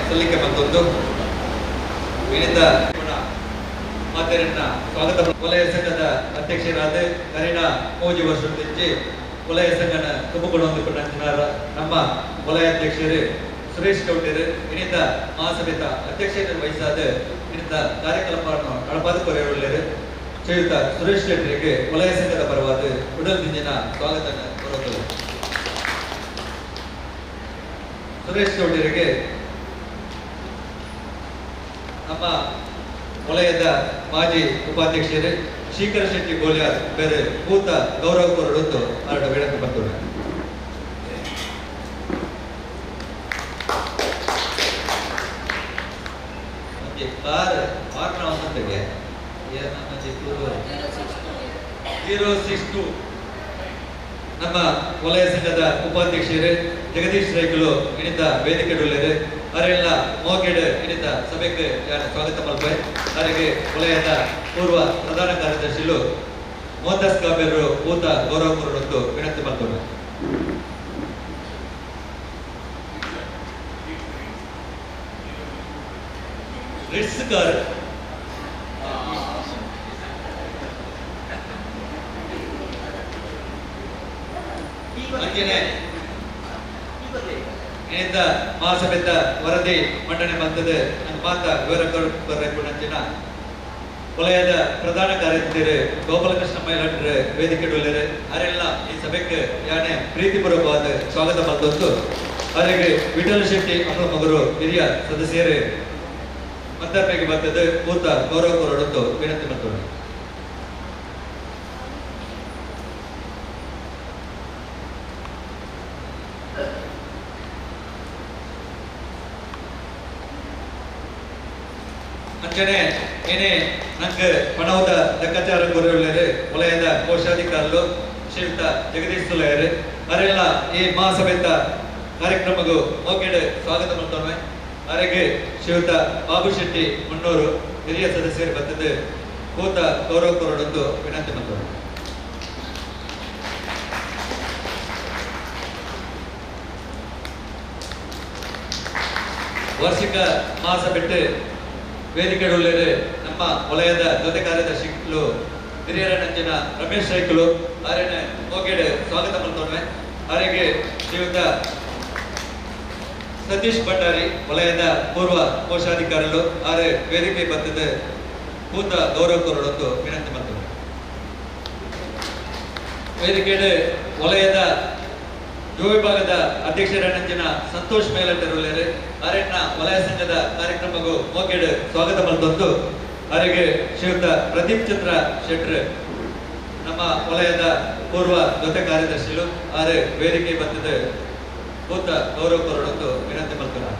ಸಲ್ಲಿಕೆ ಮತ್ತೊಂದು ವಿನಿತ ಮಾತೆರನ್ನ ಸ್ವಾಗತ. ವಲಯ ಸಂಘದ ಅಧ್ಯಕ್ಷರಾದ ಕರಿನ 3 ವರ್ಷದಿಂಚಿ ವಲಯ ಸಂಘನ ತುಂಬಿಕೊಂಡು ನಮ್ಮ ವಲಯಾಧ್ಯಕ್ಷರು ಸುರೇಶ್ ಚೌಟರು ಇನ್ನಿತ ಮಹಾಸಭೆತ ಅಧ್ಯಕ್ಷತೆ ವಹಿಸಾದ ಇನ್ನಿತ ಕಾರ್ಯಕ್ರಮವನ್ನು ನಡಪಾದ ಕೊರೆಯುಳ್ಳರು ಶ್ರೀಯುತ ಸುರೇಶ್ ಶೆಟ್ಟರಿಗೆ ವಲಯ ಸಂಘದ ಪರವಾದ ಉಡಲ್ ದಿಂಜಿನ ಸ್ವಾಗತ ಕೊರುತ್ತದೆ. ಸುರೇಶ್ ಚೌಟರಿಗೆ ನಮ್ಮ ವಲಯದ ಮಾಜಿ ಉಪಾಧ್ಯಕ್ಷರು ಶೀಕರ ಶೆಟ್ಟಿ ಗೋಲಿಯಾರ್ ಬೇರೆ ಭೂತ ಗೌರವ ಕೊರಡೊಂದು ಅವರ ವಿನಂತಿ ಬರ್ತದೆ. ಕಾರ್ ವಾರ್ನ ಒಂದೊಂದಿಗೆ 062 ನಮ್ಮ ವಲಯ ಸಂಘದ ಉಪಾಧ್ಯಕ್ಷರು ಜಗದೀಶ್ ರೈಕುಲು ಇಣಿತ ವೇದಿಕೆಡುಳ್ಳರು ಅವರೆಲ್ಲ ಮೋಕೆಡ್ ಇಣಿತ ಸಭೆಗೆ ಸ್ವಾಗತ ಮಲ್ಪೆ. ಅವರಿಗೆ ವಲಯದ ಪೂರ್ವ ಪ್ರಧಾನ ಕಾರ್ಯದರ್ಶಿಲು ಮೋಹನ್ದಾಸ್ ಕಾಬೇರು ಭೂತ ಗೌರವ ಕೊರಡೊಂದು ವಿನಂತಿ ಮಾಡ್ತಾರೆ. ರಿಟ್ಸ್ ಕಾರ್ ಇನ್ನಿಂದ ಮಹಾಸಭೆತ ವರದಿ ಮಂಡನೆ ಮಾಡ್ತದೆ. ನನ್ನ ಮಾತ ವಿವರ ಕೊರಬೇಕು. ವಲಯದ ಪ್ರಧಾನ ಕಾರ್ಯದರ್ಶಿ ಗೋಪಾಲಕೃಷ್ಣ ಮೈಲಾಟ್ರ ವೇದಿಕೆ ಡೊಲ್ಲರು ಅವರೆಲ್ಲ ಈ ಸಭೆಗೆ ಯಾನೆ ಪ್ರೀತಿಪೂರ್ವಕವಾದ ಸ್ವಾಗತ ಮಾಡ್ತಂತು. ಅವರಿಗೆ ವಿಠಲ ಶೆಟ್ಟಿ ಅಮ್ಮ ಮಗರು ಹಿರಿಯ ಸದಸ್ಯರು ಮಂತರ್ಪೆಗೆ ಬರ್ತದೆ ಪೂರ್ತ ಗೌರವ ಕೊರಡೊಂದು ವಿನಂತಿ ಮಾಡ್ತಾರೆ. ಅಂಚನೆ ಏನೇ ನಂಗೆ ಪಣವದ ಲೆಕ್ಕಾಚಾರ ಗುರುಳ್ಳರು ವಲಯದ ಕೋಶಾಧಿಕಾರರು ಶ್ರೀಯುತ ಜಗದೀಶ್ ಸುಲಯರು ಅವರೆಲ್ಲ ಈ ಮಹಾಸಭೆತ ಕಾರ್ಯಕ್ರಮಗೂ ಮೋಕೆಡ್ ಸ್ವಾಗತ ಮಾಡ್ತವೆ. ಅವರಿಗೆ ಶ್ರೀಯುತ ಬಾಬು ಶೆಟ್ಟಿ ಮುನ್ನೂರು ಹಿರಿಯ ಸದಸ್ಯರು ಬರ್ತದೆ ಭೂತ ಗೌರವ ಕೊರಡೊಂದು ವಿನಂತಿ ಮಾಡ್ತವೆ. ವಾರ್ಷಿಕ ಮಹಾಸಭೆಟ್ಟು ವೇದಿಕೆಯುಳ್ಳರು ನಮ್ಮ ವಲಯದ ಜೊತೆ ಕಾರ್ಯದರ್ಶಿಗಳು ಹಿರಿಯರ ನಂಜಿನ ರಮೇಶ್ ರೈಕುಲು ಅವರನ್ನ ಮೋಕೆಡ್ ಸ್ವಾಗತ ಮಾಡ್ತವೆ. ಅವರಿಗೆ ಶ್ರೀಯುತ ಸತೀಶ್ ಭಂಡಾರಿ ವಲಯದ ಪೂರ್ವ ಕೋಶಾಧಿಕಾರಿಗಳು ಅವರ ವೇದಿಕೆ ಬರ್ತದೆ ಭೂತ ಗೌರವ ಕೊರಡೊಂದು ವಿನಂತಿ ಮಾಡ್ತವೆ. ವೇದಿಕೆಯು ವಲಯದ ಯುವ ವಿಭಾಗದ ಅಧ್ಯಕ್ಷರ ನಂಜಿನ ಸಂತೋಷ್ ಮೇಲಟ್ಟರುಳ್ಳರು ಅವರನ್ನ ವಲಯ ಸಂಘದ ಕಾರ್ಯಕ್ರಮಕ್ಕೂ ಮೋಕೆಡ್ ಸ್ವಾಗತ ಮಾಡ್ತಂತು. ಅವರಿಗೆ ಶ್ರೀಯುತ ಪ್ರದೀಪ್ ಚಂದ್ರ ಶೆಟ್ರ್ ನಮ್ಮ ವಲಯದ ಪೂರ್ವ ಜೊತೆ ಕಾರ್ಯದರ್ಶಿಗಳು ಅವರ ವೇದಿಕೆ ಬರ್ತದೆ ಭೂತ ಗೌರವ ಕೊರಡೊಂದು ವಿನಂತಿ ಮಾಡ್ತಾರೆ.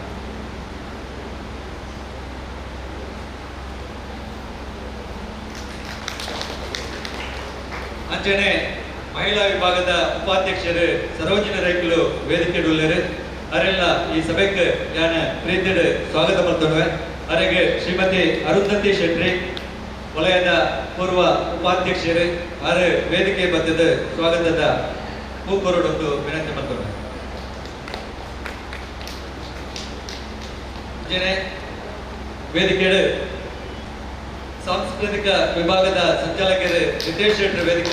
ಅಂಚನೆ ಮಹಿಳಾ ವಿಭಾಗದ ಉಪಾಧ್ಯಕ್ಷರು ಸರೋಜಿನಿ ರೈಕುಲು ವೇದಿಕೆ ಉಳ್ಳರು ಅವರೆಲ್ಲ ಈ ಸಭೆಗೆ ಯಾನ ಪ್ರೀತಿಡು ಸ್ವಾಗತ ಮಾಡ್ತೇವೆ. ಅವರಿಗೆ ಶ್ರೀಮತಿ ಅರುಂಧತಿ ಶೆಟ್ಟಿ ವಲಯದ ಪೂರ್ವ ಉಪಾಧ್ಯಕ್ಷರು ಅವರ ವೇದಿಕೆ ಬರ್ತದೆ ಸ್ವಾಗತದ ಹೂಕೊರಡೊಂದು ವಿನಂತಿ ಮಾಡ್ತೇವೆ. ವೇದಿಕೆ ಸಾಂಸ್ಕೃತಿಕ ವಿಭಾಗದ ಸಂಚಾಲಕರು ರಿತೇಶ್ ಶೆಟ್ಟರ್ ವೇದಿಕೆ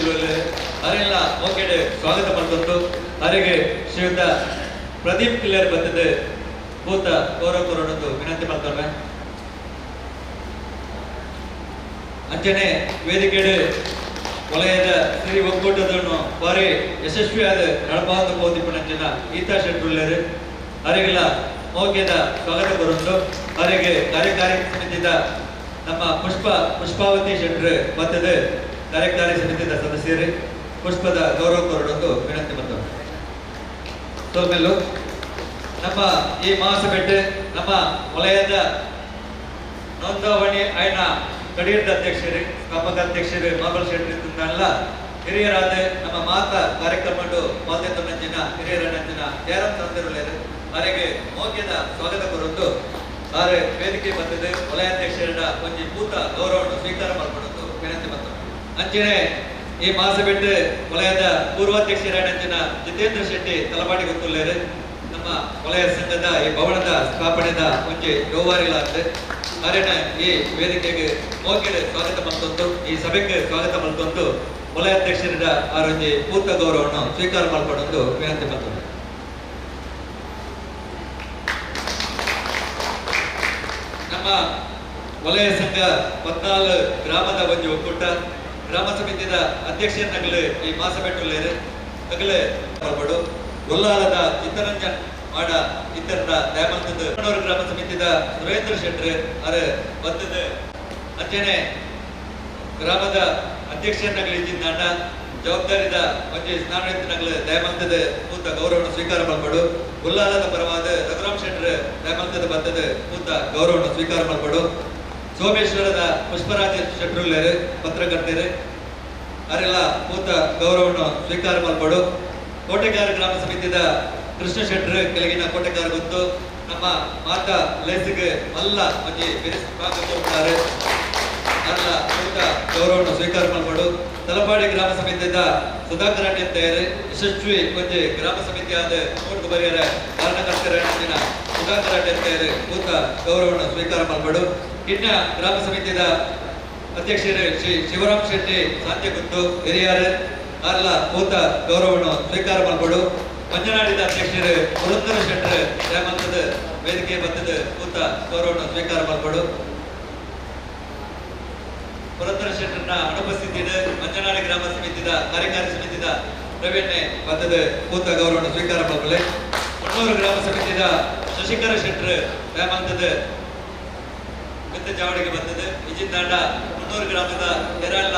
ಅವರೆಲ್ಲ ಮೋಕೆಡ್ ಸ್ವಾಗತ ಮಾಡ್ತಂತು. ಅವರಿಗೆ ಶ್ರೀಯುತ ಪ್ರದೀಪ್ ಕಿಲ್ಲರ್ ಬರ್ತದೆ ಭೂತ ಗೌರವ ಕೊರಡೊಂದು ವಿನಂತಿ ಮಾಡ್ತೇವೆ. ಅಂಚನೆ ವೇದಿಕೆ ವಲಯದ ಶ್ರೀ ಒಕ್ಕೂಟದನ್ನು ಭಾರಿ ಯಶಸ್ವಿಯಾದ ನಡಪಾದ ಕೋದಿಪ್ಪನಂಚಿನ ಗೀತಾ ಶೆಟ್ಟರುಳ್ಳರು ಅವರಿಗೆಲ್ಲ ಮೋಕೆದ ಸ್ವಾಗತ ಕೊರೊಂದು. ಅವರಿಗೆ ಕಾರ್ಯಕಾರಿ ಸಮಿತಿದ ನಮ್ಮ ಪುಷ್ಪಾವತಿ ಶೆಟ್ಟರು ಮತ್ತದು ಕಾರ್ಯಕಾರಿ ಸಮಿತಿಯ ಸದಸ್ಯರು ಪುಷ್ಪದ ಗೌರವ ಕೊರಡೊಂದು ವಿನಂತಿ ಮಾಡ್ತೇವೆ. ಸೋಮೆಲ್ಲು ನಮ್ಮ ಈ ಮಹಾಸಭೆಟ್ಟು ನಮ್ಮ ವಲಯದ ನೋಂದಾವಣಿ ಆಯ್ನ ಕಡೀರ್ದ ಅಧ್ಯಕ್ಷರು ಸ್ಥಾಪಕ ಅಧ್ಯಕ್ಷರು ಮಾಬಲ್ ಶೆಟ್ಟರು ತಿಂದಲ್ಲ ಹಿರಿಯರಾದ ನಮ್ಮ ಮಾತಾ ಕಾರ್ಯಕ್ರಮ ಪಾಲ್ಗೊಂಡಿನ ಹಿರಿಯರ ನಂಜಿನ ಜಯರಾಮ್ ಸಂದರುಳ್ಳರು ಅವರಿಗೆ ಮೋಗ್ಯದ ಸ್ವಾಗತ ಕೊರೊಂದು. ಅವರ ವೇದಿಕೆ ಬಂದಿದೆ ವಲಯಾಧ್ಯಕ್ಷರ ಒಂಜಿ ಭೂತ ಗೌರವವನ್ನು ಸ್ವೀಕಾರ ಮಾಡಿಕೊಂಡು ವಿನಂತಿ ಮಾಡ್ತಾರೆ. ಅಂಚನೆ ಈ ಮಹಾಸಭೆಟ್ಟು ವಲಯದ ಪೂರ್ವಾಧ್ಯಕ್ಷರ ನಂಜಿನ ಜಿತೇಂದ್ರ ಶೆಟ್ಟಿ ತಲಪಾಡಿ ಗೊತ್ತುಳ್ಳರು ನಮ್ಮ ವಲಯ ಸಂಘದ ಈ ಭವನದ ಸ್ಥಾಪನೆದ ಒಂಜಿ ರೂವಾರಿಲಾದ ಅರೆನ ಈ ವೇದಿಕೆಗೆ ಮೋಕೆಡ್ ಸ್ವಾಗತ ಮಲ್ತೊಂದು ಈ ಸಭೆಗೆ ಸ್ವಾಗತ ಮಲ್ತೊಂದು ವಲಯ ಅಧ್ಯಕ್ಷರ ಆರೊಂಜಿ ಪೂರ್ತ ಗೌರವವನ್ನು ಸ್ವೀಕಾರ ಮಲ್ಪಡೊಂದು ವಿನಂತಿ ಮಲ್ತೊಂದು. ನಮ್ಮ ವಲಯ ಸಂಘ 14 ಗ್ರಾಮದ ಒಂಜಿ ಒಕ್ಕೂಟ ಗ್ರಾಮ ಸಮಿತಿಯ ಅಧ್ಯಕ್ಷರನ್ನಗಲು ಈ ಮಾಸಬೆಟ್ಟುಲ್ಲೇರು ಅಗಲು ಮಲ್ಪಡು ಗೊಲ್ಲಾಲದ ಚಿತ್ತರಂಜನ್ ಮಾಡ ಇತರ ದಯಮಂತದ ಗ್ರಾಮ ಸಮಿತಿಯ ಸುರೇಂದ್ರ ಶೆಟ್ರು ಅರ ಬತ್ತದ ಅಂಚನೆ ಗ್ರಾಮದ ಅಧ್ಯಕ್ಷರನ್ನಗಲು ಇದ್ದಿದ್ದಾಂಡ ಜವಾಬ್ದಾರಿದ ಒಂಜಿ ಸ್ನಾನಗಳು ದಯಮಂತದ ಪೂತ ಗೌರವವನ್ನು ಸ್ವೀಕಾರ ಮಲ್ಪಡು. ಉಲ್ಲಾಲದ ಪರವಾದ ರಘುರಾಮ್ ಶೆಟ್ರು ದಯಮಂತದ ಬತ್ತದ ಪೂತ ಗೌರವವನ್ನು ಸ್ವೀಕಾರ ಮಲ್ಪಡು. ಸೋಮೇಶ್ವರದ ಪುಷ್ಪರಾಜ ಶೆಟ್ರುಲ್ಲೇರು ಪತ್ರಕರ್ತರು ಅವರೆಲ್ಲ ಪೂತ ಗೌರವವನ್ನು ಸ್ವೀಕಾರ ಮಲ್ಪಡು. ಕೋಟೆಗಾರ ಗ್ರಾಮ ಸಮಿತಿಯ ಕೃಷ್ಣ ಶೆಟ್ರು ಕೆಳಗಿನ ಕೋಟೆಗಾರ ಗೊತ್ತು ನಮ್ಮ ಮಾತಾ ಲೇಸಿಗೆ ಮಲ್ಲ ಒಂಜಿ ಕೊಡ್ತಾರೆ ಅಲ್ಲ ಪೂತ ಗೌರವವನ್ನು ಸ್ವೀಕಾರ ಮಲ್ಪಡು. ತಲಪಾಡಿ ಗ್ರಾಮ ಸಮಿತಿಯ ಸುಧಾಕರ್ ಅಡ್ಡಿ ತಯಾರು ಯಶಸ್ವಿ ಒಂಜಿ ಗ್ರಾಮ ಸಮಿತಿಯಾದ ಮೂಡ್ದು ಬರೆಯರ ಕಾರಣಕರ್ತರ ಸುಧಾಕರ್ ಅಡ್ಡಿ ತಯಾರು ಪೂತ ಗೌರವವನ್ನು ಸ್ವೀಕಾರ ಮಲ್ಪಡು. ಇನ್ನ ಗ್ರಾಮ ಸಮಿತಿಯ ಅಧ್ಯಕ್ಷರು ಶ್ರೀ ಶಿವರಾಮ್ ಶೆಟ್ಟಿ ಸಾಂತ್ಯಗುತ್ತು ಹಿರಿಯರು ಅಲ್ಲ ಪೂತ ಗೌರವವನ್ನು ಸ್ವೀಕಾರ ಮಲ್ಪಡು. ಮಂಜನಾಡಿದ ಅಧ್ಯಕ್ಷರು ಪುರಂದರ ಶೆಟ್ಟರು ದಯಮಂತದ ವೇದಿಕೆ ಬತ್ತದ ಪೂತ ಗೌರವವನ್ನು ಸ್ವೀಕಾರ ಮಲ್ಪಡು. ಪುರಂದರ ಶೆಟ್ಟರ್ನ ಅನುಪಸ್ಥಿತಿಯ ಮಂಜನಾಡಿ ಗ್ರಾಮ ಸಮಿತಿಯ ಕಾರ್ಯಕಾರಿ ಸಮಿತಿಯ ಪ್ರವೀಣೆ ಬತ್ತದ ಪೂತ ಗೌರವವನ್ನು ಸ್ವೀಕಾರ ಮಲ್ಪಲೆ. ಹೊನ್ನೂರು ಗ್ರಾಮ ಸಮಿತಿಯ ಶಶಿಕರ ಶೆಟ್ಟರು ದಯಮಂತದ ಮಿತ್ತ ಜಾವಡಿಗೆ ಬರ್ತದೆ. ವಿಜಿಂದಾಂಡ ಹೊನ್ನೂರು ಗ್ರಾಮದ ಎರಲ್ಲ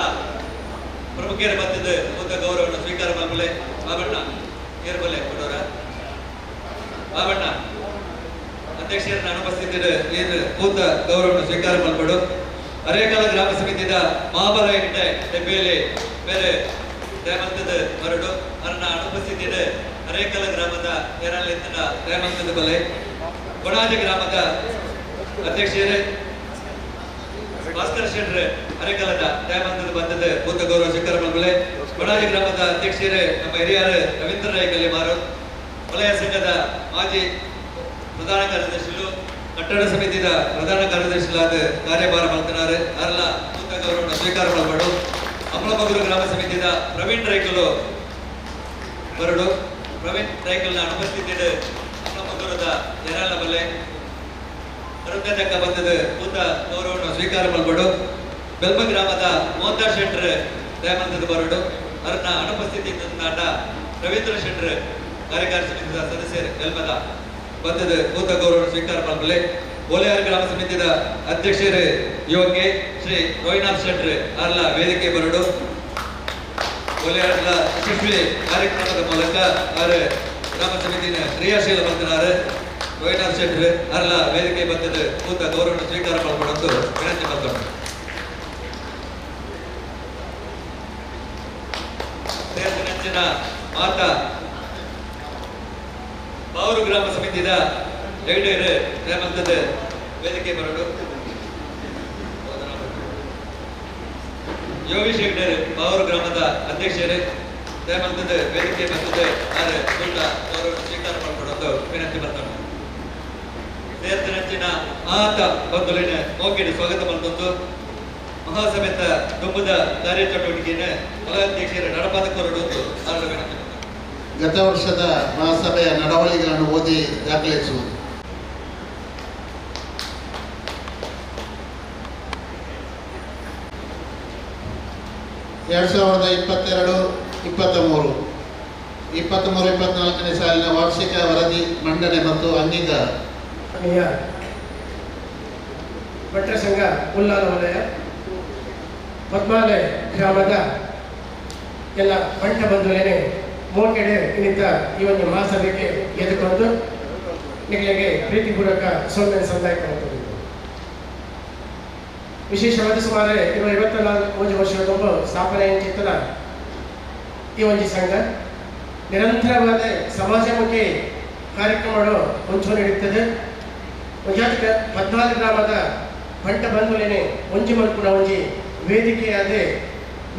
ಪ್ರಮುಖರು ಬರ್ತದೆ ಪೂತ ಗೌರವವನ್ನು ಸ್ವೀಕಾರ ಮಲ್ಪಲೆ. ಬಾಬಣ್ಣ ಏರ್ಬಲೆ ಕೊಡೋರ ಬಾಬಣ್ಣ ಅಧ್ಯಕ್ಷರನ್ನ ಅನುಪಸ್ಥಿತಿಯ ಏನು ಪೂತ ಗೌರವವನ್ನು ಸ್ವೀಕಾರ ಮಲ್ಪಡು. ಅರೇಕಾಲ ಗ್ರಾಮ ಸಮಿತಿಯ ಮಹಾಬಲ ಹೆಗ್ಡೆ ಹೆಬ್ಬೇಲಿ ಬೇರೆ ದಯಮಂತದ ಮರಡು ಅರಣ ಅನುಪಸ್ಥಿತಿಯ ಅರೇಕಾಲ ಗ್ರಾಮದ ಎರಲ್ಲಿದ್ದ ದಯಮಂತದ ಬಲೆ. ಕೊಣಾಜ ಗ್ರಾಮದ ಅಧ್ಯಕ್ಷರೇ ಭಾಸ್ಕರ ಶೆಟ್ರು ಅರೆಕಾಲದ ದಯಮಂತದ ಬಂದದ ಪೂತ ಗೌರವ ಸ್ವೀಕಾರ ಮಲ್ಪಲೆ. ಕೊಣಾಜಿ ಗ್ರಾಮದ ಅಧ್ಯಕ್ಷರೇ ನಮ್ಮ ಹಿರಿಯರು ರವೀಂದ್ರ ರೈ ಕಲಿಮಾರು ವಲಯ ಸಂಘದ ಮಾಜಿ ಪ್ರಧಾನ ಕಾರ್ಯದರ್ಶಿಗಳು ಕಟ್ಟಡ ಸಮಿತಿಯ ಪ್ರಧಾನ ಕಾರ್ಯದರ್ಶಿಗಳಾದ ಕಾರ್ಯಭಾರ ಮಲ್ತನಾರು ಅರ್ಲ ಪೂತ ಗೌರವವನ್ನು ಸ್ವೀಕಾರ ಮಲ್ಪಡು. ಅಮಲಮಗುರು ಗ್ರಾಮ ಸಮಿತಿಯ ಪ್ರವೀಣ್ ರೈಕಲು ಬರಡು. ಪ್ರವೀಣ್ ರೈಕಲ್ನ ಅನುಪಸ್ಥಿತಿಯ ಅಮಲಮಗುರದ ಎರಲ ಬಲೆ ಅರುಂಧತಕ್ಕ ಬಂದದ ಪೂತ ಗೌರವವನ್ನು ಸ್ವೀಕಾರ ಮಲ್ಪಡು. ಬೆಲ್ಮ ಗ್ರಾಮದ ಮೋಹನ್ದಾಸ್ ಶೆಟ್ರು ದಯಮಂತದ ಬರಡು. ಅವರನ್ನ ಅನುಪಸ್ಥಿತಿ ತಂದಾಟ ರವೀಂದ್ರ ಶೆಟ್ರು ಕಾರ್ಯಕಾರಿ ಸಮಿತಿಯ ಸದಸ್ಯರು ಬೆಲ್ಮದ ಬಂದದ ಪೂತ ಗೌರವವನ್ನು ಸ್ವೀಕಾರ ಮಲ್ಪಲೆ. ಓಲೆಯಾರ್ ಗ್ರಾಮ ಸಮಿತಿಯ ಅಧ್ಯಕ್ಷರು ಯುವಕೆ ಶ್ರೀ ರೋಹಿನಾಥ್ ಶೆಟ್ರು ಅರ್ಲ ವೇದಿಕೆ ಬರಡು. ಓಲೆಯಾರ್ಲ ಯಶಸ್ವಿ ಕಾರ್ಯಕ್ರಮದ ಮೂಲಕ ಅವರು ಗ್ರಾಮ ಸಮಿತಿಯ ಕ್ರಿಯಾಶೀಲ ಬಂದನಾರು ರೋಹಿನಾಥ್ ಶೆಟ್ರು ಅರ್ಲ ವೇದಿಕೆ ಬಂದದ ಪೂತ ಗೌರವವನ್ನು ಸ್ವೀಕಾರ ಮಲ್ಪಡೊಂದು ವಿನಂತಿ ಮಲ್ತೊಂಡು. ಸೇರ್ದಿನಂಚಿನ ಮಾತಾ ಬಾವೂರು ಗ್ರಾಮ ಸಮಿತಿಯ ಹೆಗ್ಡೇರು ದಯಮಂತದ ವೇದಿಕೆ ಬರಡು. ಯೋಗೀಶ್ ಹೆಗ್ಡೇರು ಬಾವೂರು ಗ್ರಾಮದ ಅಧ್ಯಕ್ಷರು ದಯಮಂತದ ವೇದಿಕೆ ಬಂದದ ಆರು ಪೂತ ಗೌರವವನ್ನು ಸ್ವೀಕಾರ ಮಲ್ಪಡೊಂದು ವಿನಂತಿ ಮಲ್ತೊಂಡು. ಸೇರ್ದಿನಂಚಿನ ಮಾತ ಬಂಧುಲಿನ ಮೋಕೆಡ್ ಸ್ವಾಗತ ಮಲ್ತೊಂದು ಮಹಾಸಭೆತ ದುಂಬುದ ಕಾರ್ಯಚಟುವಟಿಕೆಯನ್ನು ವಲಯಾಧ್ಯಕ್ಷರ ನಡಪಾದ ಕೊರಡು ವಿನಂತಿ. ಗತ ವರ್ಷದ ಮಹಾಸಭೆಯ ನಡವಳಿಕೆಗಳನ್ನು ಓದಿ ದಾಖಲಿಸುವುದು. 2022 23 23 24ನೇ ಸಾಲಿನ ವಾರ್ಷಿಕ ವರದಿ ಮಂಡನೆ ಮತ್ತು ಅಂಗೀಕಾರ. ಭಟ್ರ ಸಂಘ ಉಲ್ಲಾಲ ವಲಯ ಪದ್ಮಾಲೆ ಗ್ರಾಮದ ಎಲ್ಲ ಬಂಟ ಬಂಧುಗಳೇ ಮೋಕೆಡೆ ಇನ್ನಿತ ಈ ಒಂದು ಮಹಾಸಭೆಗೆ ಎದುಕೊಂಡು ನಿಗಳಿಗೆ ಪ್ರೀತಿಪೂರ್ವಕ ಸೌಮ್ಯ ಸಂದಾಯ ಮಾಡುತ್ತದೆ. ವಿಶೇಷವಾಗಿ ಸುಮಾರು 54 ವರ್ಷದ ಸ್ಥಾಪನೆ ಚಿತ್ತದ ಈ ಒಂದು ಸಂಘ ನಿರಂತರವಾದ ಸಮಾಜಮುಖಿ ಕಾರ್ಯಕ್ರಮಗಳು ಹೊಂಚು ನೀಡುತ್ತದೆ. ಒಂಜಾತಿಕ 14 ಗ್ರಾಮದ ಬಂಟ ಬಂಧುಲೇನೆ ಒಂಜಿ ಮಲ್ಪುನ ಒಂಜಿ ವೇದಿಕೆಯಾದ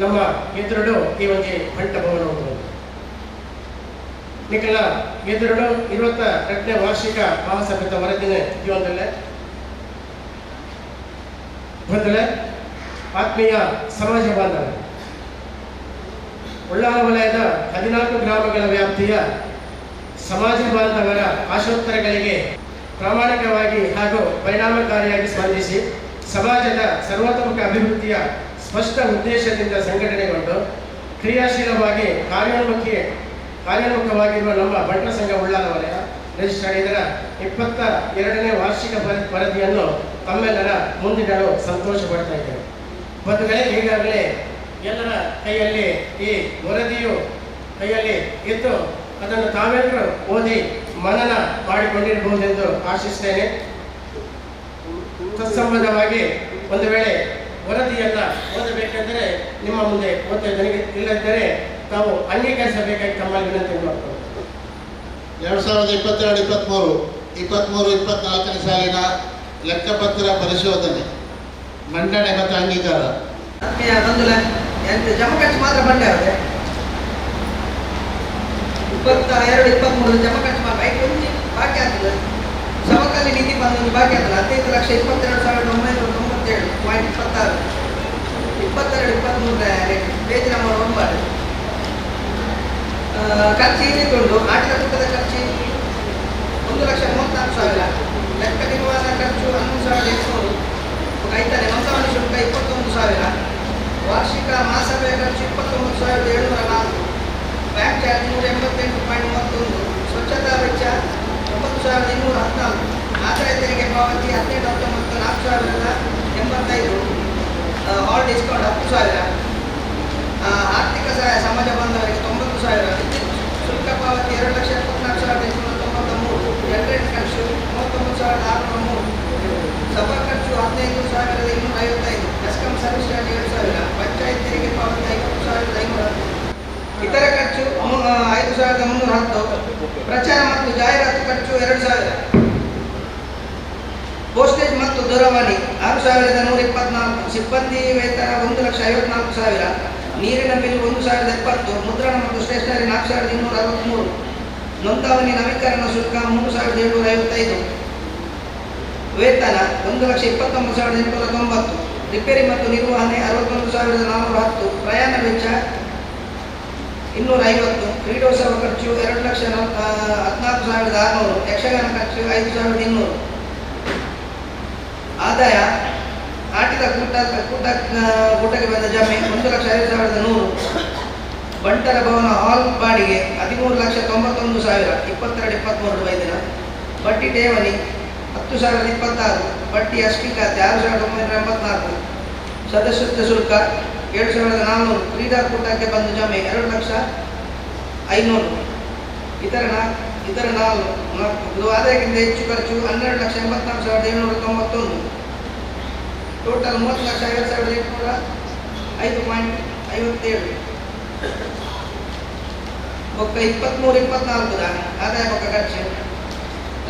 ನಮ್ಮ ಎದುರುಡು ಈ ಒಂಜಿ ಬಂಟ ಭವನ ಉಂಟು. ನಿಖಲ ಎದುರುಡು 22ನೇ ವಾರ್ಷಿಕ ಮಹಾಸಭೆತ ವರದಿನ ಜೀವನದಲ್ಲೇ ಬಂದಲೆ ಆತ್ಮೀಯ ಸಮಾಜ ಬಾಂಧವರು, ಉಳ್ಳಾಲ ವಲಯದ 14 ಗ್ರಾಮಗಳ ವ್ಯಾಪ್ತಿಯ ಸಮಾಜ ಬಾಂಧವರ ಆಶೋತ್ತರಗಳಿಗೆ ಪ್ರಾಮಾಣಿಕವಾಗಿ ಹಾಗೂ ಪರಿಣಾಮಕಾರಿಯಾಗಿ ಸ್ಪಂದಿಸಿ ಸಮಾಜದ ಸರ್ವತೋಮುಖ ಅಭಿವೃದ್ಧಿಯ ಸ್ಪಷ್ಟ ಉದ್ದೇಶದಿಂದ ಸಂಘಟನೆಗೊಂಡು ಕ್ರಿಯಾಶೀಲವಾಗಿ ಕಾರ್ಯೋನ್ಮುಖವಾಗಿರುವ ನಮ್ಮ ಬಂಟರ ಸಂಘ ಉಳ್ಳಾಲ ವಲಯ ರಿಜಿಸ್ಟರ್ಡ್ ಇದರ 22ನೇ ವಾರ್ಷಿಕ ವರದಿಯನ್ನು ತಮ್ಮೆಲ್ಲರ ಮುಂದಿಡಲು ಸಂತೋಷ ಪಡ್ತಾ ಇದ್ದೇವೆ. ಬಂಧುಗಳೇ, ಈಗಾಗಲೇ ಎಲ್ಲರ ಕೈಯಲ್ಲಿ ಈ ವರದಿಯು ಕೈಯಲ್ಲಿ ಇದ್ದು ಅದನ್ನು ತಾವೆಲ್ಲರೂ ಓದಿ ಮನನ ಮಾಡಿಕೊಂಡಿರಬಹುದೆಂದು ಆಶಿಸ್ತೇನೆ. ತತ್ಸಂಬಂಧವಾಗಿ ಒಂದು ವೇಳೆ ವರದಿಯನ್ನು ಓದಬೇಕೆಂದರೆ ನಿಮ್ಮ ಮುಂದೆ ಓದ್ತಾ ಇದ್ದೇನೆ, ಇಲ್ಲದಿದ್ದರೆ ತಾವು ಅಂಗೀಕರಿಸಬೇಕಾಗಿ ತಮ್ಮಲ್ಲಿ ವಿನಂತಿ ಮಾಡಿಕೊಳ್ಳುತ್ತೇನೆ. 2022-23 23-24ನೇ ಸಾಲಿನ ಲೆಕ್ಕಪತ್ರ ಪರಿಶೋಧನೆ, ಮಂಡನೆ ಮತ್ತು ಅಂಗೀಕಾರ. ಆತ್ಮೀಯ ಬಂಧುಲ, ಜಮಾ ಖರ್ಚು ಮಾತ್ರ ಬಂಡೆ ಅವದೆ 22 23 ಜಮಾ ಖರ್ಚು ಮಾತ್ರ ಐದು ಒಂಜಿ ಬಾಕಿ ಆಗ್ತದೆ. ಸಮಕಾಲಿ ನಿಧಿ ಬಂದು ಒಂದು ಬಾಕಿ ಆಗ್ತದೆ 15,22,997.26. 22 23 ಪೇಜ್ ನಂಬರ್ 9. ಖರ್ಚು ಈ ರೀತಿ ಉಂಟು. ಆಟದ ಕೂಟದ ಖರ್ಚು 1,34,000, ಲೆಕ್ಕ ನಿರ್ವಹಣಾ ಖರ್ಚು 11,800, ಐತನೆ ನೋಂದಣಿ ಶುಲ್ಕ 21,000, ವಾರ್ಷಿಕ ಮಹಾಸಭೆಯ ಖರ್ಚು 29,704, ಬ್ಯಾಂಕ್ ಚಾರ್ಜ್ 188.31, ಸ್ವಚ್ಛತಾ ವೆಚ್ಚ 9,214, ಆದಾಯ ತೆರಿಗೆ ಪಾವತಿ 18 19 4,085, ಹಾಲ್ ಡಿಸ್ಕೌಂಟ್ 10,000, ಆರ್ಥಿಕ ಸಹಾಯ ಸಮಾಜ ಬಾಂಧವರಿಗೆ 90,000, ವಿದ್ಯುತ್ ಶುಲ್ಕ ಪಾವತಿ 2,74,893, ಜನರೇಟ್ ಖರ್ಚು 39,603, ಸಭಾ ಖರ್ಚು 15,255, ಬೆಸ್ಕಾಂ ಸರ್ವಿಸ್ ಚಾರ್ಜ್ 7,000, ಪಂಚಾಯತ್ ತೆರಿಗೆ ಪಾವತಿ 50,510, ಇತರ ಖರ್ಚು 5,310, ಪ್ರಚಾರ ಮತ್ತು ಜಾಹೀರಾತು ಖರ್ಚು 2,000, ಪೋಸ್ಟೇಜ್ ಮತ್ತು ದೂರವಾಣಿ 6,124, ಸಿಬ್ಬಂದಿ ವೇತನ 1,54,000, ನೀರಿನ ಬಿಲ್ 1,070, ಮುದ್ರಣ ಮತ್ತು ಸ್ಟೇಷನರಿ 4,263, ನೋಂದಾವಣಿ ನವೀಕರಣ ಶುಲ್ಕ 3,755, ವೇತನ 1,29,890, ರಿಪೇರಿ ಮತ್ತು ನಿರ್ವಹಣೆ 61,410, ಪ್ರಯಾಣ ವೆಚ್ಚ 250, ಕ್ರೀಡೋತ್ಸವ ಖರ್ಚು 2,14,600, ಯಕ್ಷಗಾನ ಖರ್ಚು 5,200. ಆದಾಯ ಆಟಿದ ಕೂಟಕ್ಕೆ ಬಂದ ಜಮೆ 1,05,100, ಬಂಟರ ಭವನ ಹಾಲ್ ಬಾಡಿಗೆ 13,91,000 22 23 ವೈದಿನ, ಬಡ್ಡಿ ಠೇವಣಿ 10,026, ಬಡ್ಡಿ ಅಸ್ಕಿ ಖಾತೆ 6,984, ಸದಸ್ಯತ್ವ ಶುಲ್ಕ 7,400, ಕ್ರೀಡಾಕೂಟಕ್ಕೆ ಬಂದ ಜಮೆ 2,00,500, ಇತರ 4 ಇದು ಆದಾಯಕ್ಕಿಂತ ಹೆಚ್ಚು ಖರ್ಚು 12,84,791, ಟೋಟಲ್ 30,50,805.57. ಬೊಕ್ಕ 23 24 ಆದಾಯ ಬೊಕ್ಕ ಖರ್ಚು.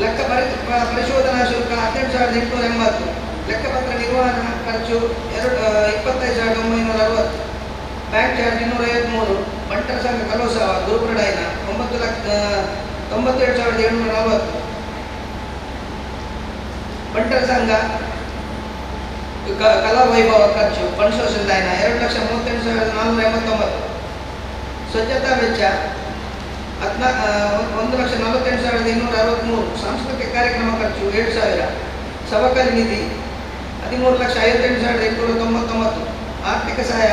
ಲೆಕ್ಕ ಪರಿಶೋಧನಾ ಶುಲ್ಕ 18,880, ಲೆಕ್ಕಪತ್ರ ನಿರ್ವಹಣಾ ಖರ್ಚು 25,960, ಬ್ಯಾಂಕ್ ಚಾರ್ಜ್ 253, ಬಂಟರ ಸಂಘ ಕಲೋತ್ಸವ ಗುರುಪುರಡಾಯನ 9,97,740, ಬಂಟರ ಸಂಘ ಕಲಾ ವೈಭವ ಖರ್ಚು ಪಂಚಸೋಷಲ್ದಾಯನ 2,38,489, ಸ್ವಚ್ಛತಾ ವೆಚ್ಚ 1,48,263, ಸಾಂಸ್ಕೃತಿಕ ಕಾರ್ಯಕ್ರಮ ಖರ್ಚು 7,000, ಸವಕಳಿ ನಿಧಿ 13,58,899, ಆರ್ಥಿಕ ಸಹಾಯ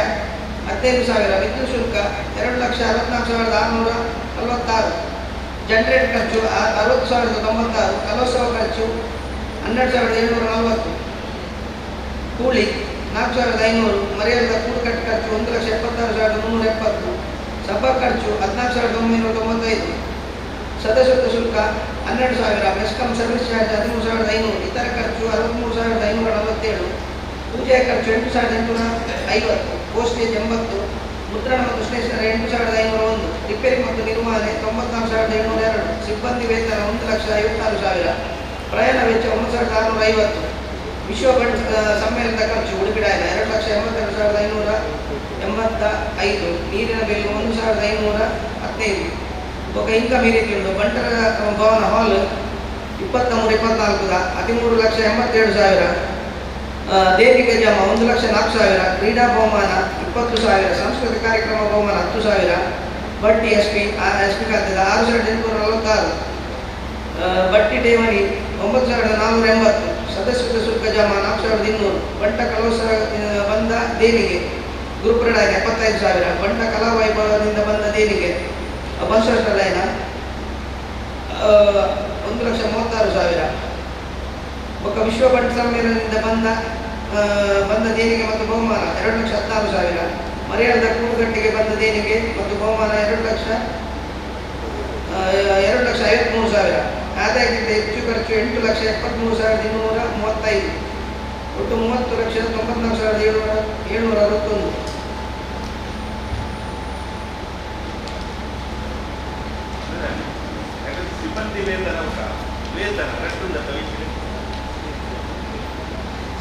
15,000, ವಿದ್ಯುತ್ ಶುಲ್ಕ 2,64,646, ಜನರೇಟ್ ಖರ್ಚು 60,096, ಕಲೋತ್ಸವ ಖರ್ಚು 12,740, ಕೂಲಿ 4,500, ಮರ್ಯಾದ ಕೂಡುಕಟ್ಟು ಖರ್ಚು 1,76,370, ಸಭಾ ಖರ್ಚು 14,995, ಸದಸ್ಯತ್ವ ಶುಲ್ಕ 12,000, ಮೆಸ್ಕಾಂ ಸರ್ವಿಸ್ ಚಾರ್ಜ್ 13,500, ಇತರ ಖರ್ಚು 63,547, ಪೂಜೆಯ ಖರ್ಚು 8,850, ಪೋಸ್ಟೇಜ್ 80, ಮುದ್ರಣ ಮತ್ತು ಸ್ಟೇಷನರಿ 8,501, ರಿಪೇರಿ ಮತ್ತು ನಿರ್ವಹಣೆ 94,702, ಸಿಬ್ಬಂದಿ ವೇತನ 1,56,000, ಪ್ರಯಾಣ ವೆಚ್ಚ 9,650, ವಿಶ್ವ ಬಂಟ್ ಸಮ್ಮೇಳನದ ಖರ್ಚು ಉಡುಪಿಡಾಯನ 2,82,585, ನೀರಿನ ಬಿಲ್ 1,515. ಬೊಕ್ಕ ಇನ್ಕಮ್ ಈ ರೀತಿ ಉಂಟು. ಬಂಟರ ಭವನ ಹಾಲ್ 23 24 13,87,000, ದೇವಿಗೆ ಜಮ 1,04,000, ಕ್ರೀಡಾ ಬಹುಮಾನ 20,000, ಸಾಂಸ್ಕೃತಿಕ ಕಾರ್ಯಕ್ರಮ ಬಹುಮಾನ 10,000, ಬಡ್ಡಿ ಎಸ್ ಪಿ ಖಾತೆದ 6,846, ಬಡ್ಡಿ ಠೇವಣಿ 9,480, ಸದಸ್ಯತ್ವ ಶುಲ್ಕ ಜಮಾ 4,200, ಬಂಟ ಕಲೋತ್ಸವ ಬಂದ ದೇಣಿಗೆ ಗುರುಪ್ರಡಾಯನ 75,000, ಬಂಟ ಕಲಾ ವೈಭವದಿಂದ ಬಂದ ದೇಣಿಗೆ ಬಸವರಾಯನ 1,36,000, ಬೊಕ್ಕ ವಿಶ್ವ ಬಂಟ ಸಮ್ಮೇಳನದಿಂದ ಬಂದ ದೇಣಿಗೆ ಮತ್ತು ಬಹುಮಾನ 2,16,000, ಮರ್ಯಾದ ಕೂಡುಗಟ್ಟಿಗೆ ಬಂದ ದೇಣಿಗೆ ಮತ್ತು ಬಹುಮಾನ 2,53,000, ಆದಾಯಕ್ಕಿಂತ ಹೆಚ್ಚು ಖರ್ಚು 8,73,235, ಒಟ್ಟು 30,94,761.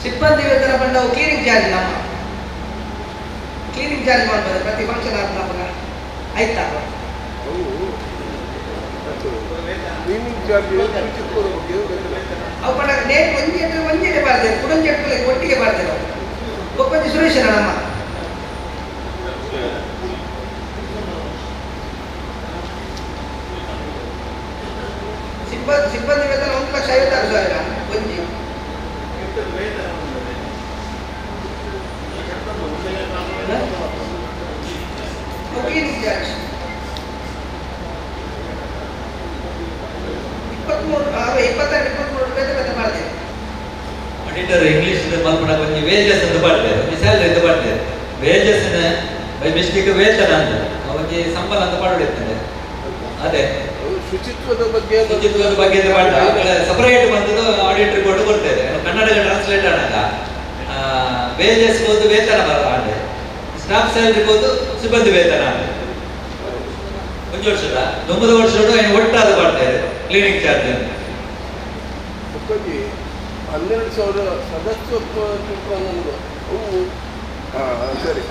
ಸಿಬ್ಬಂದಿ ವೇತನ ಬಂಡವು ಕ್ಲೀನಿಂಗ್ ಚಾರ್ಜ್, ನಮ್ಮ ಕ್ಲೀನಿಂಗ್ ಚಾರ್ಜ್ ಮಾಡ್ಬೋದು ಪ್ರತಿ ಫಂಕ್ಷನ್ ಆದ ನಮಗೆ ಆಯ್ತಾ. ಅವು ಪಂಡ ಡೇಟ್ ಒಂಜಿ ಒಂಜೆ ಬಾರ್ದೇರು ಕುಡಂಜಿ ಒಟ್ಟಿಗೆ ಬಾರ್ದೇರು ಒಪ್ಪಂಜಿ ಸುರೇಶನ ನಮ್ಮ ಸಿಬ್ಬಂದಿ ವೇತನ 1,56,000 ಒಂಜಿ. ಕ್ಲೀನಿಂಗ್ ಚಾರ್ಜ್ 23 22 23 ಬೇತೆ ಬೇತೆ ಮಾಡ್ತೇವೆ. ಆಡಿಟರ್ ಇಂಗ್ಲೀಷ್ ಮಲ್ಪಡ ಒಂಜಿ ವೇಜಸ್ ಅಂತ ಪಾಡ್ತೇವೆ, ಒಂಜಿ ಸ್ಯಾಲರಿ ಅಂತ ಪಾಡ್ತೇವೆ. ವೇಜಸ್ ಬೈ ಮಿಸ್ಟೇಕ್ ವೇತನ ಅಂತ ಒಂಜಿ ಸಂಬಳ ಅಂತ ಪಾಡಿರ್ತದೆ. ಅದೇ ಶುಚಿತ್ವದ ಬಗ್ಗೆ ಪಾಡ್ದ ಸಪರೇಟ್ ಬಂದದ್ದು ಆಡಿಟ್ ರಿಪೋರ್ಟ್ ಕೊಡ್ತೇವೆ. ಕನ್ನಡ ಟ್ರಾನ್ಸ್ಲೇಟ್ ಆದಾಗ ವೇಜಸ್ ಹೋದು ವೇತನ ಬರ ಆಂಡೆ, ಸ್ಟಾಫ್ ಸ್ಯಾಲರಿ ಹೋದು ಸಿಬ್ಬಂದಿ ವೇತನ ಆಂಡೆ. ಒಂದು ವರ್ಷದ 9 ವರ್ಷದ ಒಟ್ಟಾದ ಪಾಡ್ತೇವೆ ಕ್ಲೀನಿಂಗ್ ಚಾರ್ಜ್ ಅಂತ. 12,000 ಸದಸ್ಯತ್ವ ಶುಲ್ಕ ಅನ್ನೋದು ಅವು ಸರಿ.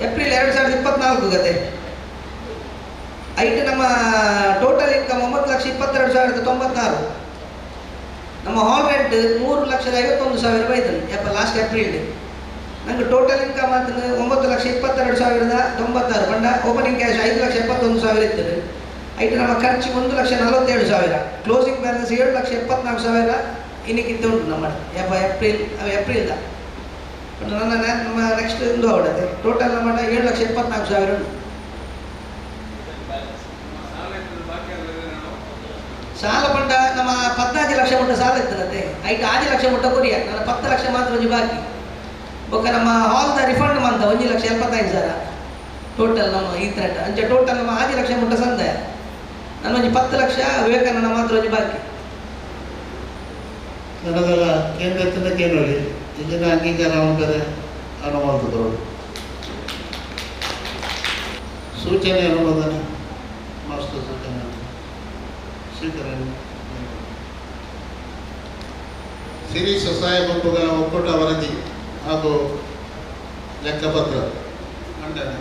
ಏಪ್ರಿಲ್ 2024 ಗತೆ ಐಟ್ ನಮ್ಮ ಟೋಟಲ್ ಇನ್ಕಮ್ 9,22,096. ನಮ್ಮ ಹಾಲ್ ರೆಂಟ್ 3,51,000 ಬೈದನು ಯಪ್ಪ ಲಾಸ್ಟ್ ಏಪ್ರಿಲ್. ನಂಗೆ ಟೋಟಲ್ ಇನ್ಕಮ್ ಅಂತ 9,22,096 ಬಂಡ ಓಪನಿಂಗ್ ಕ್ಯಾಶ್ 5,71,000 ಇರ್ತದೆ. ಐಟ್ ನಮ್ಮ ಖರ್ಚು 1,47,000, ಕ್ಲೋಸಿಂಗ್ ಬ್ಯಾಲೆನ್ಸ್ 7,74,000 ಇನ್ನಕ್ಕಿಂತ ಉಂಟು ನಮ್ಮ ಯಪ್ಪ ಏಪ್ರಿಲ್ದ. ಬಟ್ ನನ್ನ ನಮ್ಮ ನೆಕ್ಸ್ಟ್ ಒಂದು ಅವಡತ್ತೆ ಟೋಟಲ್ ನಮ್ಮ 7,74,000 ಉಂಟು. ಸಾಲ ಪಂಡ ನಮ್ಮ 14 ಲಕ್ಷ ಮುಟ್ಟ ಸಾಲ ಇರ್ತದಂತೆ. ಐಟ್ 6 ಲಕ್ಷ ಮುಟ್ಟ ಕೊರಿಯ ನನ್ನ 10 ಲಕ್ಷ ಮಾತ್ರ ಒಂಜಿ ಬಾಕಿ. ಬೊಕ್ಕ ನಮ್ಮ ಹಾಲ್ದ ರಿಫಂಡ್ ಮಂತ 1,75,000 ಟೋಟಲ್ ನಮ್ಮ ಈ ಥರ ಅಂಚೆ ಟೋಟಲ್ ನಮ್ಮ 6 ಲಕ್ಷ ಮುಟ್ಟ ಸಂದಾಯ. ನನ್ನ ಒಂಜಿ 10 ಲಕ್ಷ ವಿವೇಕಾನಂದ ಮಾತ್ರ ಒಂಜಿ ಬಾಕಿ. ಕನ್ನಡದ ಕೇಂದ್ರದಿಂದ ಕೇಳಿ ಇಲ್ಲಿನ ಅಂಗೀಕಾರ ಉಂಟರೆ ಅನುಮೋದಿತರು ಸೂಚನೆ ಅನುಮೋದನೆ ಮಾಸ್ಟರ್ ಸೂಚನೆ ಸ್ವೀಕರಣೆ. ಸಿರಿ ಸ್ವಸಹಾಯ ಗುಂಪುಗಳ ಒಕ್ಕೂಟ ವರದಿ ಹಾಗೂ ಲೆಕ್ಕಪತ್ರ ಮಂಡನೆ.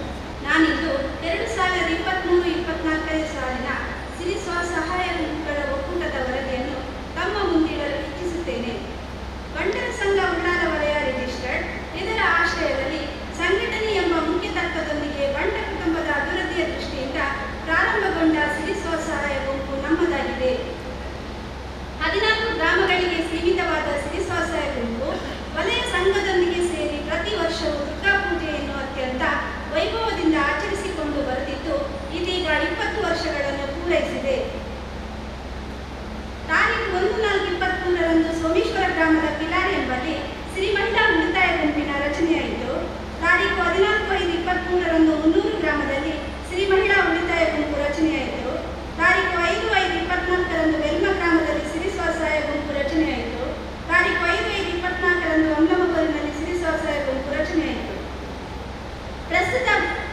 ನಾನಿಂದು 2023-24 ಸಾಲಿನ ಸಿರಿ ಸ್ವಸಹಾಯ ಗುಂಪುಗಳ ಒಕ್ಕೂಟದ ವರದಿಯನ್ನು ತಮ್ಮ ಮುಂದಿಡಲು ಇಚ್ಛಿಸುತ್ತೇನೆ. ಬಂಟರ ಸಂಘ ಉಳ್ಳಾಲ ವಲಯ ರಿಜಿಸ್ಟರ್ಡ್ ಇದರ ಆಶ್ರಯದಲ್ಲಿ ಸಂಘಟನೆ ಎಂಬ ಮುಖ್ಯ ತತ್ವದೊಂದಿಗೆ ಬಂಟ ಕುಟುಂಬದ ಅಭಿವೃದ್ಧಿಯ ದೃಷ್ಟಿಯಿಂದ ಪ್ರಾರಂಭಗೊಂಡ ಸಿರಿ ಸ್ವಸಹಾಯ ಗುಂಪು ನಮ್ಮದಾಗಿದೆ. 14 ಗ್ರಾಮಗಳಿಗೆ ಸೀಮಿತವಾದ ಸಿರಿ ಸ್ವಸಹಾಯ ಗುಂಪು ವಲಯ ಸಂಘದೊಂದಿಗೆ ಸೇರಿ ಪ್ರತಿ ವರ್ಷವೂ ದುರ್ಗಾ ಪೂಜೆಯನ್ನು ಅತ್ಯಂತ ವೈಭವದಿಂದ ಆಚರಿಸಿಕೊಂಡು ಬರುತ್ತಿದ್ದು ಇದೀಗ 20 ವರ್ಷಗಳನ್ನು ಪೂರೈಸಿದೆ. ತಾರೀಕು 1/4/23ರಂದು ಸೋಮೇಶ್ವರ ಗ್ರಾಮದ ಪಿಲಾರ್ ಎಂಬಲ್ಲಿ ಶ್ರೀ ಮಹಿಳಾ ಉಳಿತಾಯ ಗುಂಪಿನ ರಚನೆಯಾಯಿತು. ತಾರೀಕು 14/5/23ರಂದು ಮುನ್ನೂರು ಗ್ರಾಮದಲ್ಲಿ ಶ್ರೀ ಮಹಿಳಾ ಉಳಿತಾಯ ಗುಂಪು ರಚನೆಯಾಯಿತು. ತಾರೀಕು 5/5/24ರಂದು ವೆಲ್ಮ ಗ್ರಾಮದಲ್ಲಿ ಸಿರಿ ಸ್ವಸಹಾಯ ಗುಂಪು ರಚನೆಯಾಯಿತು. ತಾರೀಕು 5/5/24ರಂದು ಅಮ್ಲಮಗೂರಿನಲ್ಲಿ ಸಿರಿ ಸ್ವಸಹಾಯ ಗುಂಪು ರಚನೆಯಾಯಿತು.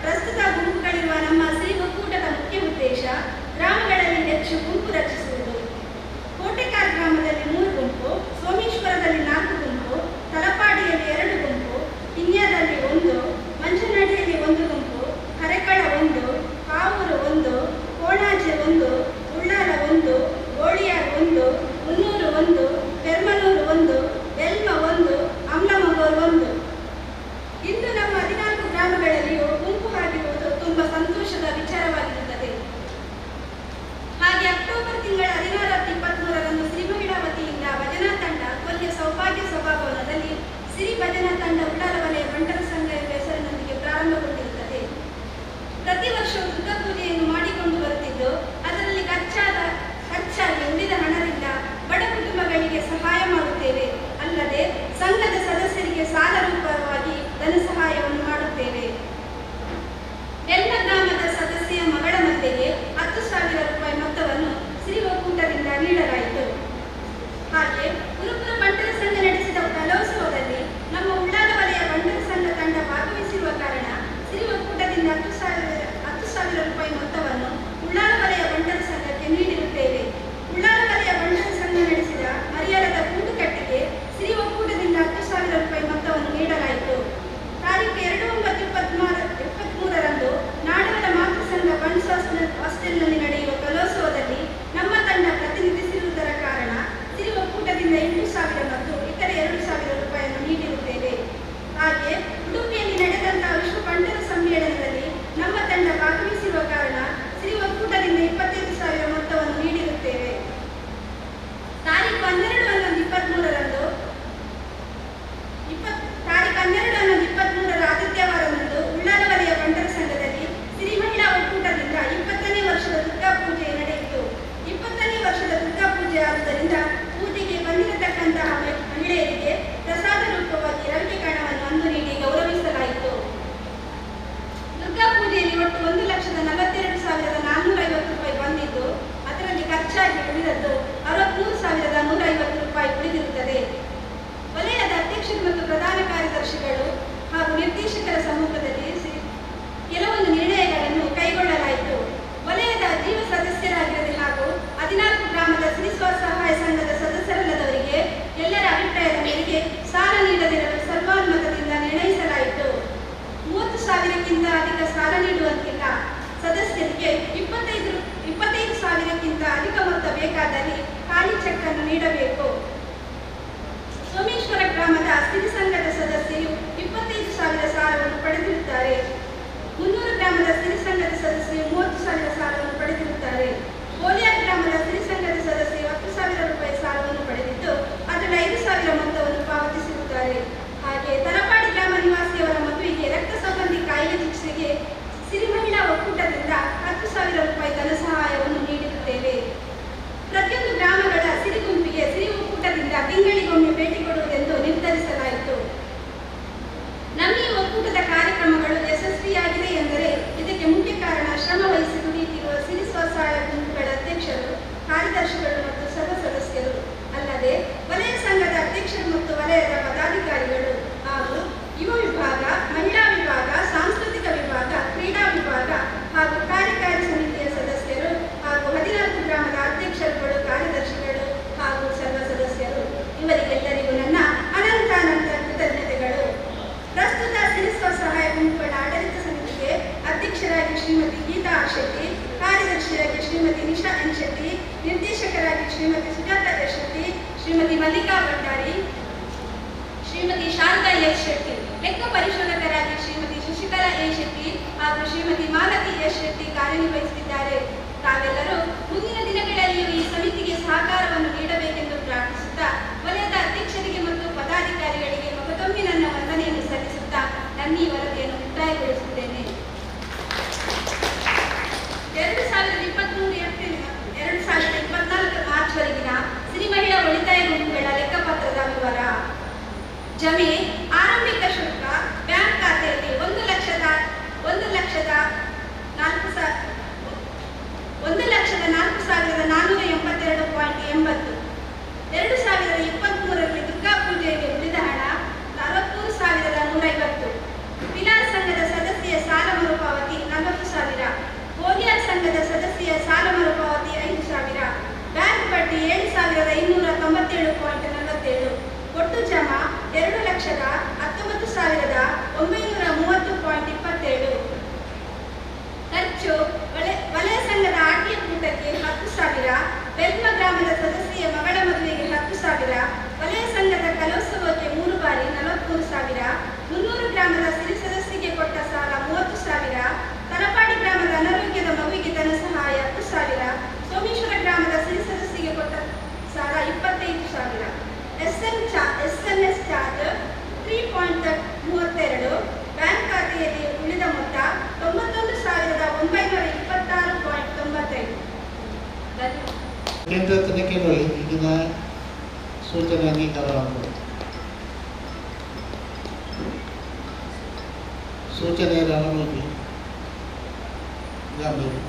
ಪ್ರಸ್ತುತ ಗುಂಪುಗಳಿರುವ ನಮ್ಮ ಸಿರಿ ಒಕ್ಕೂಟದ ಮುಖ್ಯ ಉದ್ದೇಶ ಗ್ರಾಮಗಳಲ್ಲಿ ಹೆಚ್ಚು ಗುಂಪು ರಚಿಸುವುದು. ಕೋಟೆಕಾರ್ ಗ್ರಾಮದಲ್ಲಿ 3 12/11/23ರಂದು ತಾರೀಕು 12/11/23ರ ಆದಿತ್ಯವಾರದಂದು ಉಳ್ಳಾಲ ವಲಯ ಬಂಟರ ಸಂಘದಲ್ಲಿ ಸಿರಿ ಮಹಿಳಾ ಒಕ್ಕೂಟದಿಂದ 20ನೇ ವರ್ಷದ ದುರ್ಗಾ ಪೂಜೆ ನಡೆಯಿತು. 20ನೇ ವರ್ಷದ ದುರ್ಗಾ ಪೂಜೆ ಆದುದರಿಂದ ಪೂಜೆಗೆ ಬಂದಿರತಕ್ಕಂತಹ ಮಹಿಳೆಯರಿಗೆ ಪ್ರಸಾದ ರೂಪವಾಗಿ ರವಿಕೆ ಕಣವನ್ನು ಅಂದು ನೀಡಿ ಗೌರವಿಸಲಾಯಿತು. ದುರ್ಗಾ ಪೂಜೆಯಲ್ಲಿ ಒಟ್ಟು 1,42,450 ರೂಪಾಯಿ ಬಂದಿದ್ದು, ಅದರಲ್ಲಿ ಖರ್ಚಾಗಿ ಉಳಿದದ್ದು 63,150 ರೂಪಾಯಿ ಉಳಿದಿರುತ್ತದೆ. ವಲಯದ ಅಧ್ಯಕ್ಷರು ಮತ್ತು ಪ್ರಧಾನ ಕಾರ್ಯದರ್ಶಿಗಳು ಹಾಗೂ ನಿರ್ದೇಶಕರ ಸಮ್ಮುಖದಲ್ಲಿ ಕೆಲವೊಂದು ನಿರ್ಣಯಗಳನ್ನು ಕೈಗೊಳ್ಳಲಾಯಿತು. ವಲಯದ ಜೀವ ಸದಸ್ಯರಾಗಿರದೆ ಹಾಗೂ 14 ಗ್ರಾಮದ ಸಿರಿ ಸ್ವಸಹಾಯ ಸಂಘದ ಸದಸ್ಯರಲ್ಲದವರಿಗೆ ಎಲ್ಲರ ಅಭಿಪ್ರಾಯದ ಮೇರೆಗೆ ಸಾಲ ನೀಡದಿರಲು ಸರ್ವಾನುಮತದಿಂದ ನಿರ್ಣಯಿಸಲಾಯಿತು. 30,000ಕ್ಕಿಂತ ಅಧಿಕ ಸಾಲ ನೀಡುವಂತಿಲ್ಲ. ಸದಸ್ಯರಿಗೆ 25,000ಕ್ಕಿಂತ ಅಧಿಕ ಮೊತ್ತ ಬೇಕಾದಲ್ಲಿ ಖಾಲಿ ಚೆಕ್ ಅನ್ನು ನೀಡಬೇಕು. ಸೋಮೇಶ್ವರ ಗ್ರಾಮದ ಸಿರಿ ಸಂಘದ ಸದಸ್ಯರು 25,000 ಸಾಲವನ್ನು ಪಡೆದಿರುತ್ತಾರೆ. 300 ಗ್ರಾಮದ ಸಿರಿ ಸಂಘದ ಸದಸ್ಯರು 30,000 ಸಾಲವನ್ನು ಪಡೆದಿರುತ್ತಾರೆ. ಕೋಲಿಯಾರ್ ಗ್ರಾಮದ ಸಿರಿ ಸಂಘದ ಸದಸ್ಯರು 10,000 ರೂಪಾಯಿ ಸಾಲವನ್ನು ಪಡೆದಿದ್ದು, ಅದರಲ್ಲಿ 5,000 ಮೊತ್ತವನ್ನು ಪಾವತಿಸಿರುತ್ತಾರೆ. ಹಾಗೆ ತಲಪಾಡಿ ಗ್ರಾಮ ನಿವಾಸಿಯವರ ಮಗುವಿಗೆ ರಕ್ತ ಸಂಬಂಧಿ ಕಾಯಿಲೆ ಚಿಕಿತ್ಸೆಗೆ ಸಿರಿ ಮಹಿಳಾ ಒಕ್ಕೂಟದಿಂದ 10,000 ರೂಪಾಯಿ ಧನಸಹಾಯವನ್ನು ನೀಡಿರುತ್ತೇವೆ. ಪ್ರತಿಯೊಂದು ಗ್ರಾಮಗಳ ಸಿರಿ ಗುಂಪಿಗೆ ಸಿರಿ ಒಕ್ಕೂಟದಿಂದ ತಿಂಗಳಿಗೊಮ್ಮೆ ಭೇಟಿ ಕೊಡುವುದೆಂದು ನಿರ್ಧರಿಸಲಾಯಿತು. ನಮ್ಮ ಈ ಒಕ್ಕೂಟದ ಕಾರ್ಯಕ್ರಮಗಳು ಯಶಸ್ವಿಯಾಗಿದೆ ಎಂದರೆ ಇದಕ್ಕೆ ಮುಖ್ಯ ಕಾರಣ ಶ್ರಮ ವಹಿಸಿ ದುಡಿಯುತ್ತಿರುವ ಸಿರಿ ಸ್ವಸಹಾಯ ಗುಂಪುಗಳ ಅಧ್ಯಕ್ಷರು, ಕಾರ್ಯದರ್ಶಿಗಳು ಮತ್ತು ಸರ್ವ ಸದಸ್ಯರು, ಅಲ್ಲದೆ ವಲಯ ಸಂಘದ ಅಧ್ಯಕ್ಷರು ಮತ್ತು ವಲಯದ ಪದಾಧಿಕಾರಿಗಳು ಹಾಗೂ ಯುವ ವಿಭಾಗ, ಮಹಿಳಾ ವಿಭಾಗ, ಸಾಂಸ್ಕೃತಿಕ ವಿಭಾಗ, ಕ್ರೀಡಾ ವಿಭಾಗ ಹಾಗೂ ಕಾರ್ಯಕಾರಿ ಸಮಿತಿಯ ಸದಸ್ಯರು ಹಾಗೂ 14 ಗ್ರಾಮದ ಅಧ್ಯಕ್ಷರುಗಳು, ಕಾರ್ಯದರ್ಶಿಗಳು ಹಾಗೂ ಸರ್ವ ಸದಸ್ಯರು, ಇವರಿಗೆಲ್ಲರಿಗೂ ನನ್ನ ಅನಂತ ಅನಂತ ಕೃತಜ್ಞತೆಗಳು. ಪ್ರಸ್ತುತ ಸಿರಿ ಸ್ವಸಹಾಯ ಗುಂಪುಗಳ ಆಡಳಿತ ಸಮಿತಿಗೆ ಅಧ್ಯಕ್ಷರಾಗಿ ಶ್ರೀಮತಿ ಗೀತಾ ಆರ್ ಶೆಟ್ಟಿ, ಕಾರ್ಯದರ್ಶಿಯಾಗಿ ಶ್ರೀಮತಿ ನಿಶಾ ಎನ್ ಶೆಟ್ಟಿ, ನಿರ್ದೇಶಕರಾಗಿ ಶ್ರೀಮತಿ ಸುಜಾತ ಎಸ್ ಶೆಟ್ಟಿ, ಶ್ರೀಮತಿ ಮಲ್ಲಿಕಾ ಭಂಡಾರಿ, ಶ್ರೀಮತಿ ಶಾರದಾ ಎಸ್ ಶೆಟ್ಟಿ, ಲೆಕ್ಕ ಪರಿಶೋಧಕರಾಗಿ ಶ್ರೀಮತಿ ಶಶಿಕಲಾ ಎ ಶೆಟ್ಟಿ ಹಾಗೂ ಶ್ರೀಮತಿ ಮಾಲತಿ ಎಸ್ ಶೆಟ್ಟಿ ಕಾರ್ಯನಿರ್ವಹಿಸುತ್ತಿದ್ದಾರೆ. ತಾವೆಲ್ಲರೂ ಮುಂದಿನ ದಿನಗಳಲ್ಲಿಯೂ ಈ ಸಮಿತಿಗೆ ಸಹಕಾರವನ್ನು ನೀಡಬೇಕೆಂದು ಪ್ರಾರ್ಥಿಸುತ್ತಾ ವಲಯದ ಅಧ್ಯಕ್ಷರಿಗೆ ಮತ್ತು ಪದಾಧಿಕಾರಿಗಳಿಗೆ ಮಗದೊಮ್ಮೆ ನನ್ನ ವಂದನೆಯನ್ನು ಸಲ್ಲಿಸುತ್ತಾ ನನ್ನ ಈ ವರದಿಯನ್ನು ಮುಕ್ತಾಯಗೊಳಿಸುತ್ತೇನೆ. 2023 ಏಪ್ರಿಲ್ 2024 ಮಾರ್ಚ್ವರೆಗಿನ ಸಿರಿ ಮಹಿಳಾ ಉಳಿತಾಯ ಗುಂಪುಗಳ ಲೆಕ್ಕಪತ್ರದ ವಿವರ. ಜಮೆ ಆರಂಭಿಕ ಶುಲ್ಕ ಬ್ಯಾಂಕ್ ಖಾತೆಯಲ್ಲಿ 1,04,482.80. 2023ರಲ್ಲಿ ದುರ್ಗಾ ಪೂಜೆಗೆ ಉಳಿದ ಹಣ 63,150. ಪಿಲಾರ್ ಸಂಘದ ಸದಸ್ಯೆಯ ಸಾಲ ಮರುಪಾವತಿ 40,000. ಕೋಲಿಯಾರ್ ಸಂಘದ ಸದಸ್ಯೆಯ ಸಾಲ ಮರುಪಾವತಿ 5,000. ಬ್ಯಾಂಕ್ ಬಡ್ಡಿ 7,297.47. ಒಟ್ಟು ಜಮಾ 2,19,930.27. ಖರ್ಚು ವಲಯ ಸಂಘದ ಆಟಿಯ ಕೂಟಕ್ಕೆ 10,000, ಬೆಲ್ಮ ಗ್ರಾಮದ ಸದಸ್ಯೆಯ ಮಗಳ ಮದುವೆಗೆ 10,000, ವಲಯ ಸಂಘದ ಕಲೋತ್ಸವಕ್ಕೆ 3 ಬಾರಿ 43,000, 300 ಗ್ರಾಮದ ಸಿರಿ ಸದಸ್ಯಗೆ ಕೊಟ್ಟ ಸಾಲ 30,000, ತಲಪಾಡಿ ಗ್ರಾಮದ ಅನಾರೋಗ್ಯದ ಮಗುವಿಗೆ ಧನಸಹಾಯ 10,000, ಸೋಮೇಶ್ವರ ಗ್ರಾಮದ ಸಿರಿ ಸದಸ್ಯಗೆ ಕೊಟ್ಟ ಸಾಲ 25,000. SMS charge 3.32. Bank ಖಾತೆಯಲ್ಲಿ ಉಳಿದ ಮೊತ್ತ 91,926.95. ಕೇಂದ್ರ ತನಿಖೆಗಳಲ್ಲಿ ಈಗಿನ ಸೂಚನೆ ಅಂಗೀಕಾರವಾಗುವುದು. ಸೂಚನೆ ಅನುಮತಿ ಗಾಂಭೀರ್ಯ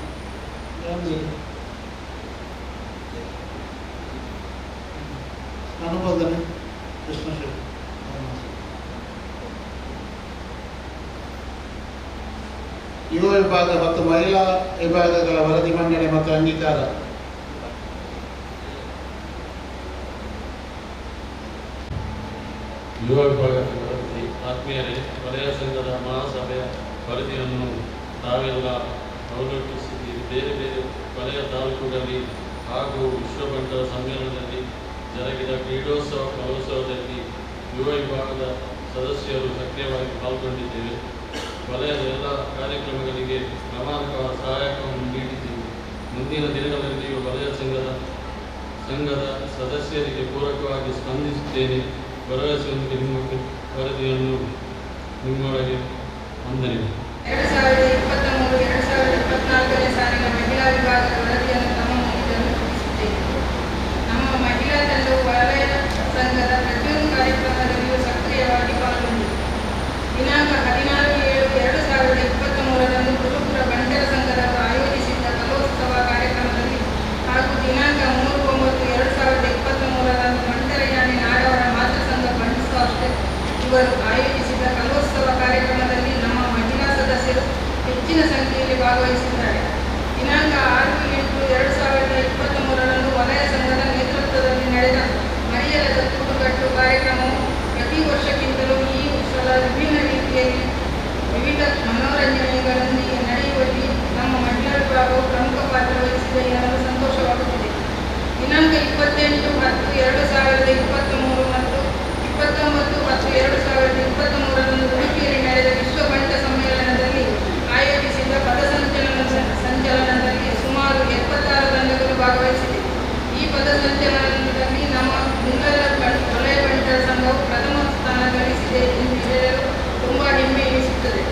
ಗಾಂಭೀರ್ಯ ಅನುಮೋದನೆ ಕೃಷ್ಣ ಶೆಟ್ಟಿ. ಯುವ ವಿಭಾಗ ಮತ್ತು ಮಹಿಳಾ ವಿಭಾಗಗಳ ವರದಿ ಮಂಡನೆ ಮತ್ತು ಅಂಗೀಕಾರ. ಯುವ ವಿಭಾಗದ ವರದಿ. ಆತ್ಮೀಯರೇ, ವಲಯ ಸಂಘದ ಮಹಾಸಭೆಯ ವರದಿಯನ್ನು ತಾವೆಲ್ಲ ಅವಲೋಕಿಸಿದ್ದೀರಿ. ಬೇರೆ ಬೇರೆ ವಲಯ ತಾಲೂಕುಗಳಲ್ಲಿ ಹಾಗೂ ವಿಶ್ವ ಬಂಟರ ಸಮ್ಮೇಳನದಲ್ಲಿ ಜರುಗಿದ ಕ್ರೀಡೋತ್ಸವ ಮಹೋತ್ಸವದಲ್ಲಿ ಯುವ ವಿಭಾಗದ ಸದಸ್ಯರು ಸಕ್ರಿಯವಾಗಿ ಪಾಲ್ಗೊಂಡಿದ್ದೇವೆ. ವಲಯದ ಎಲ್ಲ ಕಾರ್ಯಕ್ರಮಗಳಿಗೆ ಪ್ರಾಮಾಣಿಕ ಸಹಾಯಕವನ್ನು ನೀಡಿದ್ದೀವಿ. ಮುಂದಿನ ದಿನಗಳಲ್ಲಿಯೂ ವಲಯ ಸಂಘದ ಸಂಘದ ಸದಸ್ಯರಿಗೆ ಪೂರಕವಾಗಿ ಸ್ಪಂದಿಸುತ್ತೇನೆ. ಭರವಸೆಯೊಂದಿಗೆ ನಿಮ್ಮ ವರದಿಯನ್ನು ನಿಮ್ಮೊಳಗೆ ವಂದನೆ. 2023 2024ನೇ ಸಾಲಿನ ಮಹಿಳಾ ವಿಭಾಗದ ವರದಿಯನ್ನು ತಮ್ಮ ಮುಂದಿಡಲು ಇಚ್ಛಿಸುತ್ತೇನೆ. ನಮ್ಮ ಮಹಿಳಾ ತಂಡವು ವಲಯ ಸಂಘದ ಪ್ರತಿಯೊಂದು ಕಾರ್ಯಕ್ರಮದಲ್ಲಿಯೂ ಸಕ್ರಿಯವಾಗಿ ಪಾಲ್ಗೊಂಡಿದೆ. ದಿನಾಂಕ 16/7/2023ರಂದು ಗುರುಪುರ ಬಂಟರ ಸಂಘದವರು ಆಯೋಜಿಸಿದ್ದ ಕಲೋತ್ಸವ ಕಾರ್ಯಕ್ರಮದಲ್ಲಿ ಹಾಗೂ ದಿನಾಂಕ 3/9/2023ರಂದು ಬಂಟರ ಯಾನೆ ನಾಡವರ ಮಾತೃ ಸಂಘ ಬಂಟ್ಸ್ ಹಾಸ್ಟೆಲ್ ಇವರು ಆಯೋಜಿಸಿದ್ದ ಕಲೋತ್ಸವ ಕಾರ್ಯಕ್ರಮದಲ್ಲಿ ನಮ್ಮ ಮಹಿಳಾ ಸದಸ್ಯರು ಹೆಚ್ಚಿನ ಸಂಖ್ಯೆಯಲ್ಲಿ ಭಾಗವಹಿಸಿದ್ದಾರೆ. ದಿನಾಂಕ 6/8/2023ರಂದು ವಲಯ ಸಂಘದ ನೇತೃತ್ವದಲ್ಲಿ ನಡೆದ ಮರೆಯಲಾದ ಕೂಡುಕಟ್ಟು ಕಾರ್ಯಕ್ರಮವು ಪ್ರತಿ ವರ್ಷಕ್ಕಿಂತಲೂ ಈ ಸಲ ವಿಭಿನ್ನ ರೀತಿಯಲ್ಲಿ ವಿವಿಧ ಮನೋರಂಜನೆಗಳೊಂದಿಗೆ ನಡೆಯುವಲ್ಲಿ ನಮ್ಮ ಮಹಿಳಾ ವಿಭಾಗವು ಪ್ರಮುಖ ಪಾತ್ರ ವಹಿಸಿದೆ ಎನ್ನಲು ಸಂತೋಷವಾಗುತ್ತಿದೆ. ದಿನಾಂಕ 28/10/2023 ಮತ್ತು 29/10/2023ರಂದು ಉಡುಪಿಯಲ್ಲಿ ನಡೆದ ವಿಶ್ವ ಬಂಟ ಸಮ್ಮೇಳನದಲ್ಲಿ ಆಯೋಜಿಸಿದ್ದ ಪದಸಂಚಲನದಲ್ಲಿ ಸುಮಾರು 76 ತಂಡಗಳು ಭಾಗವಹಿಸಿದೆ. ಈ ಪದಸಂಚಲನದಲ್ಲಿ ನಮ್ಮ ಉಳ್ಳಾಲ ವಲಯ ಬಂಟರ ಸಂಘವು ಪ್ರಥಮ ಸ್ಥಾನ ಗಳಿಸಿದೆ ಎಂದು ಹೇಳಲು ತುಂಬ ಹೆಮ್ಮೆ ಎನಿಸುತ್ತದೆ.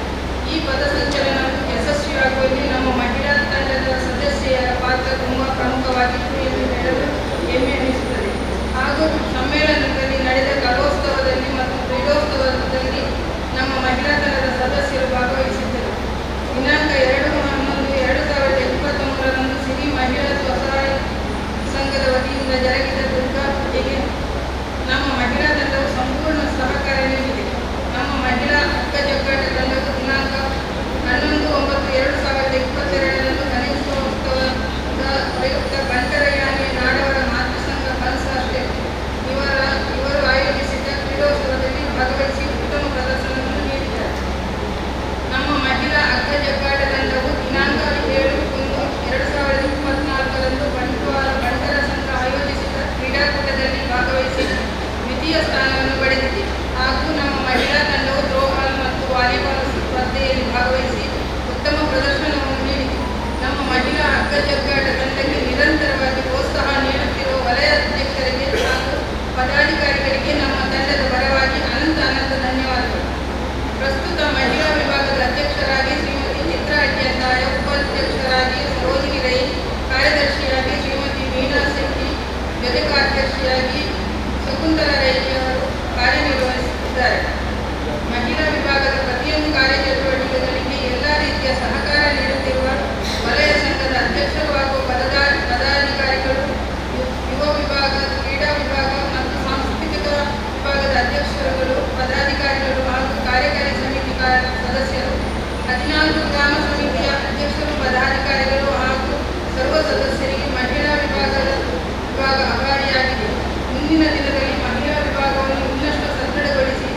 ಈ ಪದಸಂಚಲನವು ಯಶಸ್ವಿಯಾಗುವಲ್ಲಿ ನಮ್ಮ ಮಹಿಳಾ ತಂಡದ ಸದಸ್ಯರ ಪಾತ್ರ ತುಂಬ ಪ್ರಮುಖವಾಗಿತ್ತು ಎಂದು ಹೇಳಲು ಹೆಮ್ಮೆ ಎನಿಸುತ್ತದೆ. ಹಾಗೂ ಸಮ್ಮೇಳನದಲ್ಲಿ ನಡೆದ ಕಲೋತ್ಸವದಲ್ಲಿ ಮತ್ತು ಕ್ರೀಡೋತ್ಸವದಲ್ಲಿ ನಮ್ಮ ಮಹಿಳಾ ತಂಡದ ಸದಸ್ಯರು ಭಾಗವಹಿಸಿದ್ದರು. ದಿನಾಂಕ 2/11/2023ರಂದು ಸಿರಿ ಮಹಿಳಾ ಸ್ವಸಹಾಯ ಸಂಘದ ವತಿಯಿಂದ ಜರುಗಿದ ದುರ್ಗಾ ಪೂಜೆಗೆ ನಮ್ಮ ಮಹಿಳಾ ತಂಡವು ಸಂಪೂರ್ಣ ಸಹಕಾರ ನೀಡಿದೆ. ನಮ್ಮ ಮಹಿಳಾ ಹಗ್ಗ ಜಗ್ಗಾಟ ತಂಡವು ದಿನಾಂಕ 11/9/2022ರಂದು ಗಣೇಶೋತ್ಸವದ ಪ್ರಯುಕ್ತ ಬಂಟರ ಯಾನೆ ನಾಡವರ ಮಾತೃ ಸಂಘ ಬನ್ಸ್ ಹಾಸ್ಟೆಲ್ ಇವರು ಆಯೋಜಿಸಿದ್ದ ಕ್ರೀಡೋತ್ಸವದಲ್ಲಿ ಭಾಗವಹಿಸಿ ಉತ್ತಮ ಪ್ರದರ್ಶನವನ್ನು ನೀಡಿದ್ದಾರೆ. ನಮ್ಮ ಮಹಿಳಾ ಹಗ್ಗ ಜಗ್ಗಾಟ ತಂಡವು ದಿನಾಂಕ 7/1/2024ರಂದು ಬಂಟ್ವಾಳ ಬಂಟರ ಸಂಘ ಆಯೋಜಿಸಿದ ಕ್ರೀಡಾಕೂಟದಲ್ಲಿ ಭಾಗವಹಿಸಿ ದ್ವಿತೀಯ ಸ್ಥಾನವನ್ನು ಪಡೆದಿದೆ. ಹಾಗೂ ನಮ್ಮ ಮಹಿಳಾ ತಂಡವು ಥ್ರೋಬಾಲ್ ಮತ್ತು ವಾಲಿಬಾಲ್ ಸ್ಪರ್ಧೆಯಲ್ಲಿ ಭಾಗವಹಿಸಿ ಉತ್ತಮ ಪ್ರದರ್ಶನವನ್ನು ನೀಡಿದೆ. ನಮ್ಮ ಮಹಿಳಾ ಹಗ್ಗ ಜಗ್ಗಾಟ ತಂಡಕ್ಕೆ ನಿರಂತರವಾಗಿ ಪ್ರೋತ್ಸಾಹ ನೀಡುತ್ತಿರುವ ವಲಯ ಅಧ್ಯಕ್ಷರಿಗೆ ಹಾಗೂ ಪದಾಧಿಕಾರಿಗಳಿಗೆ ನಮ್ಮ ತಂಡದ ಪರವಾಗಿ ಅನಂತ ಅನಂತ ಧನ್ಯವಾದಗಳು. ಪ್ರಸ್ತುತ ಮಹಿಳಾ ವಿಭಾಗದ ಅಧ್ಯಕ್ಷರಾಗಿ ಶ್ರೀಮತಿ ಚಿತ್ರಾ ಅಡ್ಯಂತಾಯ, ಉಪಾಧ್ಯಕ್ಷರಾಗಿ ಸರೋಜಿನಿ ರೈ, ಕಾರ್ಯದರ್ಶಿಯಾಗಿ ಶ್ರೀಮತಿ ಮೀನಾ ಶೆಟ್ಟಿ, ಜೊತೆ ಕಾರ್ಯದರ್ಶಿಯಾಗಿ ಶಕುಂತಲಾ ರೈ ಅವರು ಕಾರ್ಯನಿರ್ವಹಿಸುತ್ತಿದ್ದಾರೆ. ಮಹಿಳಾ ವಿಭಾಗದ ಪ್ರತಿಯೊಂದು ಕಾರ್ಯಚಟುವಟಿಕೆಗಳಿಗೆ ಎಲ್ಲ ರೀತಿಯ ಸಹಕಾರ ನೀಡುತ್ತಿರುವ ವಲಯ ಸಂಘದ ಅಧ್ಯಕ್ಷರು ಹಾಗೂ ಪದಾಧಿಕಾರಿಗಳು, ಯುವ ವಿಭಾಗ, ಕ್ರೀಡಾ ವಿಭಾಗ ಮತ್ತು ಸಾಂಸ್ಕೃತಿಕ ವಿಭಾಗದ ಅಧ್ಯಕ್ಷರುಗಳು, ಪದಾಧಿಕಾರಿಗಳು ಹಾಗೂ ಕಾರ್ಯಕಾರಿ ಸಮಿತಿ ಸದಸ್ಯರು, 14 ಗ್ರಾಮ ಸಮಿತಿಯ ಅಧ್ಯಕ್ಷರು, ಪದಾಧಿಕಾರಿಗಳು ಹಾಗೂ ಸರ್ವ ಸದಸ್ಯರಿಗೆ ಮಹಿಳಾ ವಿಭಾಗ ಆಭಾರಿಯಾಗಿದೆ. ಮುಂದಿನ ದಿನದಲ್ಲಿ ಮಹಿಳಾ ವಿಭಾಗವನ್ನು ಇನ್ನಷ್ಟು ಸದೃಢಗೊಳಿಸಿ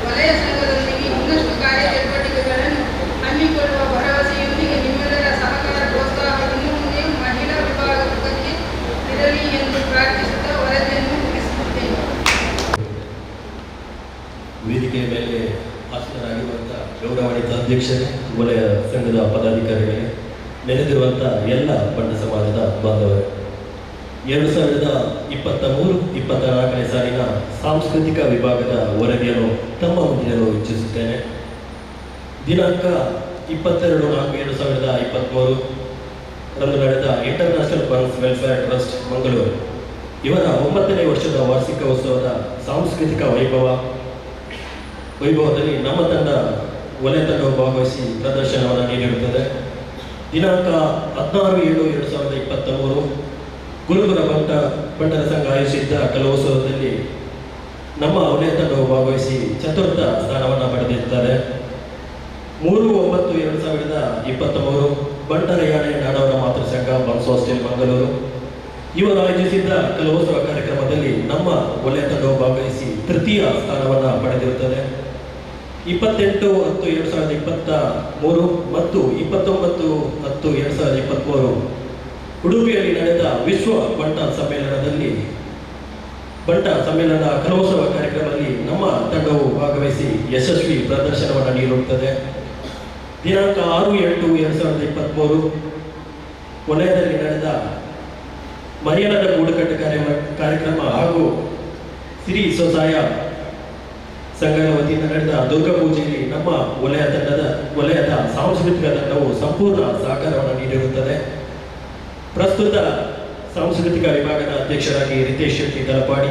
ವಲಯ ಸಂಘದೊಂದಿಗೆ ಇನ್ನಷ್ಟು ಕಾರ್ಯಚಟುವಟಿಕೆಗಳನ್ನು ಹಮ್ಮಿಕೊಳ್ಳುವ ಭರವಸೆಯೊಂದಿಗೆ ನಿಮ್ಮೆಲ್ಲರ ಸಹಕಾರ ಪ್ರೋತ್ಸಾಹ ಇನ್ನು ಮುಂದೆಯೂ ಮಹಿಳಾ ವಿಭಾಗಕ್ಕೆ ಇರಲಿ ಎಂದು ಪ್ರಾರ್ಥಿಸುತ್ತಾ ವರದಿಯನ್ನು ಮುಗಿಸುತ್ತೇನೆ. ವೇದಿಕೆಯ ಮೇಲೆ ಆಸೀನರಾಗಿರುವಂಥ ಗೌರವಾನ್ವಿತ ಅಧ್ಯಕ್ಷರೇ, ವಲಯ ಸಂಘದ ಪದಾಧಿಕಾರಿಗಳೇ, ನೆರೆದಿರುವಂಥ ಎಲ್ಲ ಬಂಟ ಸಮಾಜದ ಬಾಂಧವರೇ, 2023-24ನೇ ಸಾಲಿನ ಸಾಂಸ್ಕೃತಿಕ ವಿಭಾಗದ ವರದಿಯನ್ನು ತಮ್ಮ ಮುಂದಿಡಲು ಇಚ್ಛಿಸುತ್ತೇನೆ. ದಿನಾಂಕ 22/4/2023 ರಂದು ನಡೆದ International Bunts Welfare Trust Mangaluru ಇವರ 9ನೇ ವರ್ಷದ ವಾರ್ಷಿಕೋತ್ಸವದ ಸಾಂಸ್ಕೃತಿಕ ವೈಭವದಲ್ಲಿ ನಮ್ಮ ತಂಡ ವಲಯ ತಂಡವು ಭಾಗವಹಿಸಿ ಪ್ರದರ್ಶನವನ್ನು ನೀಡಿರುತ್ತದೆ. ದಿನಾಂಕ 16/7/2023 ಗುರುಗುರ ಬಂಟರ ಸಂಘ ಆಯೋಜಿಸಿದ್ದ ಕಲೋತ್ಸವದಲ್ಲಿ ನಮ್ಮ ವಲಯ ತಂಡವು ಭಾಗವಹಿಸಿ ಚತುರ್ಥ ಸ್ಥಾನವನ್ನು ಪಡೆದಿರುತ್ತಾರೆ. 3/9/2023 ಬಂಟರ ಯಾನೆ ನಾಡವರ ಮಾತೃ ಸಂಘ ಬನ್ಸ್ ಹಾಸ್ಟೆಲ್ ಮಂಗಳೂರು ಇವರು ಆಯೋಜಿಸಿದ್ದ ಕಲೋತ್ಸವ ಕಾರ್ಯಕ್ರಮದಲ್ಲಿ ನಮ್ಮ ವಲಯ ತಂಡವು ಭಾಗವಹಿಸಿ ತೃತೀಯ ಸ್ಥಾನವನ್ನು ಪಡೆದಿರುತ್ತದೆ. 28/10/2023 ಮತ್ತು 29/10/2023 ಉಡುಪಿಯಲ್ಲಿ ನಡೆದ ವಿಶ್ವ ಬಂಟ ಸಮ್ಮೇಳನದಲ್ಲಿ ಬಂಟ ಸಮ್ಮೇಳನದ ಕಲೋತ್ಸವ ಕಾರ್ಯಕ್ರಮದಲ್ಲಿ ನಮ್ಮ ತಂಡವು ಭಾಗವಹಿಸಿ ಯಶಸ್ವಿ ಪ್ರದರ್ಶನವನ್ನು ನೀಡುತ್ತದೆ. ದಿನಾಂಕ 6/8/2023 ವಲಯದಲ್ಲಿ ನಡೆದ ಮರಿಯನದ ಗೂಡುಕಟ್ಟು ಕಾರ್ಯಕ್ರಮ ಹಾಗೂ ಸಿರಿ ಸ್ವಸಹಾಯ ಸಂಘದ ವತಿಯಿಂದ ನಡೆದ ದುರ್ಗಾ ಪೂಜೆಯಲ್ಲಿ ನಮ್ಮ ವಲಯದ ಸಾಂಸ್ಕೃತಿಕ ತಂಡವು ಸಂಪೂರ್ಣ ಸಹಕಾರವನ್ನು ನೀಡಿರುತ್ತದೆ. ಪ್ರಸ್ತುತ ಸಾಂಸ್ಕೃತಿಕ ವಿಭಾಗದ ಅಧ್ಯಕ್ಷರಾಗಿ ರಿತೇಶ್ ಶೆಟ್ಟಿ ತಲಪಾಡಿ,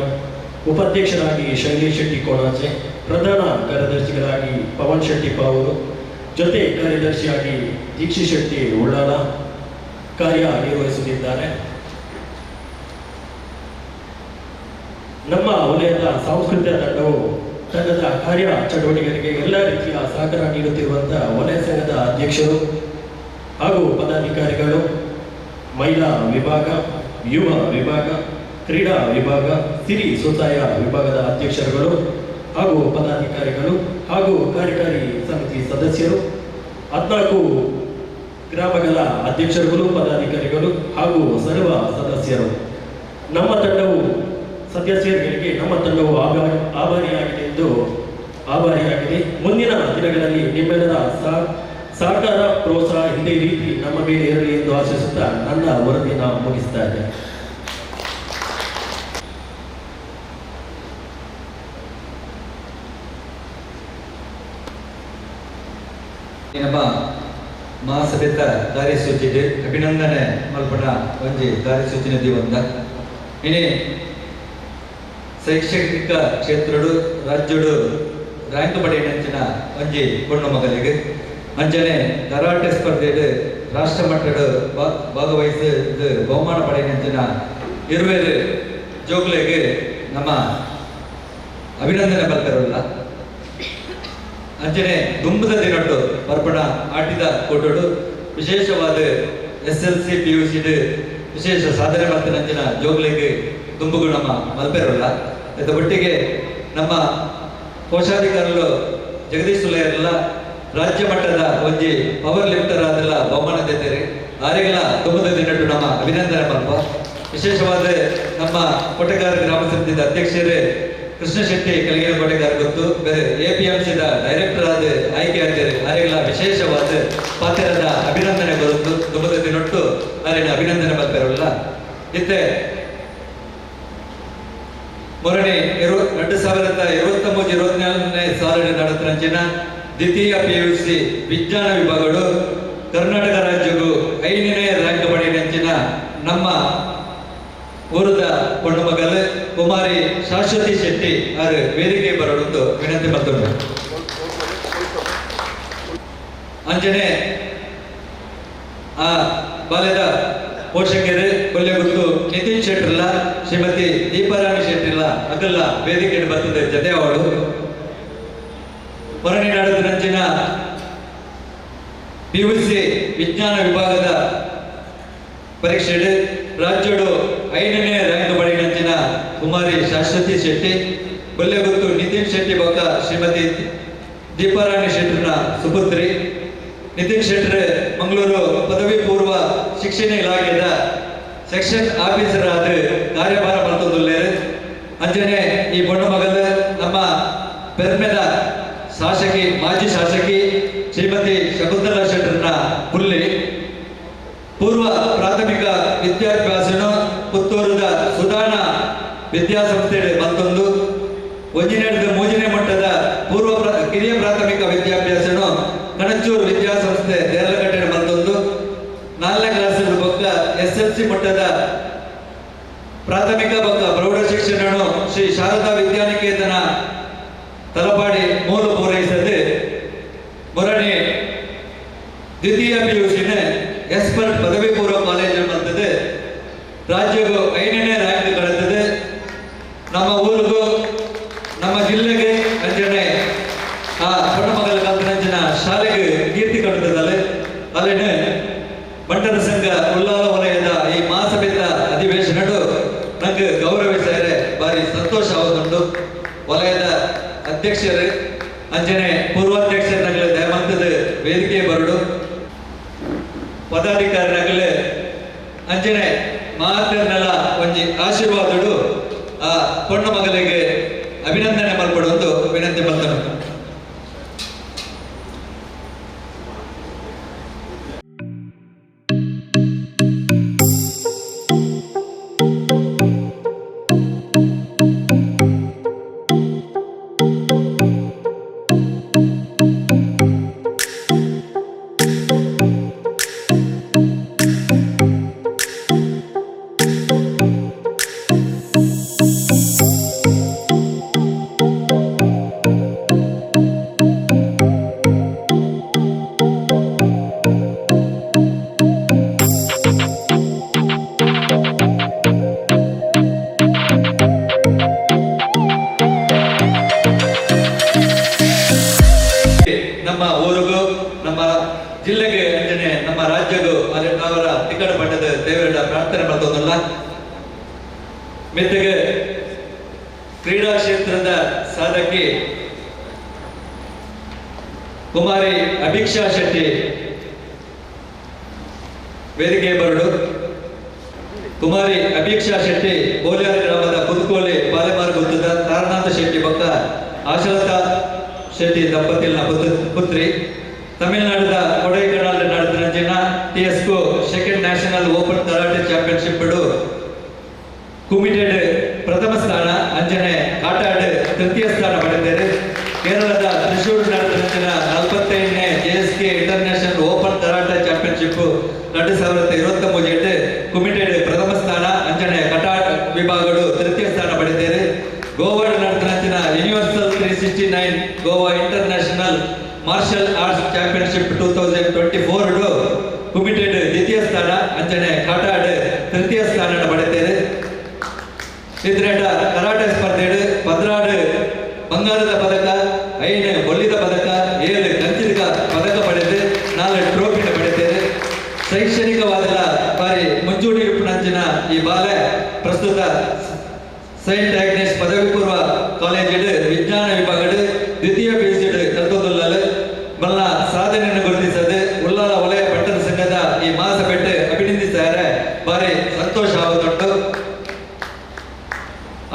ಉಪಾಧ್ಯಕ್ಷರಾಗಿ ಶೈಲೇಶ್ ಶೆಟ್ಟಿ ಕೋಣಾಜೆ, ಪ್ರಧಾನ ಕಾರ್ಯದರ್ಶಿಗಳಾಗಿ ಪವನ್ ಶೆಟ್ಟಿ ಪಾವೂರು, ಜೊತೆ ಕಾರ್ಯದರ್ಶಿಯಾಗಿ ದೀಕ್ಷಿ ಶೆಟ್ಟಿ ಉಳ್ಳಾಲ ಕಾರ್ಯನಿರ್ವಹಿಸುತ್ತಿದ್ದಾರೆ. ನಮ್ಮ ವಲಯದ ಸಾಂಸ್ಕೃತಿಕ ತಂಡದ ಕಾರ್ಯ ಚಟುವಟಿಕೆಗಳಿಗೆ ಎಲ್ಲ ರೀತಿಯ ಸಹಕಾರ ನೀಡುತ್ತಿರುವಂತಹ ವಲಯ ಸಂಘದ ಅಧ್ಯಕ್ಷರು ಹಾಗೂ ಪದಾಧಿಕಾರಿಗಳು, ಮಹಿಳಾ ವಿಭಾಗ, ಯುವ ವಿಭಾಗ, ಕ್ರೀಡಾ ವಿಭಾಗ, ಸಿರಿ ಸ್ವಸಹಾಯ ವಿಭಾಗದ ಅಧ್ಯಕ್ಷರುಗಳು ಹಾಗೂ ಪದಾಧಿಕಾರಿಗಳು ಹಾಗೂ ಕಾರ್ಯಕಾರಿ ಸಮಿತಿ ಸದಸ್ಯರು, 14 ಗ್ರಾಮಗಳ ಅಧ್ಯಕ್ಷರುಗಳು, ಪದಾಧಿಕಾರಿಗಳು ಹಾಗೂ ಸರ್ವ ಸದಸ್ಯರು, ನಮ್ಮ ತಂಡವು ಸದಸ್ಯರುಗಳಿಗೆ ನಮ್ಮ ತಂಡವು ಆಭಾರಿಯಾಗಿದೆ ಎಂದು ಆಭಾರಿಯಾಗಿದೆ. ಮುಂದಿನ ದಿನಗಳಲ್ಲಿ ನಿಮ್ಮೆಲ್ಲರ ಸಹಕಾರ ಪ್ರೋತ್ಸಾಹ ಇದೇ ರೀತಿ ನಮ್ಮ ಮೇಲೆ ಇರಲಿ ಎಂದು ಆಶಿಸುತ್ತಾ ನನ್ನ ವರದಿಯನ್ನು ಮುಗಿಸ್ತಾ ಇದ್ದೇನೆ. ನಮ್ಮ ಮಹಾಸಭೆತ ಕಾರ್ಯಸೂಚಿ ಅಭಿನಂದನೆ ಮಲ್ಪಣ ಒಂಜಿ ಕಾರ್ಯಸೂಚಿನ ದಿವಂದ ಇನಿ ಶೈಕ್ಷಣಿಕ ಕ್ಷೇತ್ರಡು ರಾಜ್ಯಡು ರ್ಯಾಂಕ್ ಪಡೆಯಿನಂಚಿನ ಒಂಜಿ ಪೊಣ್ಣು ಮಗಲಿಗೆ ಅಂಚನೆ ಕರಾಟೆ ಸ್ಪರ್ಧೆಡು ರಾಷ್ಟ್ರ ಮಟ್ಟಡು ಭಾಗವಹಿಸಿದ ಬಹುಮಾನ ಪಡೆಯಿನಂಚಿನ ಇರುವೇರು ಜೋಗ್ಲೆಗೆ ನಮ್ಮ ಅಭಿನಂದನೆ ಬಲ್ಕರಲ್ಲ. ಅಂಚನೆ ದುಂಬದ ದಿನಟ್ಟು ಬರ್ಪಣ ಆಟಿದ ಕೊಟ್ಟಡು ವಿಶೇಷವಾದ SLC PUC ವಿಶೇಷ ಸಾಧನೆ ಮಾಡ್ತಾನಂಚಿನ ಜೋಗ್ಲೆಗೆ ದುಂಬುಗು ನಮ್ಮ ಮಲ್ಪೆರಲ್ಲ. ಇದರ ಒಟ್ಟಿಗೆ ನಮ್ಮ ಕೋಶಾಧಿಕಾರಿಗಳು ಜಗದೀಶ್ ಸುಲಯರೆಲ್ಲ ರಾಜ್ಯ ಮಟ್ಟದ ಒಂಜಿ ಪವರ್ ಲಿಫ್ಟರ್ ಆದೆಲ್ಲ ಬಹುಮಾನ ತೆತ್ತೇರಿ ಆರೆಗೆಲ್ಲ ದುಂಬದ ದಿನಟ್ಟು ನಮ್ಮ ಅಭಿನಂದನೆ ಮಲ್ಪ. ವಿಶೇಷವಾದ ನಮ್ಮ ಕೋಟೆಗಾರ ಗ್ರಾಮ ಸಮಿತಿಯ ಅಧ್ಯಕ್ಷರೇ ಕೃಷ್ಣ ಶೆಟ್ಟಿ ಕಲಿಗಿನ ಕೋಟೆಗಾರ ಗೊತ್ತು ಬೇರೆ APMC director ಆದ ಆಯ್ಕೆ ಆಗ್ತಾರೆ ಆರೆಗೆಲ್ಲ ವಿಶೇಷವಾದ ಪಾತ್ರದ ಅಭಿನಂದನೆ ಬರುತ್ತು ದುಂಬದ ದಿನಟ್ಟು ಆರೆನ ಅಭಿನಂದನೆ ಮಲ್ಪೆರಲ್ಲ. ಇತ್ತೆ ಮೊರನೆ 2023-24ನೇ ಸಾಲಿನ ನಡೆದ ದ್ವಿತೀಯ PUC ವಿಜ್ಞಾನ ವಿಭಾಗಗಳು ಕರ್ನಾಟಕ ರಾಜ್ಯಕ್ಕೂ 5ನೇ ರ್ಯಾಂಕ್ ಪಡೆಯಿನಂಚಿನ ನಮ್ಮ ಊರದ ಪೊಣ್ಣು ಮಗಲು ಕುಮಾರಿ ಶಾಶ್ವತಿ ಶೆಟ್ಟಿ ಅವರು ವೇದಿಕೆ ಬರಲು ವಿನಂತಿ ಮಾಡ್ತೊಂಡು. ಅಂಜನೆ ಆ ಬಾಲ್ಯದ ಪೋಷಕರು ಕೊಲ್ಯಗುತ್ತು ನಿತಿನ್ ಶೆಟ್ಟರ್ಲ ಶ್ರೀಮತಿ ದೀಪಾರಾಣಿ ಶೆಟ್ಟಿಲ್ಲ ಅಗಲ್ಲ ವೇದಿಕೆ ಬರ್ತದೆ ಜತೆ ಅವಳು. ಹೊರಣಿ ನಡೆದ PUC ವಿಜ್ಞಾನ ವಿಭಾಗದ ಪರೀಕ್ಷೆ ರಾಜ್ಯಡು 5ನೇ ರ್ಯಾಂಕ್ ಪಡೆಯಿನಂಚಿನ ಕುಮಾರಿ ಶಾಶ್ವತಿ ಶೆಟ್ಟಿ ಕೊಲ್ಯಗುತ್ತು ನಿತಿನ್ ಶೆಟ್ಟಿ ಬೊಕ್ಕ ಶ್ರೀಮತಿ ದೀಪಾರಾಣಿ ಶೆಟ್ಟರ್ನ ಸುಪುತ್ರಿ. ನಿತಿನ್ ಶೆಟ್ಟರ್ ಮಂಗಳೂರು ಪದವಿ ಪೂರ್ವ ಶಿಕ್ಷಣ ಇಲಾಖೆಯ ಸೆಕ್ಷನ್ ಆಫೀಸರ್ ಆದ ಕಾರ್ಯಭಾರ ಮಲ್ತೊಂದುಲ್ಲೇರು. ಅಂಚನೆ ಈ ಪೊಣ್ಣು ಮಗಲು ನಮ್ಮ ಪೆರ್ಮೆದ ಶಾಸಕಿ ಮಾಜಿ ಶಾಸಕಿ ಶ್ರೀಮತಿ ಶಕುಂತಲಾ ಶೆಟ್ಟರ್ನ ಪುಲ್ಲಿ. ಪೂರ್ವ ಪ್ರಾಥಮಿಕ ವಿದ್ಯಾಭ್ಯಾಸನು ಪುತ್ತೂರದ ಸುಧಾನ ವಿದ್ಯಾಸಂಸ್ಥೆ ಮತ್ತೊಂದು ಒಂಜಿನೆಡ್ದು ಮೂಜನೇ ಮಟ್ಟದ ಪೂರ್ವ ಕಿರಿಯ ಪ್ರಾಥಮಿಕ ವಿದ್ಯಾಭ್ಯಾಸನು ಕಣಚೂರು ವಿದ್ಯಾಸಂಸ್ಥೆ ದೇರ್ಲಕಟ್ಟೆ ಮತ್ತೊಂದು 4ನೇ ಕ್ಲಾಸ್ ಬೊಕ್ಕ SLC ಮಟ್ಟದ ಪ್ರಾಥಮಿಕ ಬೊಕ್ಕ ಪ್ರೌಢ ಶಿಕ್ಷಣನು ಶ್ರೀ ಶಾರದಾ ವಿದ್ಯಾನಿಕೇತನ ತಲಪಾಡಿ ಮೂಲ ಪೂರೈಸದೆ ಮೊರಣಿ ದ್ವಿತೀಯ PUC expert ಪದವಿ ಪೂರ್ವ ಕಾಲೇಜು ಬಂತದೆ ರಾಜ್ಯಕ್ಕೂ 5ನೇ ರ್ಯಾಂಕ್ ಕಳೆತದೆ. ನಮ್ಮ ಊರಿಗೂ ನಮ್ಮ ಜಿಲ್ಲೆಗೆ ಅಂಜನೆ ಆ ಪೊಣ್ಣಮಗಲ ಕಲ್ಪನಂಚಿನ ಶಾಲೆಗೆ ಕೀರ್ತಿ ಕಂಡುತ್ತದಲ್ಲ. ಅಲ್ಲೇನೆ ಬಂಟರ ಸಂಘ ಉಲ್ಲಾಲ ವಲಯದ ಈ ಮಹಾಸಭೆಯ ಅಧಿವೇಶನಡು ನಂಗೆ ಗೌರವಿಸಿದರೆ ಭಾರಿ ಸಂತೋಷ ಆಗುದುಂಟು. ವಲಯದ ಅಧ್ಯಕ್ಷರು ಅಂಜನೆ ಪೂರ್ವಾಧ್ಯಕ್ಷರ ನಗಲು ದಯಮಂತದ ವೇದಿಕೆ ಬರಡು ಪದಾಧಿಕಾರಿ ನಗಲು ಅಂಜನೆ ಮಾತರ್ನೆಲ್ಲ ಒಂಜಿ ಆಶೀರ್ವಾದಡು ಆ ಪೊಣ್ಣು ಮಗಲಿಗೆ ಅಭಿನಂದನೆ ಮಲ್ಪಡುವಂದು ವಿನಂತಿ ಮಾಡ್ತಾನೆ. ಕ್ರೀಡಾ ಕ್ಷೇತ್ರದ ಸಾಧಕಿ ಕುಮಾರಿ ಅಭಿಕ್ಷಾ ಶೆಟ್ಟಿ ವೇದಿಕೆ ಬರಡು. ಕುಮಾರಿ ಅಭಿಕ್ಷಾ ಶೆಟ್ಟಿ ಬೋಲಿಯಾರ್ ಗ್ರಾಮದ ಪುದುಕೋಲಿ ಪಾಲೆಮಾರು ಗುತ್ತದ ತಾರನಾಥ ಶೆಟ್ಟಿ ಭಕ್ತ ಆಶಲತಾ ಶೆಟ್ಟಿ ದಂಪತಿನ ಪುತ್ರಿ. ತಮಿಳುನಾಡಿನ ಕೊಡೈಕನಾಲ್ ನಡೆದ ಟಿಎಸ್ಕೋ second national open karate championship ಕುಮಿಟೆಡ್ ಪ್ರಥಮ ಸ್ಥಾನ, ಅಂಜನೆ ಕಾಟಾಡ್ ತೃತೀಯ ಸ್ಥಾನ ಪಡೆದಿದ್ದಾರೆ. ಕೇರಳದ ತ್ರಿಶೂರ್ ನಡೆದ 45ನೇ JSK international open karate championship 2023 ಕುಮಿಟೆಡ್ ಪ್ರಥಮ ಸ್ಥಾನ, ಅಂಜನೆ ಕಟಾಟ್ ವಿಭಾಗಗಳು ತೃತೀಯ ಸ್ಥಾನ ಪಡೆದಿದ್ದಾರೆ. ಗೋವಾಡ್ ನಡೆದ universal 369 Goa international martial arts championship 2024 ಕುಮಿಟೆಡ್ ದ್ವಿತೀಯ ಸ್ಥಾನ, ಅಂಜನೆ ಕಾಟಾಡ್ ತೃತೀಯ ಸ್ಥಾನ ಪಡೆದಿದ್ದಾರೆ. ಇದರ ಕರಾಟೆ ಸ್ಪರ್ಧೆ 16 ಬಂಗಾರದ ಪದಕ, 5 ಬೊಳ್ಳಿದ ಪದಕ, 7 ಕಂಚಿನ ಪದಕ ಪಡೆದು 4 ಟ್ರೋಫಿನ ಪಡೆದಿದ್ದಾರೆ. ಶೈಕ್ಷಣಿಕವಾದ ಬಾರಿ ಮುಂಚೂಣಿ ನಂಚಿನ ಈ ಬಾಲೆ ಪ್ರಸ್ತುತ ಸೈಂಟ್ ಆಗ್ನೆಸ್ ಪದವಿ ಪೂರ್ವ ಕಾಲೇಜಿಡು ವಿಜ್ಞಾನ ವಿಭಾಗಡು ದ್ವಿತೀಯ ಪಿಯುಸಿ ಕಲ್ತೊಂದುಳ್ಳಲು ಬಲ್ಲ ಸಾಧನೆಯನ್ನು ಗುರುತಿಸದೆ ಉಲ್ಲಾಲ ವಲಯ ಪಟ್ಟಣ ಸಂಘದ ಈ ಮಹಾಸಭೆಟ್ಟು ಅಭಿನಂದಿಸಿದ್ದಾರೆ. ಬಾರಿ ಸಂತೋಷ ಆಗುತ್ತುಂಟು.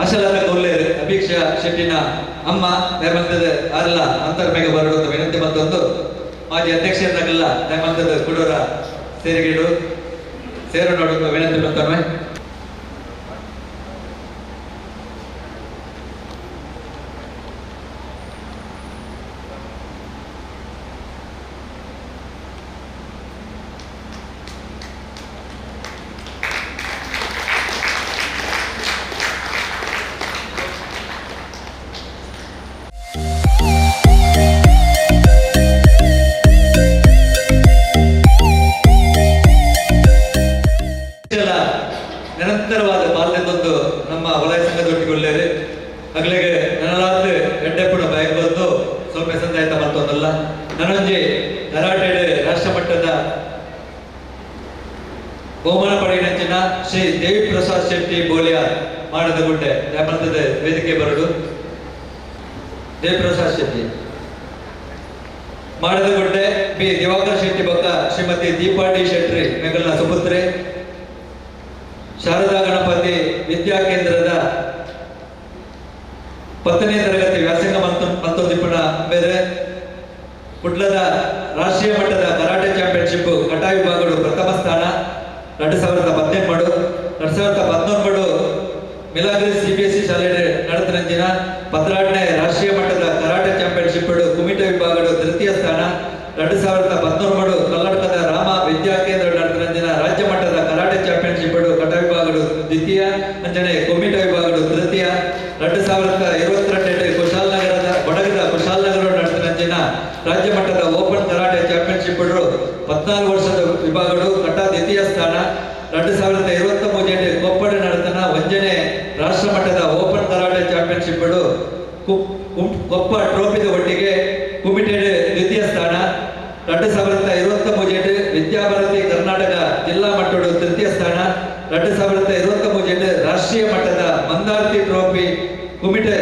ಆಶಲತಾ ಕೊಲ್ಲೇರ್ ಅಪೇಕ್ಷಾ ಶೆಟ್ಟಿನ ಅಮ್ಮ ನೇಮಂತದ ಅಲ್ಲ ಅಂತರ್ಮೇಗ ಬರಡು ಅಂತ ವಿನಂತಿ ಮತ್ತೊಂದು ಮಾಜಿ ಅಧ್ಯಕ್ಷರನ್ನಾಗಲ್ಲ ನೇಮಂತದ ಕುಡೋರ ಸೇರಿಗಿಡು ಸೇರು ನೋಡುವ ವಿನಂತಿ ಮತ್ತೊಮ್ಮೆ. ನಿರಂತರವಾದ ಬಾಲ್ಯದೊಂದು ನಮ್ಮ ವಲಯ ಸಂಘದೊಟ್ಟಿಗೆ ಅಗಲಿಗೆ ನನಲಾತ್ ಎಡ್ಡೆಪ್ಪುನ ಬಯಕ್ ಬಂದು ಸ್ವಲ್ಪ ಸಂದಾಯತ ಮಲ್ತೊಂದಲ್ಲ. ನನೊಂಜಿ ಕರಾಟೆಡ್ ರಾಷ್ಟ್ರ ಮಟ್ಟದ ಬಹುಮಾನ ಪಡೆಯಿನಂಚಿನ ಶ್ರೀ ದೇವಿ ಪ್ರಸಾದ್ ಶೆಟ್ಟಿ ಬೋಲಿಯಾರ್ ಮಾಡದ ಗುಡ್ಡೆ ದಯಮಲ್ತದ ವೇದಿಕೆ ಬರಡು. ದೇವಿ ಪ್ರಸಾದ್ ಶೆಟ್ಟಿ ಮಾಡದ ಗುಡ್ಡೆ ಬಿ ದಿವಾಕರ್ ಶೆಟ್ಟಿ ಬೊಕ್ಕ ಶ್ರೀಮತಿ ದೀಪಾ ಡಿ ಶೆಟ್ಟಿ ಮೆಗಲ್ನ ಸುಪುತ್ರಿ. ಶಾರದಾ ಗಣಪತಿ ವಿದ್ಯಾ ಕೇಂದ್ರದ 10ನೇ ತರಗತಿ ವ್ಯಾಸಂಗ ಮತ್ತೊಂದಿಪ್ಪಣ ಬೇರೆ ಕುಡ್ಲದ ರಾಷ್ಟ್ರೀಯ ಮಟ್ಟದ ಕರಾಟೆ ಚಾಂಪಿಯನ್ಶಿಪ್ ಕಟಾ ವಿಭಾಗಗಳು ಪ್ರಥಮ ಸ್ಥಾನ 2018 2019 ಮಿಲಾಗ್ರಿ ಸಿಬಿಎಸ್ಇ ಶಾಲೆ ನಡೆದ 16ನೇ ರಾಷ್ಟ್ರೀಯ ಮಟ್ಟದ ಕರಾಟೆ ಚಾಂಪಿಯನ್ಶಿಪ್ ಕುಮಿಟೆ ವಿಭಾಗಗಳು ತೃತೀಯ ಸ್ಥಾನ 2019 ಕರ್ನಾಟಕದ ರಾಮ ವಿದ್ಯಾ ಕೇಂದ್ರ ನಡೆದ ರಾಜ್ಯ ಮಟ್ಟದ ಕರಾಟೆ ಚಾಂಪಿಯನ್ಶಿಪ್ ಕಟಾ ವಿಭಾಗಗಳು ದ್ವಿತೀಯ ಅಂಜನೆ ಕುಮಿಟೆ ವಿಭಾಗಗಳು ತೃತೀಯ 2022 ಕುಶಾಲನಗರದ ಬಡಗದ ಕುಶಾಲನಗರ ನಡೆದ ರಾಜ್ಯ ಮಟ್ಟದ ಓಪನ್ ಕರಾಟೆ ಚಾಂಪಿಯನ್ಶಿಪ್ 14 ವರ್ಷದ ವಿಭಾಗಗಳು ಕಟಾ ದ್ವಿತೀಯ ಸ್ಥಾನ 2023 ಕೊಪ್ಪಳ ನಡೆದ 1ನೇ ರಾಷ್ಟ್ರ ಮಟ್ಟದ ಓಪನ್ ಕರಾಟೆ ಚಾಂಪಿಯನ್ಶಿಪ್ ಕೊಪ್ಪ ಟ್ರೋಫಿದ ಒಟ್ಟಿಗೆ ಕುಮಿಟೆಡ್ ದ್ವಿತೀಯ ಸ್ಥಾನ 2023 ವಿದ್ಯಾಭಾರತಿ ಕರ್ನಾಟಕ ಜಿಲ್ಲಾ ಮಟ್ಟದ ತೃತೀಯ ಸ್ಥಾನ 2023 ರಾಷ್ಟ್ರೀಯ ಮಟ್ಟದ ಮಂದಾರ್ತಿ ಟ್ರೋಫಿ ಕುಮಿಟೆ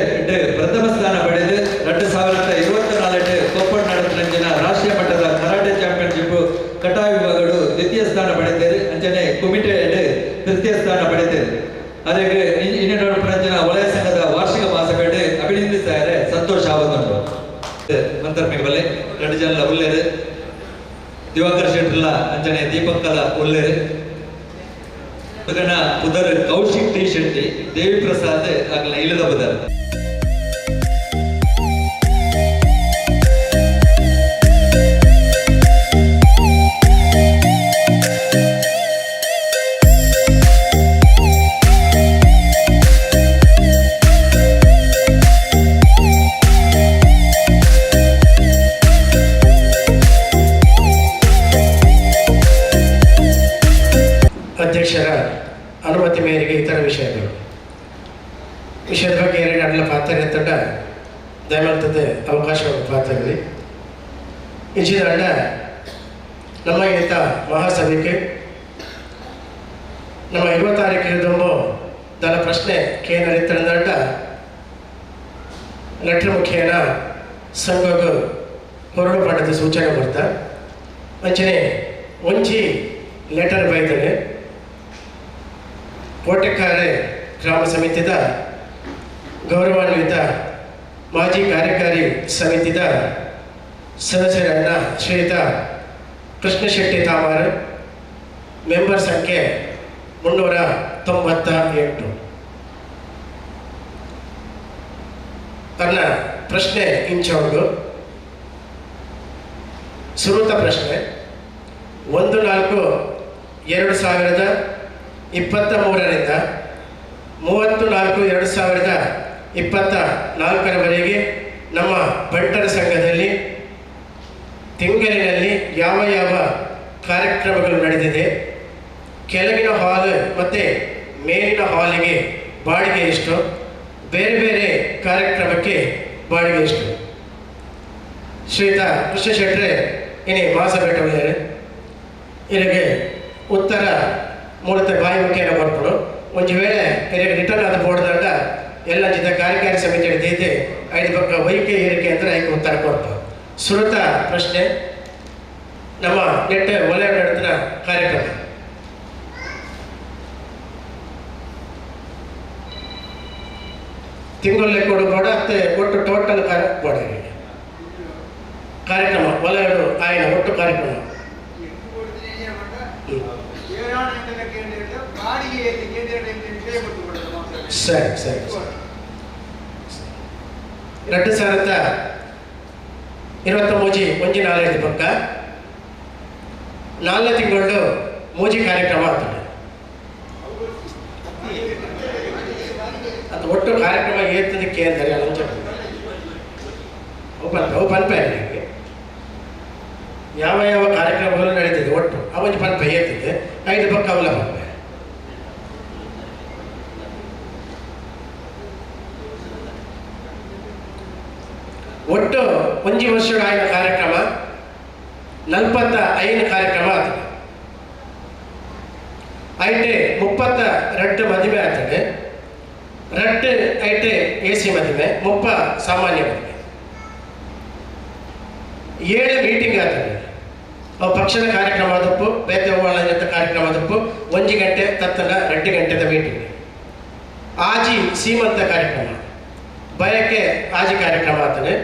ಪ್ರಥಮ ಸ್ಥಾನ ಪಡೆದು 2024 ಕೊಪ್ಪಳ ನಡೆದ ರಾಷ್ಟ್ರೀಯ ಮಟ್ಟದ ಕರಾಟೆ ಚಾಂಪಿಯನ್ಶಿಪ್ ಕಟಾ ವಿಭಾಗಗಳು ದ್ವಿತೀಯ ಸ್ಥಾನ ಪಡೆದಿದ್ದಾರೆ. ಅಂಚನೆ ಕುಮಿಟೆ ತೃತೀಯ ಸ್ಥಾನ ಪಡೆದಿದ್ದಾರೆ. ಅದೇ ಇನ್ನೆರಡು ವಲಯ ಸಂಘದ ವಾರ್ಷಿಕ ಮಹಾಸಭೆ ಅಭಿನಂದಿಸಿದ್ದಾರೆ. ಸಂತೋಷ ಆಗುತ್ತುಂಟು. ಮಂತರ್ಮೆಗೆ ಬಲ್ಲೆ 2 ಜನ ಉಲ್ಲೇರು ದಿವಾಕರ್ ಶೆಟ್ಟರ್ಲ ಅಂಚನೆ ದೀಪಕ್ಕಲ ಉಲ್ಲೇರು ಪುದರ್ ಕೌಶಿಕ್ ಟಿ ಶೆಟ್ಟಿ ದೇವಿ ಪ್ರಸಾದ್ ಆಗಲ ಇಲ್ಲದ ಬುದರ್. ಅಧ್ಯಕ್ಷರ ಅನುಮತಿ ಮೇರೆಗೆ ಇತರ ವಿಷಯಗಳು ವಿಷಯದ ಬಗ್ಗೆ ಎರಡು ಅಡ್ಲ ಪಾತ್ರ ತಂಡ ದಯಮಲ್ತದೆ ಅವಕಾಶವನ್ನು ಪಾತ್ರಗಳಿ ಇಂಚಿದಂಡ ನಮ್ಮ ಈತ ಮಹಾಸಭೆಗೆ ನಮ್ಮ 20 ತಾರೀಕಿನ ದಳ ಪ್ರಶ್ನೆ ಕೇಂದ್ರ ದಂಡ ಲೆಟರ್ ಮುಖೇನ ಸಂಘಗ ಕೊರಡು ಪಾಠದ ಸೂಚನೆ ಕೊಡ್ತಾ ಅಂಚನೆ ಒಂಜಿ ಲೆಟರ್ ಬೈದನೆ ಕೋಟೆಕಾರೆ ಗ್ರಾಮ ಸಮಿತಿದ ಗೌರವಾನ್ವಿತ ಮಾಜಿ ಕಾರ್ಯಕಾರಿ ಸಮಿತಿದ ಸದಸ್ಯರನ್ನ ಶ್ರೀಯುತ ಕೃಷ್ಣ ಶೆಟ್ಟಿ ತಾಮಾರ್, ಮೆಂಬರ್ ಸಂಖ್ಯೆ 398. ತನ್ನ ಪ್ರಶ್ನೆ ಇಂಚ ಉಂಟು. ಸುರುತ ಪ್ರಶ್ನೆ 1-4-2023ರಿಂದ 34-2024ರವರೆಗೆ ನಮ್ಮ ಬಂಟರ ಸಂಘದಲ್ಲಿ ತಿಂಗಳಿನಲ್ಲಿ ಯಾವ ಯಾವ ಕಾರ್ಯಕ್ರಮಗಳು ನಡೆದಿದೆ, ಕೆಳಗಿನ ಹಾಲ್ ಮತ್ತು ಮೇಲಿನ ಹಾಲಿಗೆ ಬಾಡಿಗೆ ಎಷ್ಟು, ಬೇರೆ ಬೇರೆ ಕಾರ್ಯಕ್ರಮಕ್ಕೆ ಬಾಡಿಗೆ ಎಷ್ಟು? ಶ್ರೀಯುತ ಕೃಷ್ಣ ಶೆಟ್ಟರೆ ಇನಿ ಮಾಸಬೇಟವಲ್ಲೇ ಇಲ್ಲಿಗೆ ಉತ್ತರ ಮೂಲತ ಬಾಯಿ ಮುಖೇನ ಕೊಟ್ಬಿಡು. ಒಂದು ವೇಳೆ ಇಲ್ಲಿಗೆ ರಿಟರ್ನ್ ಆದ ಬೋರ್ಡ್ದಾಗ ಎಲ್ಲ ಜಿತ ಕಾರ್ಯಕಾರಿ ಸಮಿತಿ ಹಿಡಿದೈತೆ ಐದು ಪಕ್ಕ ವೈಕೆ ಏರಿಕೆ ಅಂದರೆ ಐದು ಉತ್ತರ ಕೊಡ್ತು. ಸುರುತ ಪ್ರಶ್ನೆ ನಮ್ಮ ನೆಟ್ಟ ವಲಯ ನಡೆದ ಕಾರ್ಯಕ್ರಮ ತಿಂಗಳಲ್ಲಿ ಕೊಡು ಬೋರ್ಡ ಅತ್ತೆ ಒಟ್ಟು ಟೋಟಲ್ ಕಾರ್ಯ ಬೋರ್ಡ್ ಕಾರ್ಯಕ್ರಮ ವಲಯಡು ಆಯ್ನ ಒಟ್ಟು ಕಾರ್ಯಕ್ರಮ ಸರಿ ಸರಿ ಸರಿ. 2023 ಒಂಜಿ ನಾಲ್ಕು ಪಕ್ಕ 4 ತಿಂಗಳು ಮೂಜಿ ಕಾರ್ಯಕ್ರಮ ಆಗ್ತದೆ. ಅದು ಒಟ್ಟು ಕಾರ್ಯಕ್ರಮ ಏತದಕ್ಕೆ ಅಂದರೆ ಅಲಂಚ ಅವು ಪನ್ಪೆ ಯಾವ ಯಾವ ಕಾರ್ಯಕ್ರಮಗಳು ನಡೀತಿದೆ ಒಟ್ಟು ಅವೊಂದು ಪನ್ಪೆ ಏತಿದೆ 5 ಪಕ್ಕ ಅವಲ ಪನ್ಪೆ. ಒಟ್ಟು ಒಂಜಿ ವರ್ಷದ ಆಯ್ನ ಕಾರ್ಯಕ್ರಮ 45 ಕಾರ್ಯಕ್ರಮ ಆಗ್ತದೆ. ಐಟೆ 32 ಮದುವೆ ಆಗ್ತದೆ, 2 ಐಟೆ ಎ ಸಿ ಮದುವೆ, 30 ಸಾಮಾನ್ಯ ಮದುವೆ, 7 ಮೀಟಿಂಗ್ ಆಗ್ತದೆ. ಅವು ಪಕ್ಷದ ಕಾರ್ಯಕ್ರಮ ಆದಪ್ಪು ಬೇತೆ ಹೂವಾಳ ಕಾರ್ಯಕ್ರಮ ಆದಪ್ಪು 1 ಗಂಟೆ ತತ್ತನ 2 ಗಂಟೆದ ಮೀಟಿಂಗ್. ಆಜಿ ಸೀಮಂತ ಕಾರ್ಯಕ್ರಮ ಬಯಕೆ ಆಜಿ ಕಾರ್ಯಕ್ರಮ ಆಗ್ತದೆ.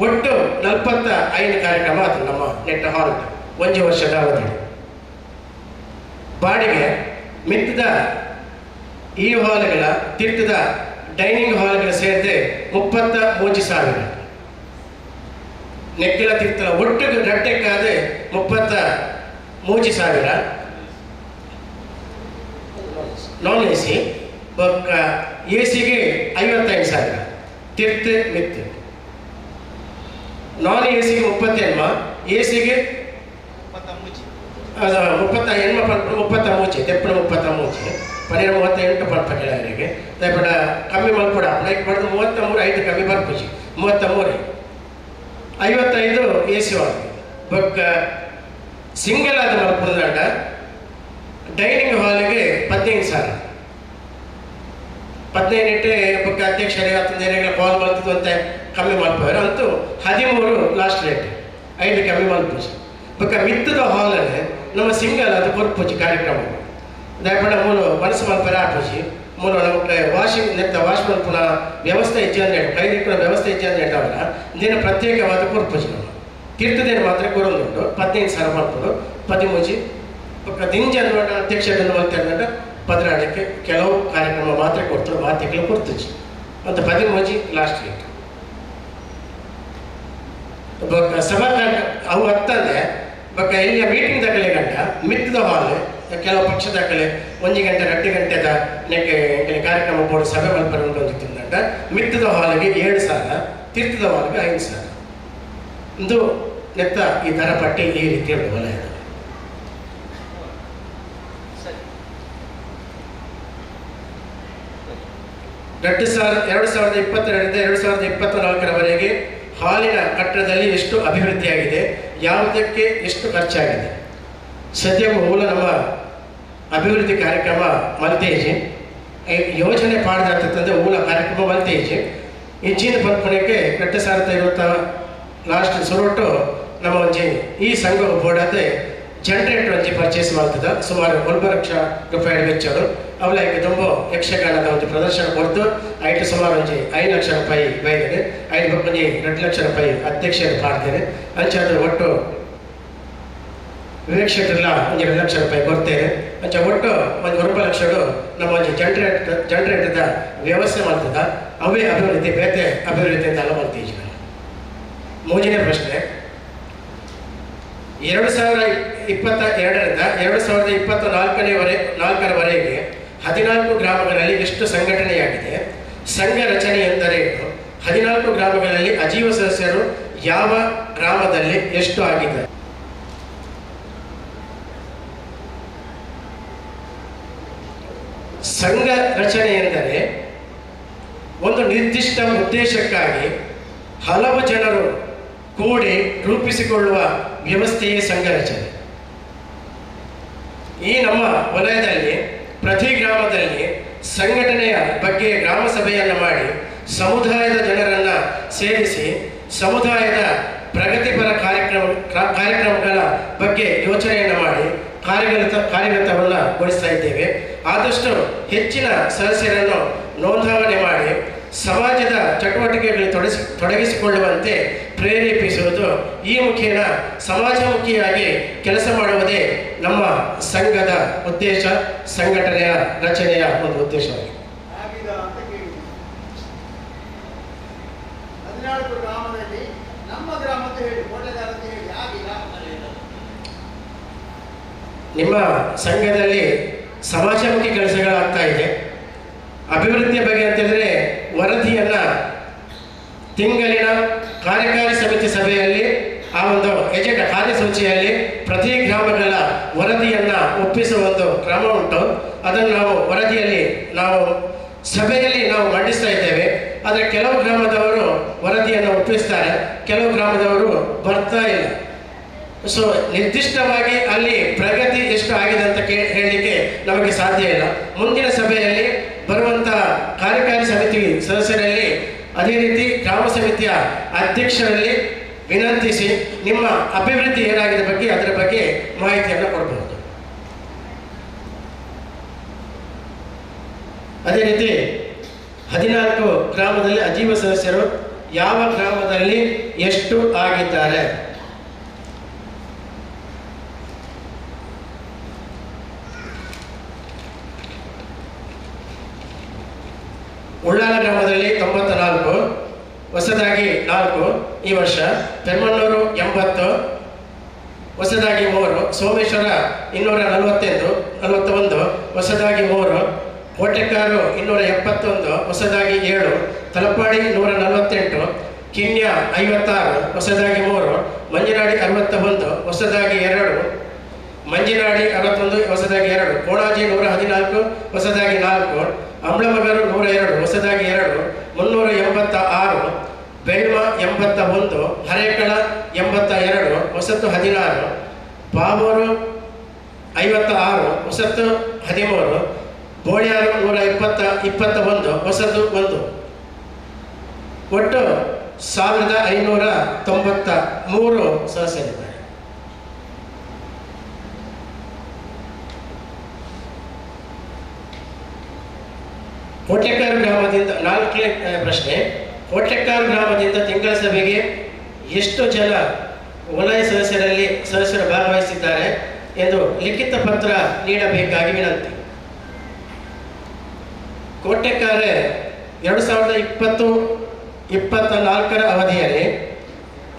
ಒಟ್ಟು 45 ಕಾರ್ಯಕ್ರಮ ಆಗ್ತದೆ ನಮ್ಮ ನೆಟ್ಟ ಹಾಲ್ ಒಂಜಿ ವರ್ಷದ ಅವಧಿ. ಬಾಡಿಗೆ ಮಿತ್ತದ ಈ ಹಾಲ್ಗಳ ತೀರ್ಥದ ಡೈನಿಂಗ್ ಹಾಲ್ಗಳ ಸೇರಿದೆ 33,000. ನೆಕ್ಕಿಲ ತೀರ್ಥದ ಒಟ್ಟು ರಟ್ಟೆಕ್ಕಾದ 33,000 ನಾನ್ ಎ ಸಿ. ಎ ಸಿಗೆ 55,000 ತೀರ್ಥ ಮಿತ್ತು. ನಾನ್ ಎ ಸಿಗೆ 38, ಎ ಸಿಗೆ 38 33 ತೆಪ್ಪಣ 33 12 38 ಪಲ್ಪ ಕೆಲವರಿಗೆ ದಯಪಡ ಕಮ್ಮಿ ಮಲ್ಪಡ ಲೈಕ್ ಬಡ್ದು 33 5 ಕಮ್ಮಿ ಬರ್ಪುಜಿ 33 55 ಎ ಸಿ ಒಳಗೆ. ಬೊಕ್ಕ ಸಿಂಗಲ್ ಆದ ಮಲ್ಪುದಂಡ ಡೈನಿಂಗ್ ಹಾಲಿಗೆ 15,000 15 ಬೊಕ್ಕ ಅಧ್ಯಕ್ಷರಿಗೆ ಹತ್ತೊಂದು ಕಾಲ್ ಮಾಡ್ತಿದ್ದು ಅಂತ ಕಮ್ಮಿ ಮಲ್ಪವರು ಅಂತೂ 13 ಲಾಸ್ಟ್ ರೇಟ್ 5 ಕಮ್ಮಿ ಮಲ್ಪುಜಿ. ಬೊಕ್ಕ ಮಿತ್ತದ ಹಾಲಲ್ಲಿ ನಮ್ಮ ಸಿಂಗಲ್ ಅದು ಕೊರ್ಪುಜಿ ಕಾರ್ಯಕ್ರಮ ದಯಪಡ ಮೂಲ ಮನಸ್ಸು ಮಲ್ಪರೆ ಆಪುಜಿ ಮೂಲ ನಮಗೆ ವಾಷಿಂಗ್ ನೆತ್ತ ವಾಶ್ ಮಲ್ಪುನ ವ್ಯವಸ್ಥೆ ಹೆಚ್ಚು ಕೈ ದಿಕ್ಕುನ ವ್ಯವಸ್ಥೆ ಹೆಚ್ಚು ಹೇಳ್ತಾವಲ್ಲ ದಿನ ಪ್ರತ್ಯೇಕವಾದ ಕೊರ್ಪುಜಿ ನಮ್ಮ ತೀರ್ಥದೇನ ಮಾತ್ರ ಕೊರೊಂದುಂಟು 15,000 ಮಲ್ಪುಡು 13. ಬೊಕ್ಕ ದಿಂಜ ಅಧ್ಯಕ್ಷರನ್ನು ಮಲ್ತಾರೆ 16ಕ್ಕೆ ಕೆಲವು ಕಾರ್ಯಕ್ರಮ ಮಾತ್ರ ಕೊಡ್ತಾರೆ ಮಾತೆಗಳು ಕೊಡ್ತುಜಿ ಅಂತ 13 ಲಾಸ್ಟ್ ರೇಟ್. ಬೊಕ್ಕ ಸಭಾ ಅವು ಹತ್ತಂದೆ ಬೊಕ್ಕ ಎಲ್ಲಿಯ ಮೀಟಿಂಗ್ ದಾಖಲೆ ಗಂಟ ಮಿತ್ತದ ಹಾಲ್ ಕೆಲವು ಪಕ್ಷ ದಾಖಲೆ 1 ಗಂಟೆ 2 ಗಂಟೆದ ನೆಕ್ಕೆ ಕಾರ್ಯಕ್ರಮ ಬೋರ್ಡ್ ಸಭೆ ಮಲ್ಪರೆ ಉಂಟು ಅಂಟ ಮಿತ್ತದ ಹಾಲಿಗೆ 7,000, ತೀರ್ಥದ ಹಾಲಿಗೆ 5,000. ಒಂದು ನೆತ್ತ ಈ ದರ ಪಟ್ಟಿ ಈ ರೀತಿ ಉಂಟು ವಲಯದ. ಎರಡು 2022ರಿಂದ 2024ರವರೆಗೆ ಹಾಲಿನ ಕಟ್ಟಡದಲ್ಲಿ ಎಷ್ಟು ಅಭಿವೃದ್ಧಿಯಾಗಿದೆ, ಯಾವುದಕ್ಕೆ ಎಷ್ಟು ಖರ್ಚಾಗಿದೆ? ಸದ್ಯ ಮೂಲ ನಮ್ಮ ಅಭಿವೃದ್ಧಿ ಕಾರ್ಯಕ್ರಮ ಮಲ್ತೇಜಿ ಯೋಜನೆ ಪಾಡ್ದಾಗ್ತಂದ್ರೆ ಮೂಲ ಕಾರ್ಯಕ್ರಮ ಮಲ್ತೇಜಿ ಇಜ್ಜಿನ ಪನ್ಪುನಕ್ಕೆ 2020 ಲಾಸ್ಟ್ ಸುರುಟು ನಮ್ಮ ಒಂಜಿ ಈ ಸಂಘ ಬೋರ್ಡಾದ ಜನರೇಟರ್ ಒಂಜಿ ಪರ್ಚೇಸ್ ಮಾಡ್ತದ ಸುಮಾರು 9 ಲಕ್ಷ ರೂಪಾಯಿ ವೆಚ್ಚಡು. ಅವಲ ತುಂಬ ಯಕ್ಷಗಾನದ ಒಂದು ಪ್ರದರ್ಶನ ಕೊಡ್ತು ಐಟು ಸುಮಾರು ಒಂಜಿ 5 ಲಕ್ಷ ರೂಪಾಯಿ ಬೈದಿದೆ. 5 ಒಂಜಿ 2 ಲಕ್ಷ ರೂಪಾಯಿ ಅಧ್ಯಕ್ಷರು ಪಾಡ್ತೇನೆ. ಅಂಚಾದ ಒಟ್ಟು ವಿವೇಕ್ ಶೆಟ್ಟರ್ಲ ಒಂಜಿ 2 ಲಕ್ಷ ರೂಪಾಯಿ ಕೊಡ್ತೇನೆ. ಅಂಚ ಒಟ್ಟು ಒಂದು 9 ಲಕ್ಷಡು ನಮ್ಮ ಒಂಜಿ ಜನರೇಟರ್ದ ವ್ಯವಸ್ಥೆ ಮಾಡ್ತದ. ಅವೇ ಅಭಿವೃದ್ಧಿ ಬೇತೆ ಅಭಿವೃದ್ಧಿ ಅಂತ ಅಲ್ಲ ಮಾಡ್ತೀವಿ. ಮೂರನೇ ಪ್ರಶ್ನೆ, 2022ರಿಂದ 2024ರವರೆಗೆ 14 ಗ್ರಾಮಗಳಲ್ಲಿ ಎಷ್ಟು ಸಂಘಟನೆಯಾಗಿದೆ? ಸಂಘ ರಚನೆ ಎಂದರೇನು? 14 ಗ್ರಾಮಗಳಲ್ಲಿ ಅಜೀವ ಸದಸ್ಯರು ಯಾವ ಗ್ರಾಮದಲ್ಲಿ ಎಷ್ಟು ಆಗಿದ್ದಾರೆ? ಸಂಘ ರಚನೆ ಎಂದರೆ ಒಂದು ನಿರ್ದಿಷ್ಟ ಉದ್ದೇಶಕ್ಕಾಗಿ ಹಲವು ಜನರು ಕೂಡಿ ರೂಪಿಸಿಕೊಳ್ಳುವ ವ್ಯವಸ್ಥೆಯೇ ಸಂಘ ರಚನೆ. ಈ ನಮ್ಮ ವಲಯದಲ್ಲಿ ಪ್ರತಿ ಗ್ರಾಮದಲ್ಲಿ ಸಂಘಟನೆಯ ಬಗ್ಗೆ ಗ್ರಾಮ ಸಭೆಯನ್ನು ಮಾಡಿ ಸಮುದಾಯದ ಜನರನ್ನು ಸೇರಿಸಿ ಸಮುದಾಯದ ಪ್ರಗತಿಪರ ಕಾರ್ಯಕ್ರಮಗಳ ಬಗ್ಗೆ ಯೋಚನೆಯನ್ನು ಮಾಡಿ ಕಾರ್ಯಗತವನ್ನು ಗೊಳಿಸ್ತಾ ಇದ್ದೇವೆ. ಆದಷ್ಟು ಹೆಚ್ಚಿನ ಸದಸ್ಯರನ್ನು ನೋಂದಾವಣೆ ಮಾಡಿ ಸಮಾಜದ ಚಟುವಟಿಕೆಗಳಲ್ಲಿ ತೊಡಗಿಸಿಕೊಳ್ಳುವಂತೆ ಪ್ರೇರೇಪಿಸುವುದು ಈ ಮುಖೇನ ಸಮಾಜಮುಖಿಯಾಗಿ ಕೆಲಸ ಮಾಡುವುದೇ ನಮ್ಮ ಸಂಘದ ಉದ್ದೇಶ, ಸಂಘಟನೆಯ ರಚನೆಯ ಒಂದು ಉದ್ದೇಶವಾಗಿದೆ. ನಿಮ್ಮ ಸಂಘದಲ್ಲಿ ಸಮಾಜಮುಖಿ ಕೆಲಸಗಳಾಗ್ತಾ ಇದೆ. ಅಭಿವೃದ್ಧಿಯ ಬಗ್ಗೆ ಅಂತಂದರೆ ವರದಿಯನ್ನು ತಿಂಗಳಿನ ಕಾರ್ಯಕಾರಿ ಸಮಿತಿ ಸಭೆಯಲ್ಲಿ ಆ ಒಂದು ಎಜೆಂಡಾ ಕಾರ್ಯಸೂಚಿಯಲ್ಲಿ ಪ್ರತಿ ಗ್ರಾಮಗಳ ವರದಿಯನ್ನು ಒಪ್ಪಿಸುವ ಒಂದು ಕ್ರಮ ಉಂಟು. ಅದನ್ನು ನಾವು ವರದಿಯಲ್ಲಿ ನಾವು ಸಭೆಯಲ್ಲಿ ನಾವು ಮಂಡಿಸ್ತಾ ಇದ್ದೇವೆ. ಆದರೆ ಕೆಲವು ಗ್ರಾಮದವರು ವರದಿಯನ್ನು ಒಪ್ಪಿಸ್ತಾರೆ, ಕೆಲವು ಗ್ರಾಮದವರು ಬರ್ತಾ ಇಲ್ಲ. ಸೊ ನಿರ್ದಿಷ್ಟವಾಗಿ ಅಲ್ಲಿ ಪ್ರಗತಿ ಎಷ್ಟು ಆಗಿದೆ ಅಂತ ಹೇಳಲಿಕ್ಕೆ ನಮಗೆ ಸಾಧ್ಯ ಇಲ್ಲ. ಮುಂದಿನ ಸಭೆಯಲ್ಲಿ ಬರುವಂಥ ಕಾರ್ಯಕಾರಿ ಸಮಿತಿ ಸದಸ್ಯರಲ್ಲಿ, ಅದೇ ರೀತಿ ಗ್ರಾಮ ಸಮಿತಿಯ ಅಧ್ಯಕ್ಷರಲ್ಲಿ ವಿನಂತಿಸಿ ನಿಮ್ಮ ಅಭಿವೃದ್ಧಿ ಏನಾಗಿದೆ ಬಗ್ಗೆ ಅದರ ಬಗ್ಗೆ ಮಾಹಿತಿಯನ್ನು ಕೊಡಬಹುದು. ಅದೇ ರೀತಿ 14 ಗ್ರಾಮದಲ್ಲಿ ಅಜೀವ ಸದಸ್ಯರು ಯಾವ ಗ್ರಾಮದಲ್ಲಿ ಎಷ್ಟು ಆಗಿದ್ದಾರೆ? ಉಳ್ಳಾಲ ಗ್ರಾಮದಲ್ಲಿ 94, ಹೊಸದಾಗಿ 4 ಈ ವರ್ಷ, ಪೆರ್ಮಣ್ಣೂರು 80, ಹೊಸದಾಗಿ 3, ಸೋಮೇಶ್ವರ 241, ಹೊಸದಾಗಿ 3, ಕೋಟೆಕಾರು 271, ಹೊಸದಾಗಿ 7, ತಲಪಾಡಿ 148, ಕಿನ್ಯ 56, ಹೊಸದಾಗಿ 3, ಮಂಜಿನಾಡಿ 61, ಹೊಸದಾಗಿ 2, ಮಂಜಿನಾಡಿ 61, ಹೊಸದಾಗಿ 2, ಕೋಣಾಜಿ 114, ಹೊಸದಾಗಿ 4, ಅಂಬ್ಳಮಗರು 102, ಹೊಸದಾಗಿ 2, 386, ಬೆಳ್ಮ 81, ಹರೇಕಳ 82, ಹೊಸತು 16, ಪಾವೂರು 56, ಹೊಸತು 13, ಬೋಳ್ಯಾರು 121, ಹೊಸತು 1, ಒಟ್ಟು 1593 ಸದಸ್ಯರಿದ್ದಾರೆ. ಕೋಟೆಕಾರು ಗ್ರಾಮದಿಂದ ನಾಲ್ಕನೇ ಪ್ರಶ್ನೆ, ಕೋಟೆಕಾರು ಗ್ರಾಮದಿಂದ ತಿಂಗಳ ಸಭೆಗೆ ಎಷ್ಟು ಜನ ವಲಯ ಸದಸ್ಯರು ಭಾಗವಹಿಸಿದ್ದಾರೆ ಎಂದು ಲಿಖಿತ ಪತ್ರ ನೀಡಬೇಕಾಗಿ ವಿನಂತಿ. ಕೋಟೆಕಾರೆ 2020-24 ಅವಧಿಯಲ್ಲಿ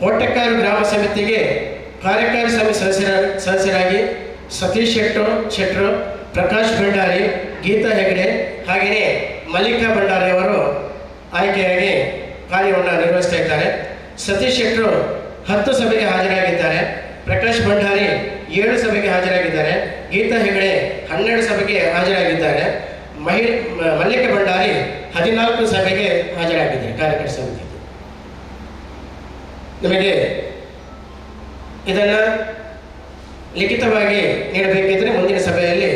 ಕೋಟೆಕಾರು ಗ್ರಾಮ ಸಮಿತಿಗೆ ಕಾರ್ಯಕಾರಿ ಸಮಿತಿ ಸದಸ್ಯರಾಗಿ ಸತೀಶ್ ಶೆಟ್ಟರು, ಪ್ರಕಾಶ್ ಭಂಡಾರಿ, ಗೀತಾ ಹೆಗಡೆ ಹಾಗೆಯೇ ಮಲ್ಲಿಕಾ ಭಂಡಾರಿ ಅವರು ಆಯ್ಕೆಯಾಗಿ ಕಾರ್ಯವನ್ನು ನಿರ್ವಹಿಸ್ತಾ ಇದ್ದಾರೆ. ಸತೀಶ್ ಶೆಟ್ಟರು 10 ಸಭೆಗೆ ಹಾಜರಾಗಿದ್ದಾರೆ, ಪ್ರಕಾಶ್ ಭಂಡಾರಿ 7 ಸಭೆಗೆ ಹಾಜರಾಗಿದ್ದಾರೆ, ಗೀತಾ ಹೆಗಡೆ 12 ಸಭೆಗೆ ಹಾಜರಾಗಿದ್ದಾರೆ, ಮಲ್ಲಿಕಾ ಭಂಡಾರಿ 14 ಸಭೆಗೆ ಹಾಜರಾಗಿದ್ದಾರೆ ಕಾರ್ಯಕಾರಿ ಸಮಿತಿ. ನಿಮಗೆ ಇದನ್ನು ಲಿಖಿತವಾಗಿ ನೀಡಬೇಕಿದ್ದರೆ ಮುಂದಿನ ಸಭೆಯಲ್ಲಿ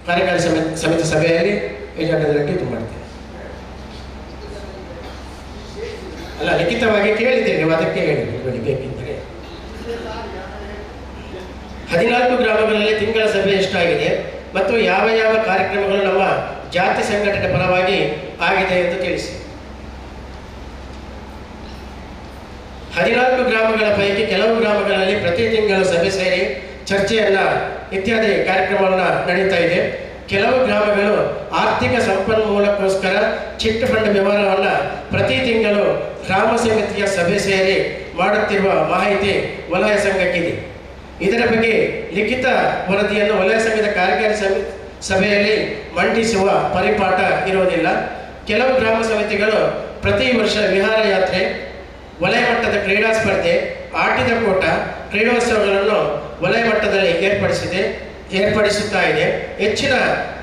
ಕಾರ್ಯಕಾರಿ ಸಮಿತಿ ಸಭೆಯಲ್ಲಿ ಏಜೆಂಡಾದಲ್ಲಿ ಇದು ಮಾಡ್ತೇವೆ. ಅಲ್ಲ, ಲಿಖಿತವಾಗಿ ಕೇಳಿದ್ದೀರಿ ನೀವು, ಅದಕ್ಕೆ ಹೇಳಿದ್ರಿ ನೋಡಿ ಬೇಕಿದ್ದರೆ. 14 ಗ್ರಾಮಗಳಲ್ಲಿ ತಿಂಗಳ ಸಭೆ ಎಷ್ಟಾಗಿದೆ ಮತ್ತು ಯಾವ ಯಾವ ಕಾರ್ಯಕ್ರಮಗಳು ನಮ್ಮ ಜಾತಿ ಸಂಘಟನೆ ಪರವಾಗಿ ಆಗಿದೆ ಎಂದು ತಿಳಿಸಿ. 14 ಗ್ರಾಮಗಳ ಪೈಕಿ ಕೆಲವು ಗ್ರಾಮಗಳಲ್ಲಿ ಪ್ರತಿ ತಿಂಗಳು ಸಭೆ ಸೇರಿ ಚರ್ಚೆಯನ್ನು ಇತ್ಯಾದಿ ಕಾರ್ಯಕ್ರಮವನ್ನು ನಡೀತಾ ಇದೆ. ಕೆಲವು ಗ್ರಾಮಗಳು ಆರ್ಥಿಕ ಸಂಪನ್ಮೂಲಕ್ಕೋಸ್ಕರ ಚಿಟ್ ಫಂಡ್ ವ್ಯವಹಾರವನ್ನು ಪ್ರತಿ ತಿಂಗಳು ಗ್ರಾಮ ಸಮಿತಿಯ ಸಭೆ ಸೇರಿ ಮಾಡುತ್ತಿರುವ ಮಾಹಿತಿ ವಲಯ ಸಂಘಕ್ಕಿದೆ. ಇದರ ಬಗ್ಗೆ ಲಿಖಿತ ವರದಿಯನ್ನು ವಲಯ ಸಂಘದ ಕಾರ್ಯಕಾರಿ ಸಭೆಯಲ್ಲಿ ಮಂಡಿಸುವ ಪರಿಪಾಠ ಇರುವುದಿಲ್ಲ. ಕೆಲವು ಗ್ರಾಮ ಸಮಿತಿಗಳು ಪ್ರತಿ ವರ್ಷ ವಿಹಾರ ಯಾತ್ರೆ, ವಲಯ ಮಟ್ಟದ ಕ್ರೀಡಾ ಸ್ಪರ್ಧೆ, ಆಟಿದ ಕೂಟ, ಕ್ರೀಡೋತ್ಸವಗಳನ್ನು ವಲಯ ಮಟ್ಟದಲ್ಲಿ ಏರ್ಪಡಿಸುತ್ತಾ ಇದೆ. ಹೆಚ್ಚಿನ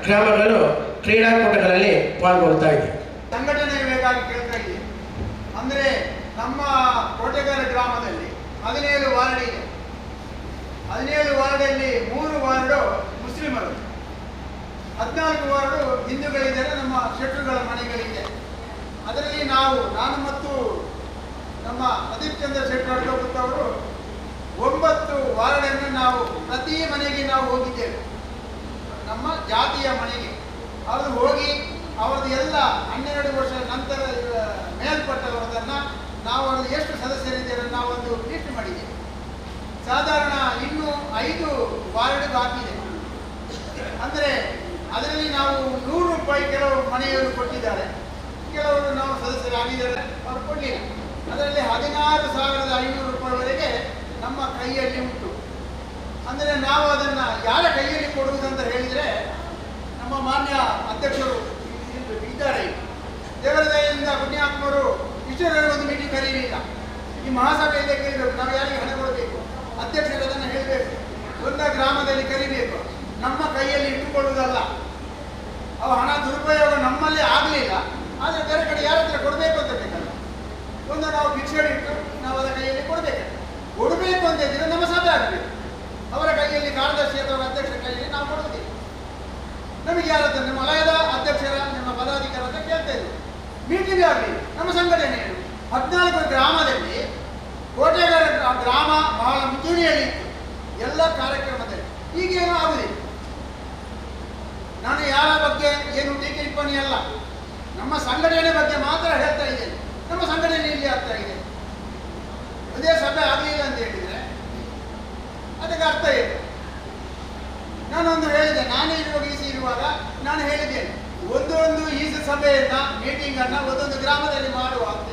ಗ್ರಾಮಗಳು ಕ್ರೀಡಾಕೂಟಗಳಲ್ಲಿ ಪಾಲ್ಗೊಳ್ತಾ ಇದೆ. ಸಂಘಟನೆಗೆ ಬೇಕಾಗಿ ಕೇಳ್ತಾ ಇದೆ. ಅಂದರೆ ನಮ್ಮ ಕೋಟೆಗಾರ ಗ್ರಾಮದಲ್ಲಿ 17 ವಾರ್ಡ್ ಇದೆ. 17 ವಾರ್ಡಲ್ಲಿ 3 ವಾರ್ಡು ಮುಸ್ಲಿಮರು, 14 ವಾರ್ಡು ಹಿಂದೂಗಳಿದ್ದಾರೆ, ನಮ್ಮ ಶೆಟ್ಟರುಗಳ ಮನೆಗಳಿದೆ. ಅದರಲ್ಲಿ ನಾನು ಮತ್ತು ನಮ್ಮ ಪ್ರದೀಪ್ ಚಂದ್ರ ಶೆಟ್ಟರ್ ಅಡ್ಗೋಗುತ್ತವರು 9 ವಾರ್ಡನ್ನು ನಾವು ಪ್ರತಿ ಮನೆಗೆ ನಾವು ಹೋಗಿದ್ದೇವೆ, ನಮ್ಮ ಜಾತಿಯ ಮನೆಗೆ ಅವ್ರದ್ದು ಹೋಗಿ ಅವ್ರದ್ದು ಎಲ್ಲ 12 ವರ್ಷ ನಂತರ ಮೇಲ್ಪಟ್ಟವರದನ್ನು ನಾವು ಅವ್ರದ್ದು ಎಷ್ಟು ಸದಸ್ಯರಿದ್ದಾರೆ ನಾವೊಂದು ಲಿಸ್ಟ್ ಮಾಡಿದ್ದೇವೆ. ಸಾಧಾರಣ ಇನ್ನೂ 5 ವಾರ್ಡ್ ಬಾಕಿ ಇದೆ. ಅಂದರೆ ಅದರಲ್ಲಿ ನಾವು 100 ರೂಪಾಯಿ ಕೆಲವು ಮನೆಯವರು ಕೊಟ್ಟಿದ್ದಾರೆ, ಕೆಲವರು ನಾವು ಸದಸ್ಯರಾಗಿದ್ದಾರೆ ಅವರು ಕೊಡಲಿಲ್ಲ. ಅದರಲ್ಲಿ 16,500 ರೂಪಾಯಿವರೆಗೆ ನಮ್ಮ ಕೈಯಲ್ಲಿ ಉಂಟು. ಅಂದರೆ ನಾವು ಅದನ್ನು ಯಾರ ಕೈಯಲ್ಲಿ ಕೊಡುವುದಂತ ಹೇಳಿದರೆ ನಮ್ಮ ಮಾನ್ಯ ಅಧ್ಯಕ್ಷರು ಇದ್ದಾರೆ. ದೇವರ ದಯೆಯಿಂದ ಪುಣ್ಯಾತ್ಮರು ಇಷ್ಟರವರೆಗೆ ಒಂದು ಮೀಟಿಂಗ್ ಕರೀಲಿಲ್ಲ. ಈ ಮಹಾಸಭೆಯಿಂದ ಕೇಳಬೇಕು, ನಾವು ಯಾರಿಗೆ ಹಣ ಕೊಡಬೇಕು, ಅಧ್ಯಕ್ಷರು ಅದನ್ನು ಹೇಳಬೇಕು, ಒಂದ ಗ್ರಾಮದಲ್ಲಿ ಕರಿಬೇಕು, ನಮ್ಮ ಕೈಯಲ್ಲಿ ಇಟ್ಟುಕೊಳ್ಳುವುದಲ್ಲ. ಅವು ಹಣ ದುರುಪಯೋಗ ನಮ್ಮಲ್ಲೇ ಆಗಲಿಲ್ಲ, ಆದರೆ ಬೇರೆ ಕಡೆ ಯಾರ ಹತ್ರ ಕೊಡಬೇಕು ಅಂತ ಬೇಕಲ್ಲ. ಒಂದು ನಾವು ಭಿಕ್ಷೆ ಇಟ್ಟು ನಾವು ಅದರ ಕೈಯಲ್ಲಿ ಕೊಡಬೇಕು. ಕೊಡಬೇಕು ಅಂತ ಇದ್ದರೆ ನಮ್ಮ ಸಭೆ ಆಗಬೇಕು. ಅವರ ಕೈಯಲ್ಲಿ ಕಾರ್ಯದರ್ಶಿ ಅಥವಾ ಅಧ್ಯಕ್ಷರ ಕೈಯಲ್ಲಿ ನಾವು ಕೊಡುವುದಿಲ್ಲ. ನಮಗೆ ಯಾರತ್ರ ನಿಮ್ಮ ವಲಯದ ಅಧ್ಯಕ್ಷರ ನಿಮ್ಮ ಪದಾಧಿಕಾರ ಅಂತ ಕೇಳ್ತಾ ಇದ್ರು. ಮೀಟಿಂಗ್ ಆಗಲಿ, ನಮ್ಮ ಸಂಘಟನೆ 14 ಗ್ರಾಮದಲ್ಲಿ ಕೋಟೆಗಾರ ಗ್ರಾಮ ಬಹಳ ಮುಂಚೂಣಿಯಲ್ಲಿ ಇತ್ತು ಎಲ್ಲ ಕಾರ್ಯಕ್ರಮದಲ್ಲಿ. ಈಗೇನು ಆಗುದಿಲ್ಲ. ನಾನು ಯಾರ ಬಗ್ಗೆ ಏನು ಟೀಕೆ ಟಿಪ್ಪಣಿ ಅಲ್ಲ, ನಮ್ಮ ಸಂಘಟನೆ ಬಗ್ಗೆ ಮಾತ್ರ ಹೇಳ್ತಾ ಇದ್ದೇನೆ. ನಮ್ಮ ಸಂಘಟನೆ ಇಲ್ಲಿ ಆಗ್ತಾ ಇದೆ. ಅದೇ ಸಭೆ ಆಗಲಿಲ್ಲ ಅಂತ ಹೇಳಿದರೆ ಅದಕ್ಕೆ ಅರ್ಥ ಏನು? ನಾನೊಂದು ಹೇಳಿದೆ, ನಾನು ಇರುವಾಗ ಈಸಿ ಇರುವಾಗ ನಾನು ಹೇಳಿದ್ದೇನೆ, ಒಂದೊಂದು ಈಸಿ ಸಭೆಯನ್ನು ಮೀಟಿಂಗನ್ನು ಒಂದೊಂದು ಗ್ರಾಮದಲ್ಲಿ ಮಾಡುವ ಅಂತ.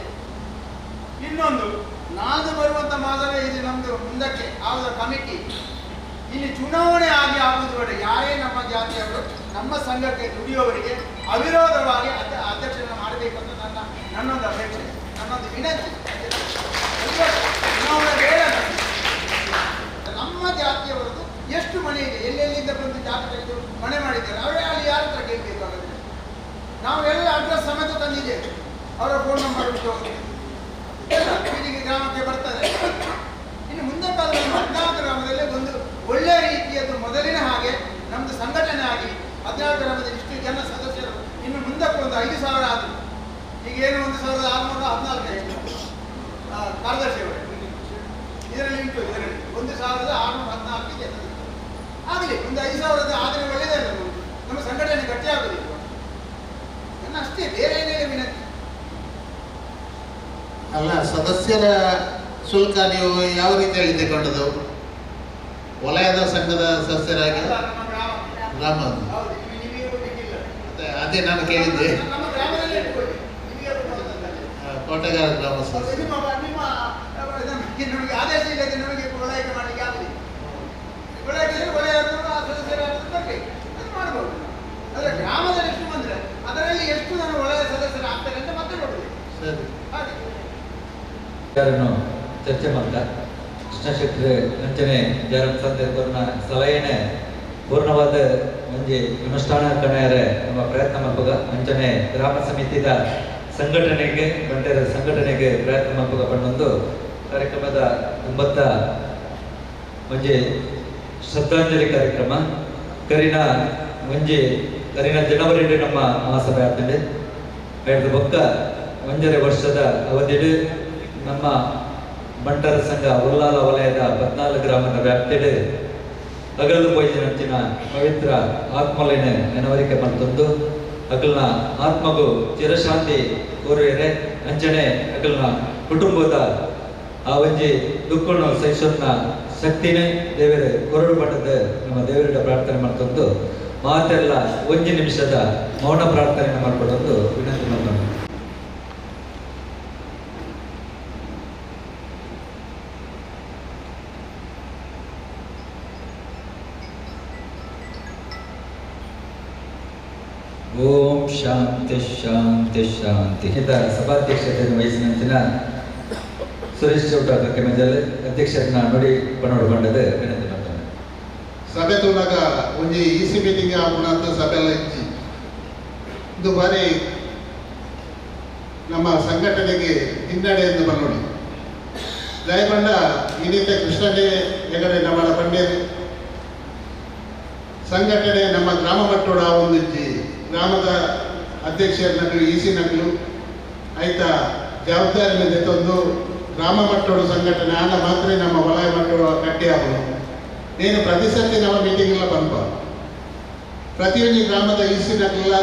ಇನ್ನೊಂದು ನಾನು ಬರುವಂಥ ಮಾದರಿ ಇದು ನಮ್ಮದು ಮುಂದಕ್ಕೆ ಆದ ಕಮಿಟಿ ಇಲ್ಲಿ ಚುನಾವಣೆ ಆಗಿ ಆಗುವುದು ಬೇಡ. ಯಾರೇ ನಮ್ಮ ಜಾತಿಯವರು ನಮ್ಮ ಸಂಘಕ್ಕೆ ದುಡಿಯುವವರಿಗೆ ಅವಿರೋಧವಾಗಿ ಅಧ್ಯಕ್ಷರನ್ನು ಮಾಡಬೇಕು ಅಂತ ನನ್ನೊಂದು ಅಪೇಕ್ಷೆ, ನನ್ನೊಂದು ವಿನಂತಿ. ಚುನಾವಣೆ ಬೇಡ. ನಮ್ಮ ಜಾತಿಯವರದ್ದು ಎಷ್ಟು ಮನೆ ಇದೆ, ಎಲ್ಲೆಲ್ಲಿಂದ ಬಂದು ಜಾತಿ ತೆಗೆದು ಮನೆ ಮಾಡಿದ್ದಾರೆ, ಅವರೇ ಅಲ್ಲಿ ಯಾರ ಹತ್ರ ಕೇಳಬೇಕಾಗುತ್ತೆ? ನಾವು ಎಲ್ಲ ಅಡ್ರೆಸ್ ಸಮೇತ ತಂದಿದ್ದೇವೆ, ಅವರ ಫೋನ್ ನಂಬರ್ ಉಂಟು, ಎಲ್ಲ ಮೀಟಿಂಗ್ ಗ್ರಾಮಕ್ಕೆ ಬರ್ತಾರೆ. ಇನ್ನು ಮುಂದೆ ಕಾಲದಲ್ಲಿ 14 ಗ್ರಾಮದಲ್ಲಿ ಒಂದು ಒಳ್ಳೆಯ ರೀತಿಯದ್ದು ಮೊದಲಿನ ಹಾಗೆ ನಮ್ಮದು ಸಂಘಟನೆ ಆಗಿ 14 ಗ್ರಾಮದಲ್ಲಿ ಇಷ್ಟು ಜನ ಸದಸ್ಯರು ಇನ್ನು ಮುಂದಕ್ಕೆ ಒಂದು 5,000 ಆದರು. ಈಗ ಏನು 1,614 ಕಾರ್ಯದರ್ಶಿಯವರು ಇದರಲ್ಲಿ ಉಂಟು, ಇದರಲ್ಲಿ 1,614 ಇದೆ. ಆಗಲಿ, ಒಂದು 5,000 ಆದರೆ ಒಳ್ಳೆಯದಲ್ಲ, ನಮ್ಮ ಸಂಘಟನೆ ಗಟ್ಟಿಯಾಗುವುದಿಲ್ಲ. ನನ್ನ ಅಷ್ಟೇ, ಬೇರೆ ಏನಿಲ್ಲ ವಿನಂತಿ. ಅಲ್ಲ, ಸದಸ್ಯರ ಶುಲ್ಕ ನೀವು ಯಾವ ರೀತಿಯಲ್ಲಿ ತಗೊಂಡದ್ದು? ವಲಯದ ಸಂಘದ ಸದಸ್ಯರಾಗಿ ಗ್ರಾಮ, ಅದೇ ನಾನು ಕೇಳಿದ್ದೆ, ಕೋಟೆಗಾರ ಗ್ರಾಮ ಸದಸ್ಯ. ಆದೇಶ ಇಲ್ಲದೆ ನಮಗೆ ವಲಯಕ್ಕೆ ಮಾಡಲಿಕ್ಕೆ ಆಗುದಿಲ್ಲ. ವಲಯಕ್ಕೆ ವಲಯದವರು ಸದಸ್ಯರಾದರೂ ಬರಬೇಕು, ಅದು ಮಾಡಬಹುದು. ಆದರೆ ಗ್ರಾಮದಲ್ಲಿ ಎಷ್ಟು ಬಂದರೆ ಅದರಲ್ಲಿ ಎಷ್ಟು ನಾನು ವಲಯ ಸದಸ್ಯರು ಆಗ್ತಾರೆ ಅಂತ ಮತ್ತೆ ನೋಡಬೇಕು. ಸರಿ, ಹಾಗೆ ಯಾರನ್ನು ಚರ್ಚೆ ಮಾಡ್ತಾ ಕೃಷ್ಣ ಶೆಟ್ಟರ್ ಅಂಚನೆ ಜಯರಾಮ್ ಸಂದೇರ್ನ ಸಲಹೆನೆ ಪೂರ್ಣವಾದ ಒಂಜಿ ಅನುಷ್ಠಾನ ಕಣೆಯರೆ ನಮ್ಮ ಪ್ರಯತ್ನ ಮಲ್ಪುಗ. ಅಂಚನೆ ಗ್ರಾಮ ಸಮಿತಿದ ಸಂಘಟನೆಗೆ ಬಂಟೆರ ಸಂಘಟನೆಗೆ ಪ್ರಯತ್ನ ಮಲ್ಪುಗ ಪಣ್ಣೊಂದು ಕಾರ್ಯಕ್ರಮದ 9 ಒಂಜಿ ಶ್ರದ್ಧಾಂಜಲಿ ಕಾರ್ಯಕ್ರಮ ಕರಿನ ಒಂಜಿ ಕರಿನ ಜನವರಿ ನಮ್ಮ ಮಹಾಸಭೆ ಆಗ್ತದೆ. ಬೊಕ್ಕ 1.5 ವರ್ಷದ ಅವಧಿಡು ನಮ್ಮ ಬಂಟರ ಸಂಘ ಉಲ್ಲಾಲ ವಲಯದ 14 ಗ್ರಾಮದ ವ್ಯಾಪ್ತಿಡು ಅಗಲು ಪೋಯಿನಂಚಿನ ಪವಿತ್ರ ಆತ್ಮಲೇನೆ ನೆನವರಿಕೆ ಮಲ್ತೊಂದು ಅಗಲ್ನ ಆತ್ಮಗೂ ಚಿರಶಾಂತಿ ಕೋರುವೆರೆ. ಅಂಚನೆ ಅಗಲ್ನ ಕುಟುಂಬದ ಆ ಒಂಜಿ ದುಃಖನು ಸಹಿಸೋನ ಶಕ್ತಿನೇ ದೇವರೇ ಕೊರಡು ಪಟ್ಟದ ನಮ್ಮ ದೇವರ ಪ್ರಾರ್ಥನೆ ಮಾಡ್ತೊಂದು ಮಾತೆಲ್ಲ 1 ನಿಮಿಷದ ಮೌನ ಪ್ರಾರ್ಥನೆಯನ್ನು ಮಾಡಿಕೊಡೊಂದು ವಿನಂತಿ ಮಾಡ್ತೊಂದು. ಓಂ ಶಾಂತಿ ಶಾಂತಿ ಶಾಂತಿ. ಹಿತ ಸಭಾಧ್ಯಕ್ಷತೆಯನ್ನು ವಹಿಸಿನಂಚಿನ ಸುರೇಶ್ ಚೌಟ ಕೆಮೆಜಲ್ ಅಧ್ಯಕ್ಷರನ್ನ ನೋಡಿ ಪಣೋಡು ಬಂಡದ ವಿನಂತಿ ಮಾಡ್ತಾನೆ. ಸಭೆ ತೂನಾಗ ಒಂಜಿ ಇಸಿ ಮೀಟಿಂಗ್ ಆಪುನಂತ ಸಭೆ ಎಲ್ಲ ಇಜ್ಜಿ. ಇದು ಬಾರಿ ನಮ್ಮ ಸಂಘಟನೆಗೆ ಹಿನ್ನಡೆ ಎಂದು ಬನ್ನೋಡಿ. ದಯಪಂಡ ಇನ್ನಿತ ಕೃಷ್ಣನೇ ಹೆಗಡೆ ನಮ್ಮ ಬಂಡೇರಿ ಸಂಘಟನೆ ನಮ್ಮ ಗ್ರಾಮ ಮಟ್ಟೋಡ ಒಂದು ಇಜ್ಜಿ. ಗ್ರಾಮದ ಅಧ್ಯಕ್ಷರ ಇಸಿ ನಕಲು ಆಯ್ತಾ ಜವಾಬ್ದಾರಿ ಮೇಲೆ ತಂದು ಗ್ರಾಮ ಮಟ್ಟೋಡು ಸಂಘಟನೆ ಆನ ಮಾತ್ರ ನಮ್ಮ ವಲಯ ಮಟ್ಟೋಡು ಗಟ್ಟಿ ಆಗುದು. ನೀನು ಪ್ರತಿ ಸರ್ತಿ ನಮ್ಮ ಮೀಟಿಂಗ್ ಎಲ್ಲ ಬಂದ ಪ್ರತಿಯೊಂದು ಗ್ರಾಮದ ಇಸಿ ನಕಲ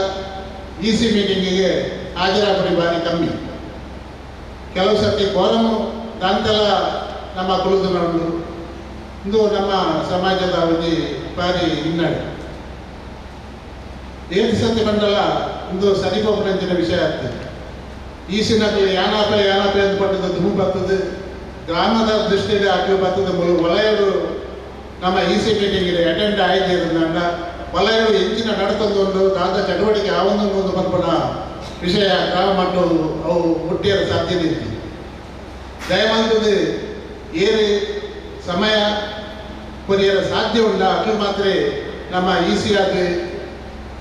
ಇಸಿ ಮೀಟಿಂಗಿಗೆ ಹಾಜರಾಪಡಿ ಭಾರಿ ಕಮ್ಮಿ. ಕೆಲವು ಸರ್ತಿ ಕೋರಮು ದಾಂತೆಲ್ಲ ನಮ್ಮ ಕುಳಿತು ನಡುದು ಇಂದು ನಮ್ಮ ಸಮಾಜದ ಒಂದು ಭಾರಿ ಹಿನ್ನಡೆ. ಏಳು ಸತಿ ಬಂದಲ್ಲ ಇಂದು ಸರಿಪೋಪನಂಚಿನ ವಿಷಯ ಆಗ್ತದೆ. ಈಸಿ ನಕಲು ಯಾನಾಪೆ ಯಾನಾಪೆ ಅಂತ ಪಟ್ಟದ ಧೂಮು ಬರ್ತದೆ. ಗ್ರಾಮದ ದೃಷ್ಟಿಯಲ್ಲಿ ಹಾಕಿ ಬರ್ತದೆ. ವಲಯರು ನಮ್ಮ ಇಸಿ ಮೀಟಿಂಗ್ ಅಟೆಂಡ್ ಆಯ್ತಿರೋದ್ರಿಂದ ವಲಯರು ಹೆಚ್ಚಿನ ನಡ್ತಂದೊಂದು ದಾದ ಚಟುವಟಿಕೆ ಆವೊಂದೊಂದು ಬಂದ್ಪಡ ವಿಷಯ ಗ್ರಾಮ ಮಟ್ಟ ಅವು ಮುಟ್ಟಿಯರ ಸಾಧ್ಯತೆ ಇತ್ತು. ದಯಮಾಂತದ್ದು ಏರಿ ಸಮಯ ಕೊರಿಯರ ಸಾಧ್ಯ ಉಂಡ ಅట్లు ಮಾತ್ರ ನಮ್ಮ ಈಸಿ ಆಗಿ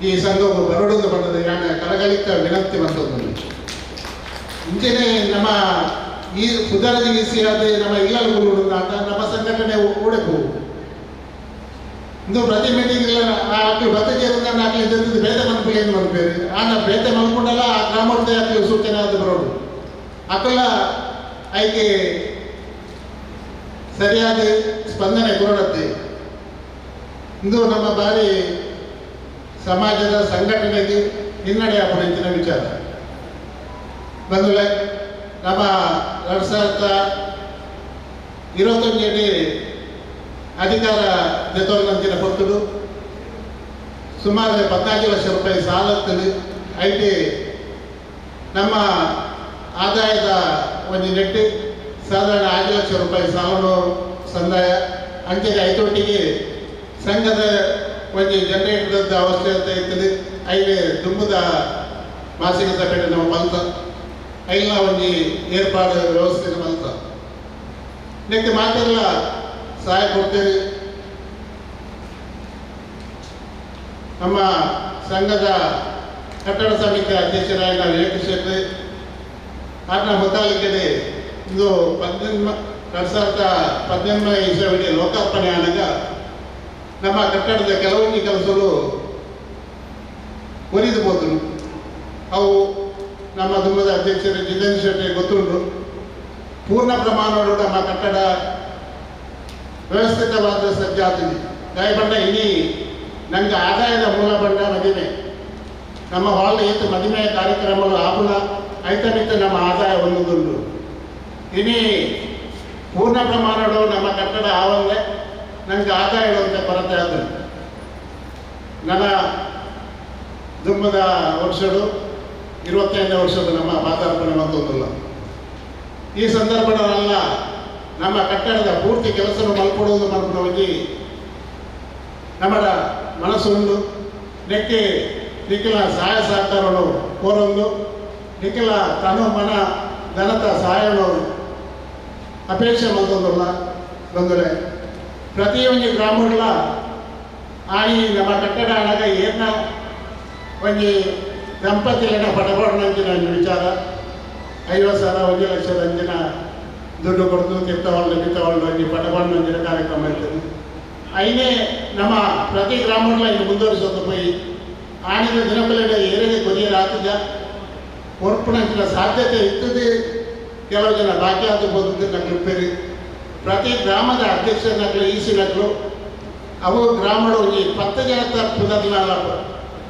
ಈ ಸಂಘವು ಬರಡೊಂದು ಬಣ್ಣದ ಯಾನ ಕಲಗಳಿತ್ತ ವಿನಂತಿ ಬಂತದ್ದು. ಇಂಚೆನೆ ನಮ್ಮ ಈ ಸುಧಾರಣೆ ಈಸಿ ಆದ ನಮ್ಮ ಇಲ್ಲಲು ಅಂತ ನಮ್ಮ ಸಂಘಟನೆ ಓಡಬೇಕು. ಇಂದು ಪ್ರತಿ ಮೀಟಿಂಗ್ ಆಕ್ಲು ಬತ್ತಜೇರಿಂದ ಆಕ್ಲಿ ಬೇತೆ ಮನ್ಪುಲಿ ಏನು ಮನ್ಪೇರಿ ಆನ ಬೇತೆ ಮನ್ಕೊಂಡಲ್ಲ ಆ ಗ್ರಾಮದ ಆಕ್ಲು ಸೂಚನೆ ಆದ ಬರೋಡು ಅಕಲ್ಲ ಆಯ್ಕೆ ಸರಿಯಾದ ಸ್ಪಂದನೆ ಕೊರಡತ್ತೆ. ಇಂದು ನಮ್ಮ ಬಾರಿ ಸಮಾಜದ ಸಂಘಟನೆಗೆ ಹಿನ್ನಡೆ ಆಗುವ ವಿಚಾರ ಬಂಧುಗಳೇ. ನಮ್ಮ 2021 ಅಧಿಕಾರ ದೆತೊಂದಿನ ಪೊರ್ತುಡು ಸುಮಾರು 14 ಲಕ್ಷ ರೂಪಾಯಿ ಸಾಲತ್ತದೆ. IT ನಮ್ಮ ಆದಾಯದ ಒಂದು ನೆಟ್ಟು ಸಾಧಾರಣ 5 ಲಕ್ಷ ರೂಪಾಯಿ ಸಾಲನು ಸಂದಾಯ ಅಂಚೆಗೆ ಐತೊಟ್ಟಿಗೆ ಸಂಘದ ಒಂದು ಜನರೇಟರ್ದ ಅವಶ್ಯಕತೆ ಇರ್ತದೆ. ಐದು ದುಂಬುದ ಮಾಸಿಕ ಸಭೆ ನಮ್ಮ ಮಲ್ತ ಐಲ ಒಂದು ಏರ್ಪಾಡು ವ್ಯವಸ್ಥೆ ಮಲ್ತ ನೆಕ್ಕೆ ಮಾತೆಲ್ಲ ಸಹಾಯ ಕೊಡ್ತೇವೆ. ನಮ್ಮ ಸಂಘದ ಕಟ್ಟಡ ಸಮಿತಿ ಅಧ್ಯಕ್ಷರಾದ ವಿವೇಕ ಶೆಟ್ಟಿ ಆತನ ಮುತಾಲಿಕೆಡೆ ಇಂದು 2018 ಇಸವಿಗೆ ಲೋಕಾರ್ಪಣೆ ಆದಾಗ ನಮ್ಮ ಕಟ್ಟಡದ ಕೆಲವೊಂದು ಕೆಲಸಗಳು ಒರಿದು ಹೋದರು. ಅವು ನಮ್ಮ ದುಂಬದ ಅಧ್ಯಕ್ಷರು ಜಿತೇಂದ್ರ ಶೆಟ್ಟಿ ಗೊತ್ತುಂಟು. ಪೂರ್ಣ ಪ್ರಮಾಣಗಳು ನಮ್ಮ ಕಟ್ಟಡ ವ್ಯವಸ್ಥಿತವಾದ ಸಜ್ಜಾತಿದೆ. ದಯಪಂಡ ಇಡೀ ನನಗೆ ಆದಾಯದ ಮೂಲ ಬಂಡ ಮದುವೆ ನಮ್ಮ ಹಾಲ್ ಏತು ಮದುವೆ ಕಾರ್ಯಕ್ರಮಗಳು ಆಪುನ ಐತಮಿತ್ತ ನಮ್ಮ ಆದಾಯ ಒಂದುಂಟು. ಇಡೀ ಪೂರ್ಣ ಪ್ರಮಾಣಗಳು ನಮ್ಮ ಕಟ್ಟಡ ಆವಂದೆ ನನಗೆ ಆದಾಯ ಅಂತ ಕೊರತೆ ಆದರು. ನನ್ನ ದುಂಬದ ವರ್ಷಗಳು 25 ವರ್ಷದ ನಮ್ಮ ಪಾದಾರ್ಪಣೆ ಮತ್ತೊಂದಲ್ಲ. ಈ ಸಂದರ್ಭದಲ್ಲ ನಮ್ಮ ಕಟ್ಟಡದ ಪೂರ್ತಿ ಕೆಲಸವನ್ನು ಮಲ್ಕೊಡುವುದು ಮಲ್ಕೊಡುವಾಗಿ ನಮ್ಮ ಮನಸ್ಸುಂಡು. ನೆಕ್ಕೆ ನಿಖಿಲ ಸಹಾಯ ಸಹಕಾರಗಳು ಕೋರೊಂದು ನಿಖಿಲ ತನು ಮನ ಧನತ ಸಹಾಯಗಳು ಅಪೇಕ್ಷೆ ಮತ್ತೊಂದಲ್ಲ ಬಂದರೆ ಪ್ರತಿಯೊಂದು ಗ್ರಾಮಗಳ ಆಯಿ ನಮ್ಮ ಕಟ್ಟಡ ಆಗ ಏನ ಒಂಜಿ ದಂಪತಿಲೆನ ಪಡಬಾರ್ದಂಚಿನ ಒಂಜಿ ವಿಚಾರ 50,000 1 ಲಕ್ಷದ ಅಂಚಿನ ದುಡ್ಡು ಕೊಡ್ತು ತಿತ್ತವಾಳ್ಳು ಮಿತ್ತವಾಳ್ಳು ಒಂಜಿ ಪಡಬಾರ್ದಂಚಿನ ಕಾರ್ಯಕ್ರಮ ಇರ್ತದೆ. ಐನೇ ನಮ್ಮ ಪ್ರತಿ ಗ್ರಾಮಗಳ ಇನ್ನು ಮುಂದುವರಿಸೋದು ಪೋಯಿ ಆಣಿದ ದಿನಕುಲೆಡ ಏರಿಗೆ ಕೊರಿಯರ್ ಆತುಜ ಕೊರ್ಪುನಂಚಿನ ಸಾಧ್ಯತೆ ಇತ್ತದೆ. ಕೆಲವು ಜನ ಬಾಕಿ ಆದ ನಕ್ಲು ಪ್ರತಿ ಗ್ರಾಮದ ಅಧ್ಯಕ್ಷನಕ್ಲು ಈಸಿನಕ್ಲು ಅವು ಗ್ರಾಮದ ಒಂಜಿ 10 ಜನತ ಪುದರ್ನಾಲ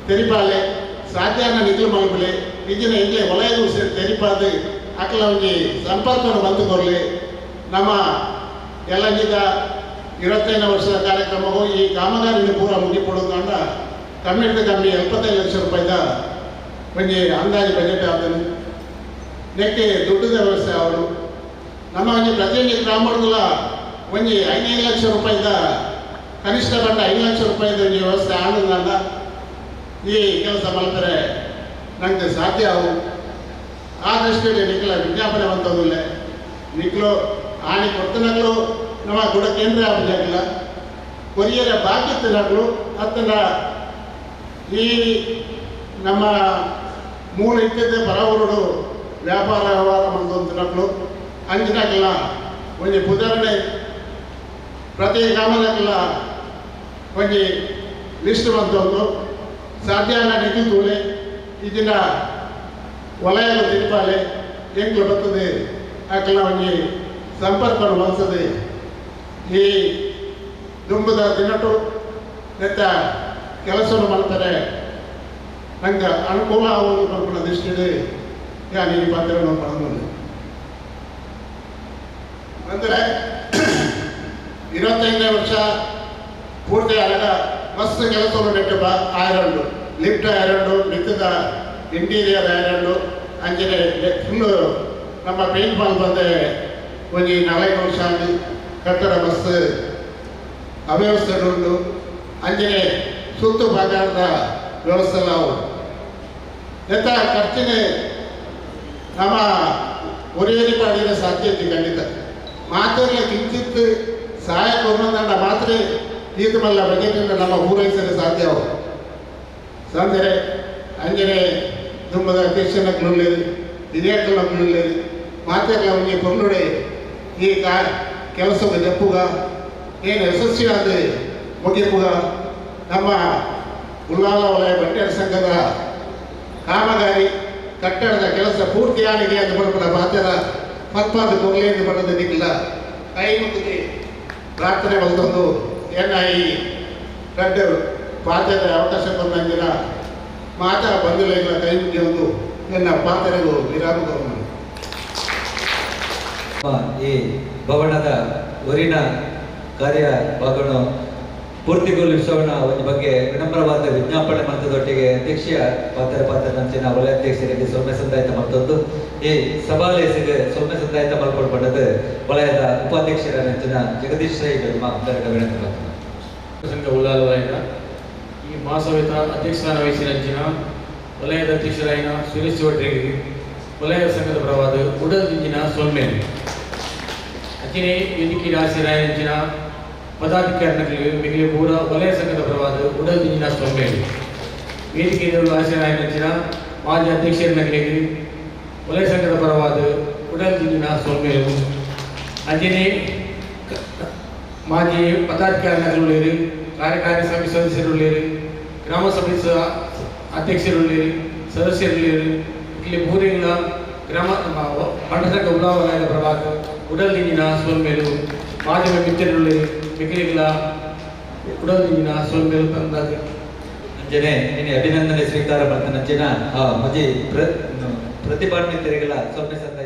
ತೆರಿಪಾಲೆ ಸಾಧ್ಯಾನ ನಿಗ್ಲು ಮಲ್ಪಲೆ ಇಜ್ಜಿನ ಇಂಗ್ಲೆ ವಲಯದ ತೆರಿಪಾದ ಅಕ್ಲ ಒಂಜಿ ಸಂಪರ್ಕವನ್ನು ಬಂದು ಕೊರಲಿ. ನಮ್ಮ ಎಲ್ಲಂಜಿದ 25 ವರ್ಷದ ಕಾರ್ಯಕ್ರಮವು ಈ ಕಾಮಗಾರಿನ ಪೂರ ಮುಗಿಪಡೋದು ಕಮ್ಮಿಡ್ದು ಕಮ್ಮಿ 75 ಲಕ್ಷ ರೂಪಾಯಿದ ಒಂಜಿ ಅಂದಾಜು ಬಜೆಟ್ ಆದನು. ನೆಕ್ಕೆ ದುಡ್ಡದ ವ್ಯವಸ್ಥೆ ಅವರು ನಮ್ಮ ಒಂಜಿ ಪ್ರತಿಯೊಂದು ಗ್ರಾಮದಲ್ಲ ಒಂಜಿ 5 ಲಕ್ಷ ರೂಪಾಯಿದ ಕನಿಷ್ಠ ಬಂಡ 5 ಲಕ್ಷ ರೂಪಾಯಿದ ಒಂಜಿ ವ್ಯವಸ್ಥೆ ಆನಂದ ಈ ಕೆಲಸ ಮಲ್ಪರೆ ನಂಗೆ ಸಾಧ್ಯ ಅವು. ಆ ದೃಷ್ಟಿಯಲ್ಲಿ ನಿಖಲ ವಿಜ್ಞಾಪನೆ ಬಂತದಿಲ್ಲ ನಿಖಲು ಆಣಿ ಕೊಡ್ತನಗಳು ನಮ್ಮ ಗುಡ ಕೇಂದ್ರ ಆಗುದಿಲ್ಲ ಕೊರಿಯರ ಬಾಕಿ ತಿನ್ನಗಳು ಅತ್ತನ ಈ ನಮ್ಮ ಮೂಲ ಇತ್ತಿದ್ದ ಪರವರುಡು ವ್ಯಾಪಾರ ವ್ಯವಹಾರ ಮಂದೊಂದು ಅಂಚಿನಕಲ್ಲ ಒಂಜಿ ಪುದರಣೆ ಪ್ರತಿ ಗ್ರಾಮದಕ್ಕೆಲ್ಲ ಒಂಜಿ ಲಿಸ್ಟ್ ಬಂತೊಂದು ಸಾಧ್ಯಾನ ನಿಧಿ ತೂಲೆ ಇದಿನ ವಲಯದ ತಿರುಪಾಲೆ ಎಂಕ್ಲು ಬರ್ತದೆ ಅಕ್ಲ ಒಂಜಿ ಸಂಪರ್ಕವನ್ನು ಬಳಸದೆ ಈ ದುಂಬದ ದಿನಟು ನೆತ್ತ ಕೆಲಸವನ್ನು ಮಾಡ್ತಾರೆ ನಂಗೆ ಅನುಕೂಲ ಆಗುವುದು ಪನ್ಪುನ ದೃಷ್ಟಿಡ್ ಯಾನ್ ಈ ಪಾತ್ರವನ್ನು ಪಡೆದು ಅಂದರೆ 25ನೇ ವರ್ಷ ಪೂರ್ತಿ ಆದಾಗ ಮಸ್ತ್ ಕೆಲಸವನ್ನು ನೆಟ್ಟು ಆಯರಂಡು ಲಿಫ್ಟ್ ಆಯರಂಡು ಮಿತ್ತದ ಇಂಟೀರಿಯರ್ ಆಯರಂಡು ಅಂಚನೆ ಫುಲ್ಲು ನಮ್ಮ ಪೇಂಟ್ ಮಾಲ್ ಬಂದೆ ಒಂಜಿ 4 ವರ್ಷ ಆಗಿ ಕಟ್ಟಡ ಮಸ್ತ್ ಅವ್ಯವಸ್ಥೆ ಉಂಟು. ಅಂಚನೆ ಸುತ್ತು ಬಾಜಾರದ ವ್ಯವಸ್ಥೆ ಎಲ್ಲ ಎತ್ತ ಖರ್ಚಿನ ನಮ್ಮ ಒರಿಯರಿ ಪಾಡಿನ ಸಾಧ್ಯತೆ ಖಂಡಿತ ಮಾತುಗಳ ಕಿಂಚಿತ್ ಸಹಾಯ ಕೊಡುವಂತ ಮಾತ್ರ ಈತ ಮಲ್ಲ ಬಜೆಟ್ ನಮ್ಮ ಪೂರೈಸಲು ಸಾಧ್ಯ ಸಂದರೆ ಅಂಜನೆ ದುಂಬದ ಅಧ್ಯಕ್ಷನಕ್ಲುಳ್ಳೇರು ಹಿರಿಯಕ್ಲುಳ್ಳೇರು ಮಾತೆಗಳ ಒಂಜಿ ಪೊರ್ಲುಡೆ ಈ ಕೆಲಸದ ಜಪ್ಪುಗ ಏನು ಯಶಸ್ವಿಯಾದ ಮುಗಿಪುಗ ನಮ್ಮ ಉಳ್ಳಾಲ ವಲಯ ಬಂಟರ ಸಂಘದ ಕಾಮಗಾರಿ ಕಟ್ಟಡದ ಕೆಲಸ ಪೂರ್ತಿಯಾಗಿದೆ ಅಂತ ಪಡ್ಪಡ ಬಾಧ್ಯದ ಪತ್ಪಾದ ಕೊರಲೆ ಎಂದು ಪಡೆದ ನಿಲ್ಲ ಕೈ ಮುಗಿದು ಪ್ರಾರ್ಥನೆ ಬಂದೊಂದು ಏನ ಈ ದೊಡ್ಡ ಪಾತ್ರದ ಅವಕಾಶ ಬಂದಂಗಿಲ್ಲ ಮಾತಾ ಬಂದಿಲ್ಲ ಇಲ್ಲ ಕೈ ಮುಗಿಯೊಂದು ನನ್ನ ಪಾತ್ರೆಗೂ ವಿರಾಮ. ಈ ಭವನದ ಊರಿನ ಕಾರ್ಯ ಭಾಗವನ್ನು ಪೂರ್ತಿಗೊಳಿಸೋಣ ಒಂದು ಬಗ್ಗೆ ವಿನಮ್ರವಾದ ವಿಜ್ಞಾಪನೆ ಮಂತ್ರದೊಟ್ಟಿಗೆ ಅಧ್ಯಕ್ಷೀಯ ಪಾತ್ರ ಪಾತ್ರ ನಂಚಿನ ವಲಯಾಧ್ಯಕ್ಷರಿಗೆ ಸೌಮ್ಯ ಸಂದಾಯಿತ ಮತ್ತೊಂದು ಈ ಸಭಾಲೇಸಿಗೆ ಸೌಮ್ಯ ಸಂದಾಯಿತ ಮಲ್ಪಡ್ಪಟ್ಟது ವಲಯದ ಉಪಾಧ್ಯಕ್ಷರ ನಂಚಿನ ಜಗದೀಶ್ ರೈ ವಿನಂತಿ. ಸಂಘ ಉಳ್ಳಾಲ ವಲಯದ ಈ ಮಹಾಸಭೆಯ ಅಧ್ಯಕ್ಷಸ್ಥಾನ ವಹಿಸಿ ನಂಚಿನ ವಲಯದ ಅಧ್ಯಕ್ಷರಾಯಿನ ಸುರೇಶ್ ಚೌಟ್ರಿಗೆ ವಲಯ ಸಂಘದ ಪರವಾದ ಉಡಲ್ ದಿಂಜಿನ ಸೊನ್ನೆ ಅಚಿನೇ ವೇದಿಕೆ ಆಸಿರಾಯ ನಂಚಿನ ಪದಾಧಿಕಾರಿಗಳಿಗೆ ಮಿಗಿಲಿ ಪೂರ ವಲಯ ಸಂಘದ ಪರವಾದ ಉಡಲ್ ದಿಂಜಿನ ಸೊನ್ನೆ ವೇದಿಕೆ ಆಸಿರಾಯ ನಂಚಿನ ಮಾಜಿ ಅಧ್ಯಕ್ಷರನಗಳಿಗೆ ವಲಯ ಸಂಘದ ಪರವಾದ ಉಡಲ್ ದಿಂಜಿನ ಸೊನ್ನೆ ಅಂಜನೆ ಮಾಜಿ ಪದಾಧಿಕಾರಿಗಳು ಕಾರ್ಯಕಾರಿ ಸಮಿತಿ ಸದಸ್ಯರುಳ್ಳೇರು ಗ್ರಾಮ ಸಭೆ ಅಧ್ಯಕ್ಷರುಳ್ಳೇರು ಸದಸ್ಯರುಳ್ಳೇರು ಇಲ್ಲಿ ಮೂರಿನ ಗ್ರಾಮ ಬಂಡಸಂಘ ಉಳ್ಳಾ ವಲಯದ ಪರವಾದ ಉಡಲ್ ದಿಂಜಿನ ಸೊನ್ಮೇಲು ಮಾಧ್ಯಮ ಮಿತ್ರರುಳ್ಳೇರು ಮಿಗಿಲಿಗಳ ಉಡಲ್ ದಿಂಜಿನ ಸೊನ್ಮೇಲು ತಂದಾದ ಅಂಜನೆ ನಿನ್ನೆ ಅಭಿನಂದನೆ ಸ್ವೀಕಾರ ಮಾಡ್ತಾನೆ ಅಂಚಿನ ಆ ಮಜಿ ಪ್ರತಿಭಾನ್ವಿತರಿಗೆಲ್ಲ ಸೊನ್ನೆ ಸಂದಾಯ.